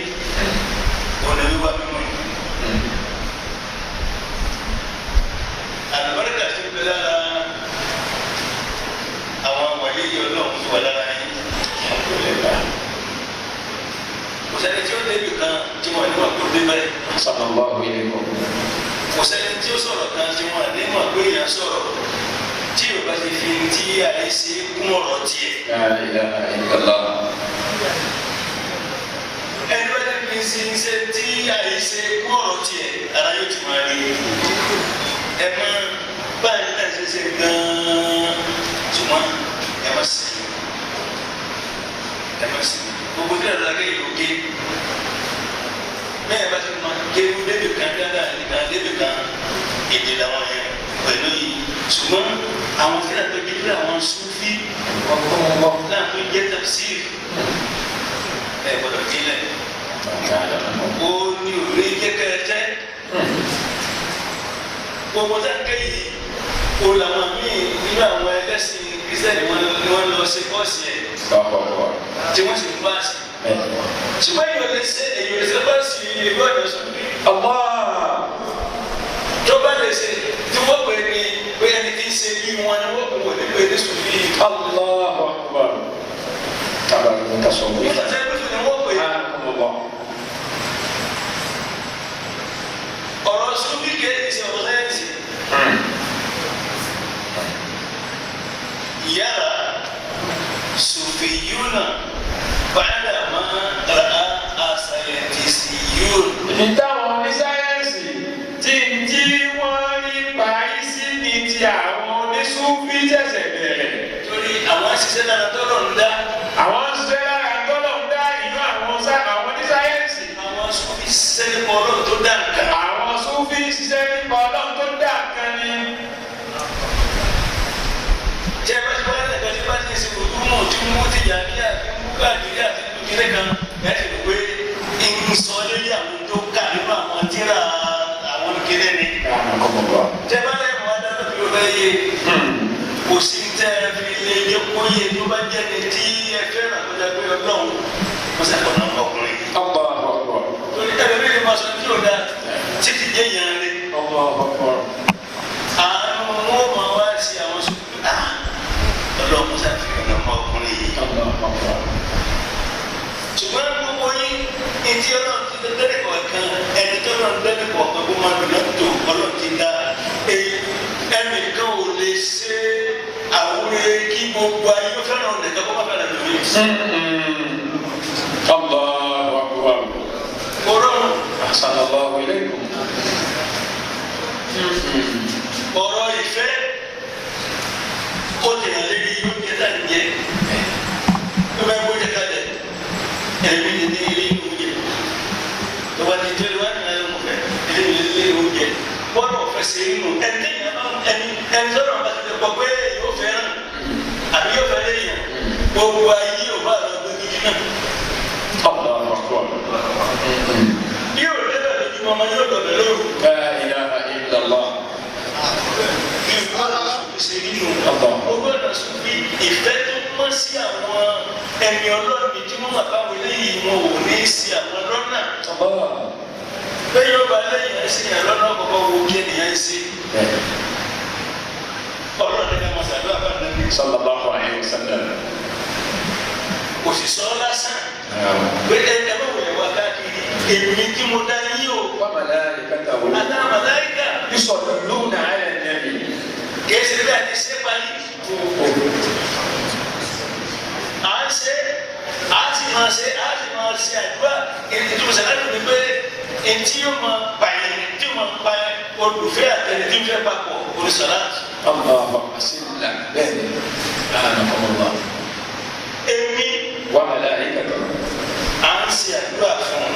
ọ̀nà wíwá mímọ́ yìí. Àlùbáríkà ti bẹ lára àwọn wàlíì Ọlọ́run ti wà lára yín. Alhamdulillah. Kò sẹ́ni tí ó débi kan tí wọ́n ní wà kó débẹ̀. Sallallahu ilaykum. Kò sẹ́ni tí ó sọ̀rọ̀ kan tí wọ́n ní wà pé èèyàn sọ̀rọ̀ tí ò bá ti fi tí àyè ṣe kún ọ̀rọ̀ tiẹ̀. La ilaha illallah. Ẹni bá ti fi ṣe iṣẹ́ tí àyè ṣe kún ọ̀rọ̀ tiẹ̀ ara yóò ti máa rí ẹ mọ báyìí náà ṣe ṣe gan-an ṣùgbọ́n ẹ má sì ẹ má sì gbogbo tí àdàlà kéèyàn ló ké bẹ́ẹ̀ bá ti máa kéwú débì kan dáadáa nìkan débì kan èdè làwọn yẹn pẹ̀lú yìí ṣùgbọ́n àwọn tí àtọ́ jẹ́ pé àwọn Súfí náà tó jẹ́ tafsir ẹ gbọ́dọ̀ dílẹ̀ ó ní òní jẹ́ kẹrẹtẹ́ gbogbo tá a ké yìí o làwọn míì nínú àwọn ẹlẹ́sìn kristiani wọn ni wọ́n lọ ṣe kọ́ọ̀sì ẹ̀ Allahu Akbar. tí wọ́n sì ń báàsì ṣùgbọ́n èyí ò lè ṣe èyí ò lè ṣe báàsì ìlú ọ̀dọ̀ sùnmí Allah. tó bá lè ṣe tí wọ́n pè ní pé ẹni tí ń ṣe bí wọn ni wọ́n pè wọ́n ní pé ní sùnmí Allahu Akbar. Tabarak tasawwuf. nígbà tí ẹni ni wọ́n pè Subhanallah. ọ̀rọ̀ sùnmí kìí ṣe ọ̀rọ̀ sáyẹ́ǹsì yàrá sùfìyúnà bàdà máa rà á àṣàyẹ̀tìsíyún. Ibi táwọn onísáyẹ́ǹsì tí ń tí wọ́n rí parí sí ni ti àwọn onísúfí ṣẹ̀ṣẹ̀ bẹ̀rẹ̀. Torí àwọn ṣiṣẹ́ lára tọ́lọ̀ ń dá. Àwọn ń ṣiṣẹ́ lára tọ́lọ̀ ń dá ìlú àwọn àwọn onísáyẹ́ǹsì. Àwọn súnfì ṣiṣẹ́ nípa Ọlọ́run tó dá nǹkan. Àwọn súfí ṣiṣẹ́ nípa Ọlọ́run tó dá nǹkan ni. Jẹ́ bá ti wá lẹ́gbẹ̀ẹ́ tí bá ti ṣe òdúmọ̀ tí mú ti yà ní àti mú káàkiri àti kíní kan ẹ̀ ti rò pé ń sọ lórí àwọn tó kà nínú àwọn tíra àwọn kíní ni. Jẹ́ bá lẹ́yìn wá dáná kí ló fẹ́ yé. Kò sí tẹ́ ẹ fi lè yẹ kó yé tó bá jẹ́ ni tí ẹ fẹ́ràn tó jẹ́ pé Ọlọ́run kó sàkóná ọkùnrin. Allahu Akbar. Torí ẹlòmíì lè máa sọ tí ò dáa títí jẹ́ yẹn rẹ̀. Allahu Akbar. Àánú wọn máa wá sí àwọn sùkúrú ah Ọlọ́run ṣàfihàn ọmọkùnrin yìí. Allahu Akbar. Ṣùgbọ́n gbogbo yín etí Ọlọ́run ti dẹ́rẹ́ kọ̀ọ̀kan ẹni tó lọ́n dẹ́rẹ́ kọ̀ọ̀kan kó máa dùn lọ́tò Ọlọ́run ti dá ẹnìkan ò lè ṣe àwúre kí gbogbo ayé ó fẹ́ràn ọ̀nìkan kó má fẹ́ràn lómi. Allahu Akbar. Kò rọrùn. Ahsanallahu ilaykum. Ọ̀rọ̀ ìfẹ́ ó ti hàn lérí oúnjẹ tá à ń jẹ. Ó bá gbóúnjẹ kalẹ̀, ẹ̀mí ni ní ilé oúnjẹ. Tó bá ti jẹ́ wá ní ayé ọmọ fẹ́, ilé ilé oúnjẹ. Bọ́lá ọ̀fẹ́ ṣe é nù. Ẹni ẹni ẹni sọ̀rọ̀ bá ti lè pọ̀ pé yóò fẹ́ràn àbí yóò fẹ́ léyìn. Gbogbo ayé ò bá lọ gbé gidi náà. Allahu akbar. Bí yóò débẹ̀ lójúmọ́ ọmọ yóò lọ bẹ̀ lóru. La ilaha illallah. O gbọ́dọ̀ sọ pé ìfẹ́ tó mọ́ sí àwọn ẹni ọlọ́ọ̀ni tí wọ́n máa báwo léyìí wọn ò ní sí àwọn lọ́nà. Allah. Pé yóò bá lẹ́yìn ẹ̀sìn yẹn lọ́nà kọ̀ọ̀kan wo kí ènìyàn ń ṣe. Ọlọ́run ní ká máa ṣàdúrà bá nàbí. Sallallahu alayhi wa sallam. Kò sì sọ ọ́ lásán. Pé ẹ ẹ bá wọlé wá káàkiri èmi tí mo dá yín o. Wa malaikatahu Àtàwọn màláíkà yusalluna ala nabi. kìí ṣe bí a ti ṣe parí. À ń ṣe à sì máa ṣe à sì máa ṣe àdúrà ìtumọ̀ sàlátù ni pé etí yóò máa pààyàn tí yóò máa pa olùfẹ́ àtẹni tí ń fẹ́ papọ̀ onísàlátù. Allahu akbar. Bẹ́ẹ̀ni. Subhanallah. Èmi Wa malaikatahu. à ń ṣe àdúrà fún un.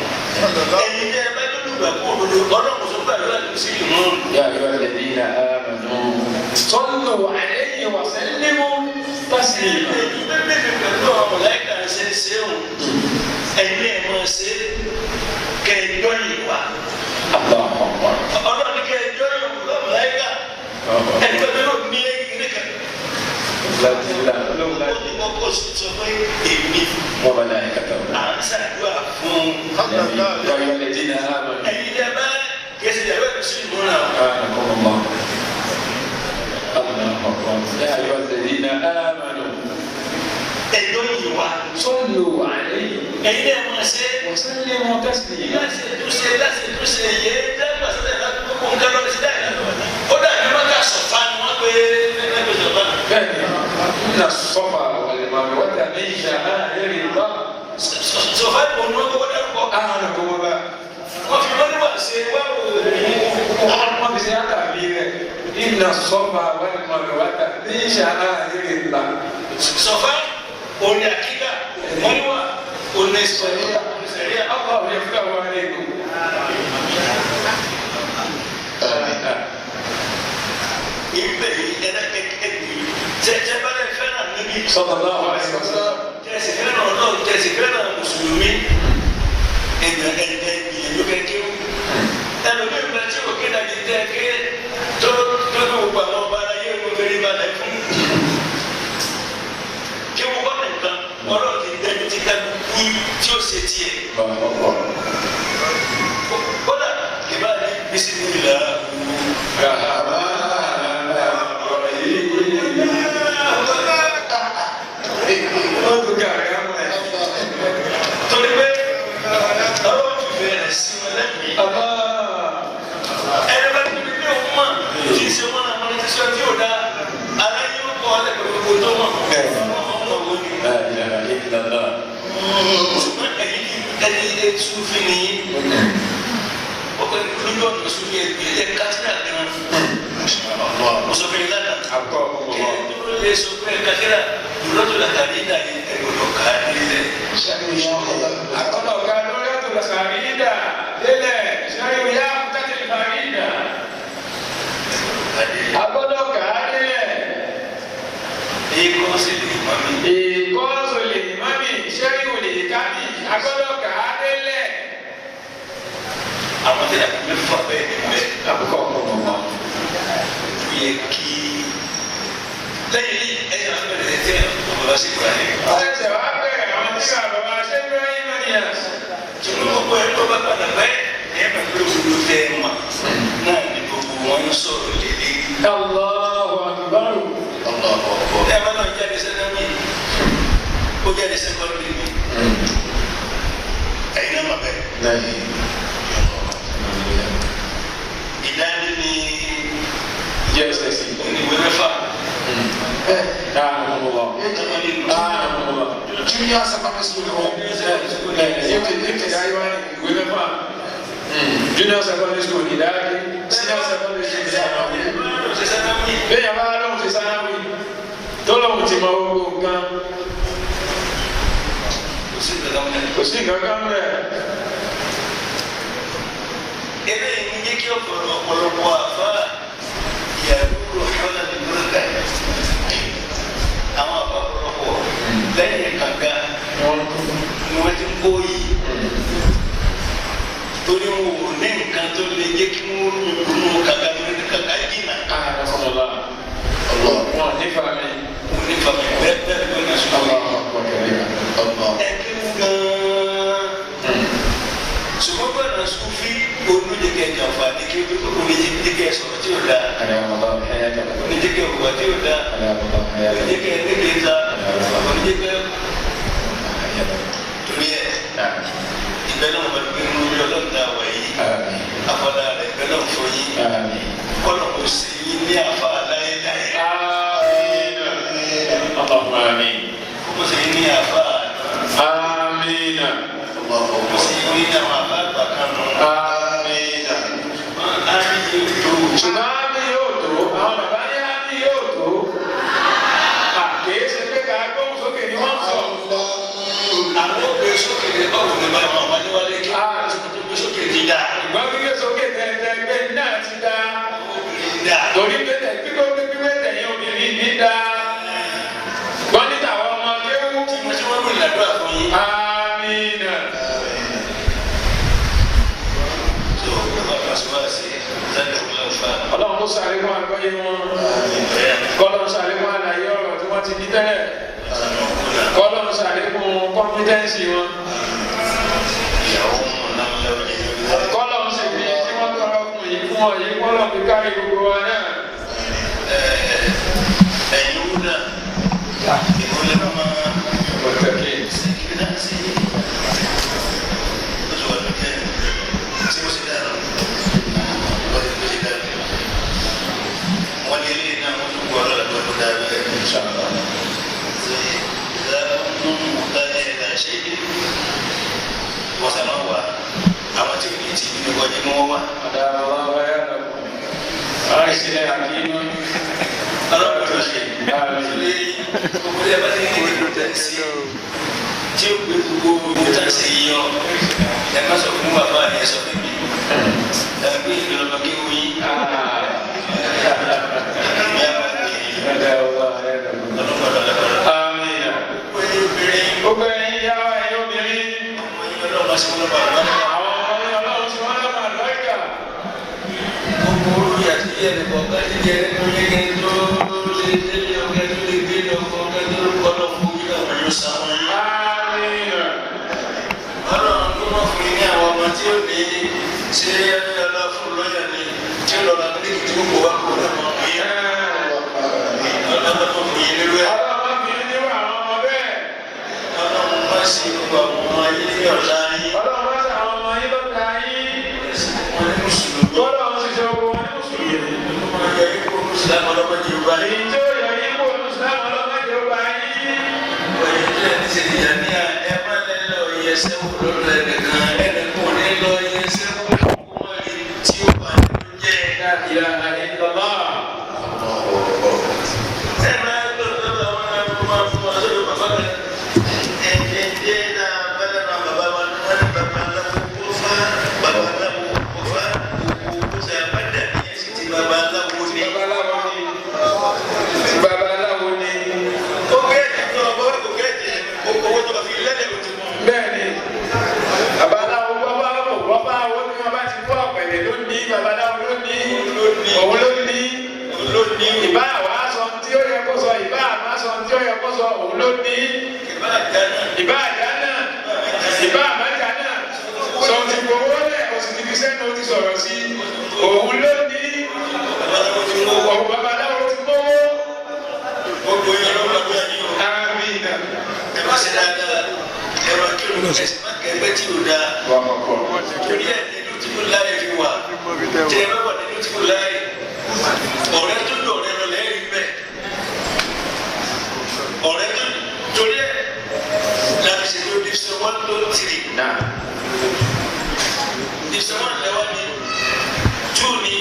Ẹni tẹ́ ẹ bá tó dùgbà kó òdodo ọlọ́run sọ pé àdúrà tó sí ìmú. يا أيها الذين آمنوا صلوا عليه وسلموا تسليما. Èmi bẹ́ẹ̀ mi pẹ̀lú àwọn mọ̀láìkà ṣe ń ṣe òun. Ẹ̀yin ẹ̀ máa ṣe kẹ́ ẹ jọ́yìn wá. الله أكبر. Ọlọ́run ní kẹ́ ẹ jọ́yìn òun lọ́wọ́ mọ̀láìkà. Ẹni tó dúró ní ẹ̀yìn kan. لا Ó kọ́ sọ pé èmi وملائكته. à ń ṣàdúrà fún يا أيها الذين آمنوا. ẹ̀yin tẹ́ bá kìí ṣe ìyàwó ẹ̀kú sí ìmúra o. سبحانكم الله. الله أكبر. يا أيها الذين آمنوا Ẹ̀jọ́ yìí wá. صلوا عليه Ẹ̀yin náà máa ṣe وسلموا تسليما. láti túnṣe láti túnṣe yé dágbà sọ́dọ̀ láti gbogbo nǹkan lọ sí dáìlá. Ó dàbí mọ́tà sọ̀fà ni wọ́n pé ẹgbẹ́ sọ̀fà. bẹ́ẹ̀ni إن الصفا والمروة من شعائر الله. Sọ̀fà ni òun ni wọ́n kọ́kọ́ dárúkọ. أعلمكم الله. Wọ́n fi wọ́n níwà ṣe wá òun. Wọ́n fi ṣe àtàbí rẹ̀. Inna Safa wal Marwata min sha'airillah. Sọ̀fà òun ni àkíkà wọ́n níwà òun ni sọ̀ríà. Allahu yaftahu alaykum. Ìbẹ̀ yìí ẹ̀dá kẹ́kẹ́ tẹ́ bá lè fẹ́ràn níbi. Sallallahu alayhi wa sallam. Tẹ̀sí fẹ́ràn ọlọ́run tẹ̀sí fẹ́ràn mùsùlùmí ẹ̀dá ẹ̀dá ìyẹ̀lú kẹ́kẹ́ o. Ẹlòmíì bá tí o kéde àti tẹ́ ké tó tó ní gbogbo àwọn ọba aráyé wo fẹ́rí balẹ̀ fún. Kí wọ́n bá nìkan ọlọ́run ti dẹ́nu tí kálukú tí ó ṣe tiẹ̀. Kódà ìbá ní bísí ní ìlà torí pé ọlọ́run fi bẹ̀rẹ̀ sí wọn lẹ́mìí. Ẹni bá tóbi pé òun mọ̀ tí ń ṣe wọn náà wọn ti sọ tí ò dáa ara yóò kọ́ ọ lẹ́kọ̀ọ́ gbogbo tó mọ̀. Ọmọ wo ni? La ilaha illallah. Ṣùgbọ́n ẹ̀yin ẹni ilé Súfì ni ọkọ lójú ọ̀nà Súfì ẹ̀ kátírà gan. Mo sọ fún yín lánàá. Kí ẹ tó lè sọ pé kátírà lọ́tọ̀ làkàrí ìdá yẹn ẹ gbọ́dọ̀ ká nílẹ̀. Àkọ́nà ọ̀gá lórí ọ̀tọ̀ làkàrídà délẹ̀ ṣáyọ̀ yá kúkàtì fàrídà. Agbọ́dọ̀ kà á délẹ̀. Èyí kọ́ sí lè mọ́ mi. Ìkọ́sọ̀ lè mọ́mì ṣẹ́yìn lè kámì agbọ́dọ̀ kà á délẹ̀. Àwọn tí a kò mẹ́fà bẹ́ẹ̀ ni bẹ́ẹ̀. Àbúkọ̀ ọ̀pọ̀ mọ̀. Ó yẹ kí lẹ́yìn ní ẹ̀yìn àwọn ẹ̀rẹ́ tẹ́ ọ̀bọ̀ bá ṣe kúrò ayé. Ṣẹ̀ṣẹ̀ wá bẹ̀rẹ̀ àwọn tí bàbá ṣe Ibrahim Niyas. Ṣùgbọ́n gbogbo ẹ̀ tó bá padà bẹ́ẹ̀ ẹ̀ máa gbé òdodo tẹ́ ẹ mọ̀ náà ní gbogbo wọn ń sọ̀rọ̀ lélẹ̀. Allahu akbar. Ẹ bá náà jáde sẹ́nẹ́mì ó jáde sẹ́kọ́ndì mi. Ẹ̀yin náà mà bẹ́ẹ̀. Ìdání ni JSS. oníwèé mẹ́fà. Alhamdulillah. Alhamdulillah. Junior secondary school ni wọ́n. Junior secondary school ìdájí. senior secondary school sánáwí. Bẹ́ẹ̀ bá lóun ti sánáwí tó lóun ti mọ gbogbo nǹkan kò sí nǹkan kan bẹ́ẹ̀. Eléyìí ní jẹ́ kí ọ̀pọ̀lọpọ̀ àfa yàrá ọ̀la ní búrẹ́kà àwọn àfa ọ̀pọ̀lọpọ̀ lẹ́yìn kànga ni wọ́n ti ń kó yìí torí wọn ò ní nǹkan tó lè jẹ́ kí wọ́n ronú kànga torí ní kànga jìnnà. Wọn ní fami. Wọn ní fami bẹ́ẹ̀ bẹ́ẹ̀ ló ní sùn. Ẹ kí wọ́n gan-an. Ṣùgbọ́n bẹ́ẹ̀ náà Sufi olùjẹ́kẹ̀ jàǹfààní kí olùjẹ́kẹ̀ sọ̀rọ̀ tí ò dáa. Olùjẹ́kẹ̀ òwò tí ò dáa. Olùjẹ́kẹ̀ nígbèta. Olùjẹ́kẹ̀ torí ẹ̀ ìbẹ́ náà wọ́n gbé nínú ilé ọlọ́run náà wà yìí. Afọlá rẹ̀ ìbẹ́ náà fọ yín. Kọ́nà kò sí yín ní àfa láéláé. Kò sí yín ní àfa. Kò sí yín ní àwọn àfa àgbà kan nù. Ṣùgbọ́n ámì yóò tó, àwọn bàbá ní ámì yóò tó. Kìí ṣe pé ká gbóhùn sókè ni wọ́n ń sọ. Àwọn ògbé sókè ní báwo ni báwo àwọn wáléwálé kí wọ́n tó gbé sókè ti dá. Ìgbọ́n gbígbé sókè tẹ̀tẹ̀ gbé náà ti dá. Dá. Torí pé gbígbó gbígbé tẹ̀yìn obìnrin ní dá. Gbọ́n ní tàwọn ọmọ kéwú. Tí mo ṣe wọ́n mú ìlàdúrà fún yín. Àmín. Tó bàbá Fásitì sáré wọlé ọ̀fà. Ọlọ́run kó ṣàlékún àgbọ́yé wọn. Kọ́lọ́run ṣàlékún àlàyé ọ̀rọ̀ tí wọ́n ti ní tẹ́lẹ̀. Kọ́lọ́run ṣàlékún kọ́mpítẹ́ǹsì wọn. Kọ́lọ́run sì fi tí wọ́n tọrọ fún yìí fún ọ yìí kọ́lọ́run fi kárí gbogbo wa náà. Ẹ̀yin wú náà, ìmọ̀lẹ́ máa Mọ̀tẹ́kì. ṣe kí náà sí oṣù wà lókè tí mo sì dára wọ́n ti mo sì dára. Wọ́n ní ilé náà wọ́n tún gbọ́ ọlọ́dà tó kó dára bẹ́ẹ̀. Ṣé ìdá mú mọ̀tálẹ̀ ẹ̀dá ṣe é wọ́n sábà wà àwọn tí ò ní ti nínú kọjá ní wọ́n wà. Àdàrà wa wáyà lọ́kùn. Àìsílẹ̀ àkínú. Ọlọ́pàá ṣe ṣe gbogbo ẹ bá ti ní ìlú tẹ̀ sí tí ó gbé gbogbo owó tá a ṣe yọ ẹ má sọ fún bàbá yẹn sọ fún mi ẹ gbé ìlọlọ kí wọ́n yín ìyá wa kì í Àdàrà wa wáyà lọ́kùn. ọlọ́pàá lọ́pàá. Àmín. Gbogbo ẹ̀yin obìnrin Gbogbo ẹ̀yin ìyá wa ẹ̀yin obìnrin. ọmọ yín ọlọ́pàá sí wọn lọ́pàá lọ́pàá. Àwọn ọmọ yín Ọlọ́run ti wọ́n lọ́mọ àlùbáríkà. Gbogbo orí àti ìyá ẹni kọ̀ọ̀kan ti jẹ nínú ilé tó lè délé ọkẹ tó lè délé ọkọ ọkẹ tó lè kọ́ lọ́kọ́ ojú àwọn yóò sá wọn yín. Àmín. Ọlọ́run ló mọ̀ fún yín ní àwọn ọmọ tí ó ní ṣé ọlọ́ fún lọ́yà ni tí ó lọ́ra mílíkì tí gbogbo wa kò lọ́mọ fún yín. Ọlọ́run ló mọ̀ fún yín nírú ẹ̀. Ọlọ́run fi nírú àwọn ọmọ bẹ́ẹ̀. Ọlọ́run má sí gbogbo àwọn ọmọ yín ní ọ̀tá yín. Ọlọ́run má ṣe àwọn ọmọ yín lọ́tà yín. Wọ́n ní mùsùlùmí. Ọlọ́run sì ṣe ogun wọn ní mùsùlùmí. Wọ́n yẹ kó mùsùlùmí ọlọ́mọdé wá yín. Èyí tí ó yọ yín kó mùsùlùmí ọlọ́mọdé ó bá yín. La ilaha illallah. Babaláwo ni. Ti babaláwo ni. Bẹ́ẹ̀ni, babaláwo babaláwo babaláwo ni wọ́n bá ti kó ọ̀pẹ̀lẹ̀ ló ní babaláwo ló ní òun ló ní ìbá àwa sọ tí ó yẹ kó sọ ìbá àmá sọ tí ó yẹ kó sọ òun ló ní ìbá àjà náà ìbá àmájà náà sọ ti gbowó lẹ̀ o sì ti fi sẹ́nu o ti sọ̀rọ̀ sí òun ló ní òun babaláwo ti gbowó. Gbogbo yẹn ló ń lọ bí ẹni o. Àmín. Ẹ má ṣe dáadáa, ẹ má kírun, ẹ sì má kẹgbẹ́ tí ò dáa. Torí ẹ nínú tí kò láyé fi wà, tí ẹ bá wà nínú tí kò láyé, ọ̀rẹ́ tó dùn ọ̀rẹ́ lọ lẹ́rìí bẹ́ẹ̀. Ọ̀rẹ́ tó torí ẹ láti ṣètò division 1 2 3. Náà. Division 1 lẹ́wọ́ ni, 2 ni.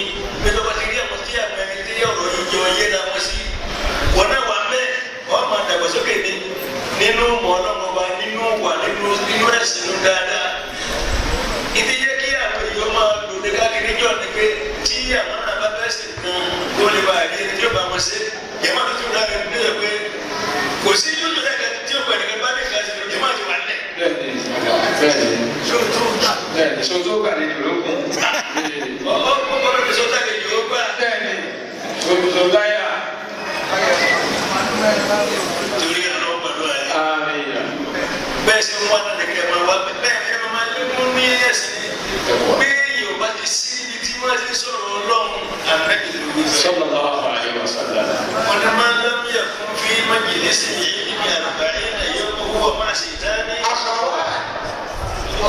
Nínú mọ̀ ọlọ́mọba nínú wà nínú nínú ẹ̀sìn nínú dáadáa. Ìdí jẹ́ kí àwọn èèyàn máa lò ní káàkiri jọ ni pé tí àwọn náà bá fẹ́ sìn kan kó lè bá àdé tí ó bá wọn ṣe. Jẹ̀mọ́ tó tún dára ní ẹ̀ pé kò sí yóò lẹ́ka tí ó pẹ̀lú bá ní ká sí jẹ̀mọ́ àti wà lẹ̀. Bẹ́ẹ̀ni, bẹ́ẹ̀ni, bẹ́ẹ̀ni, sojú gbàlejò ló kún. Ọ̀ ọ́ kọ́kọ́ sọ́tà lè yóò gbà. Bẹ́ẹ̀ni, sojú láyà. Torí ìrànlọ́wọ́ pẹ̀lú ẹ̀. Àmín. Bẹ́ẹ̀ sì ń wá náà nìkẹ́ máa wá bẹ́ẹ̀ ẹ máa lékún ní ẹ̀sìn bí Yorùbá ti sí ibi tí wọ́n ti sọ̀rọ̀ Ọlọ́run àmẹ́bí ló ń sọ. Sallallahu alaihi wasallam. Wọ́n ní máa ń lọ́mú yẹ fún fi májèlé sí ìlú àrùbáyé náà yóò kó wọ́n máa ṣe ìdáná.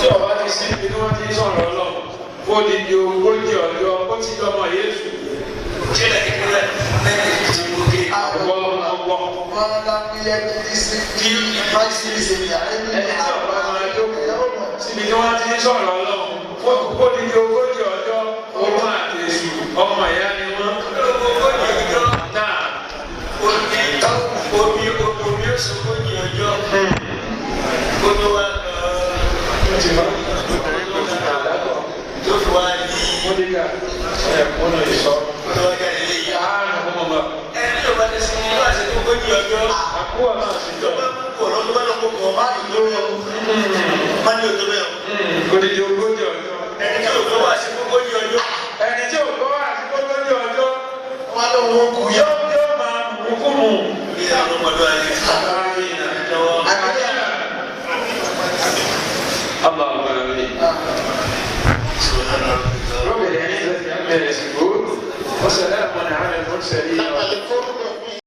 Tí ọba ti sí ibi tí wọ́n ti sọ̀rọ̀ Ọlọ́run, ó di di ogójì ọjọ́, ó ti dọ́mọ Yéésù. Ṣé ìlànà lẹ́yìn tí mo ké? Ọgbọ́ ọgbọ́. ما لم يجلس في مجلس العلم Ẹni tí ọba máa jókòó يوما síbi tí wọ́n ti sọ̀rọ̀ Ọlọ́run, ó di di ogójì ọjọ́, òun àti Èṣù ọmọ ìyá ni wọ́n. Ogójì ọjọ́ Náà, omi omi omi oṣù ogójì ọjọ́ omi wa ó ti bá àdákọ̀. tó fi wá ní Múdíkà ẹ̀kúnnù ìsọ. tó wá jáde léyìí. Ààrùn fún ọmọ. Ẹni tó bá ti sinmi wá sí ogójì ọjọ́. Àkúwà náà sì Tó jọ. bá mú kọ̀ọ̀rọ̀ tó bá lọ kó kọ̀ má ní tó bẹ́ẹ̀ o. Má ní o tó bẹ́ẹ̀ o. Odidi ogójì ọjọ́. Ẹni tí o tó wá sí ogójì ọjọ́. Ẹni tí ò gbọ́ àti ogójì ọjọ́ wọn ló wọn kú yọ. yóò yóò máa mú kú mu. Bí àwọn ọmọdé wa yẹ. Lọ́wọ́. Allahumma amin. رب العزة عما يصفون وسلام على المرسلين.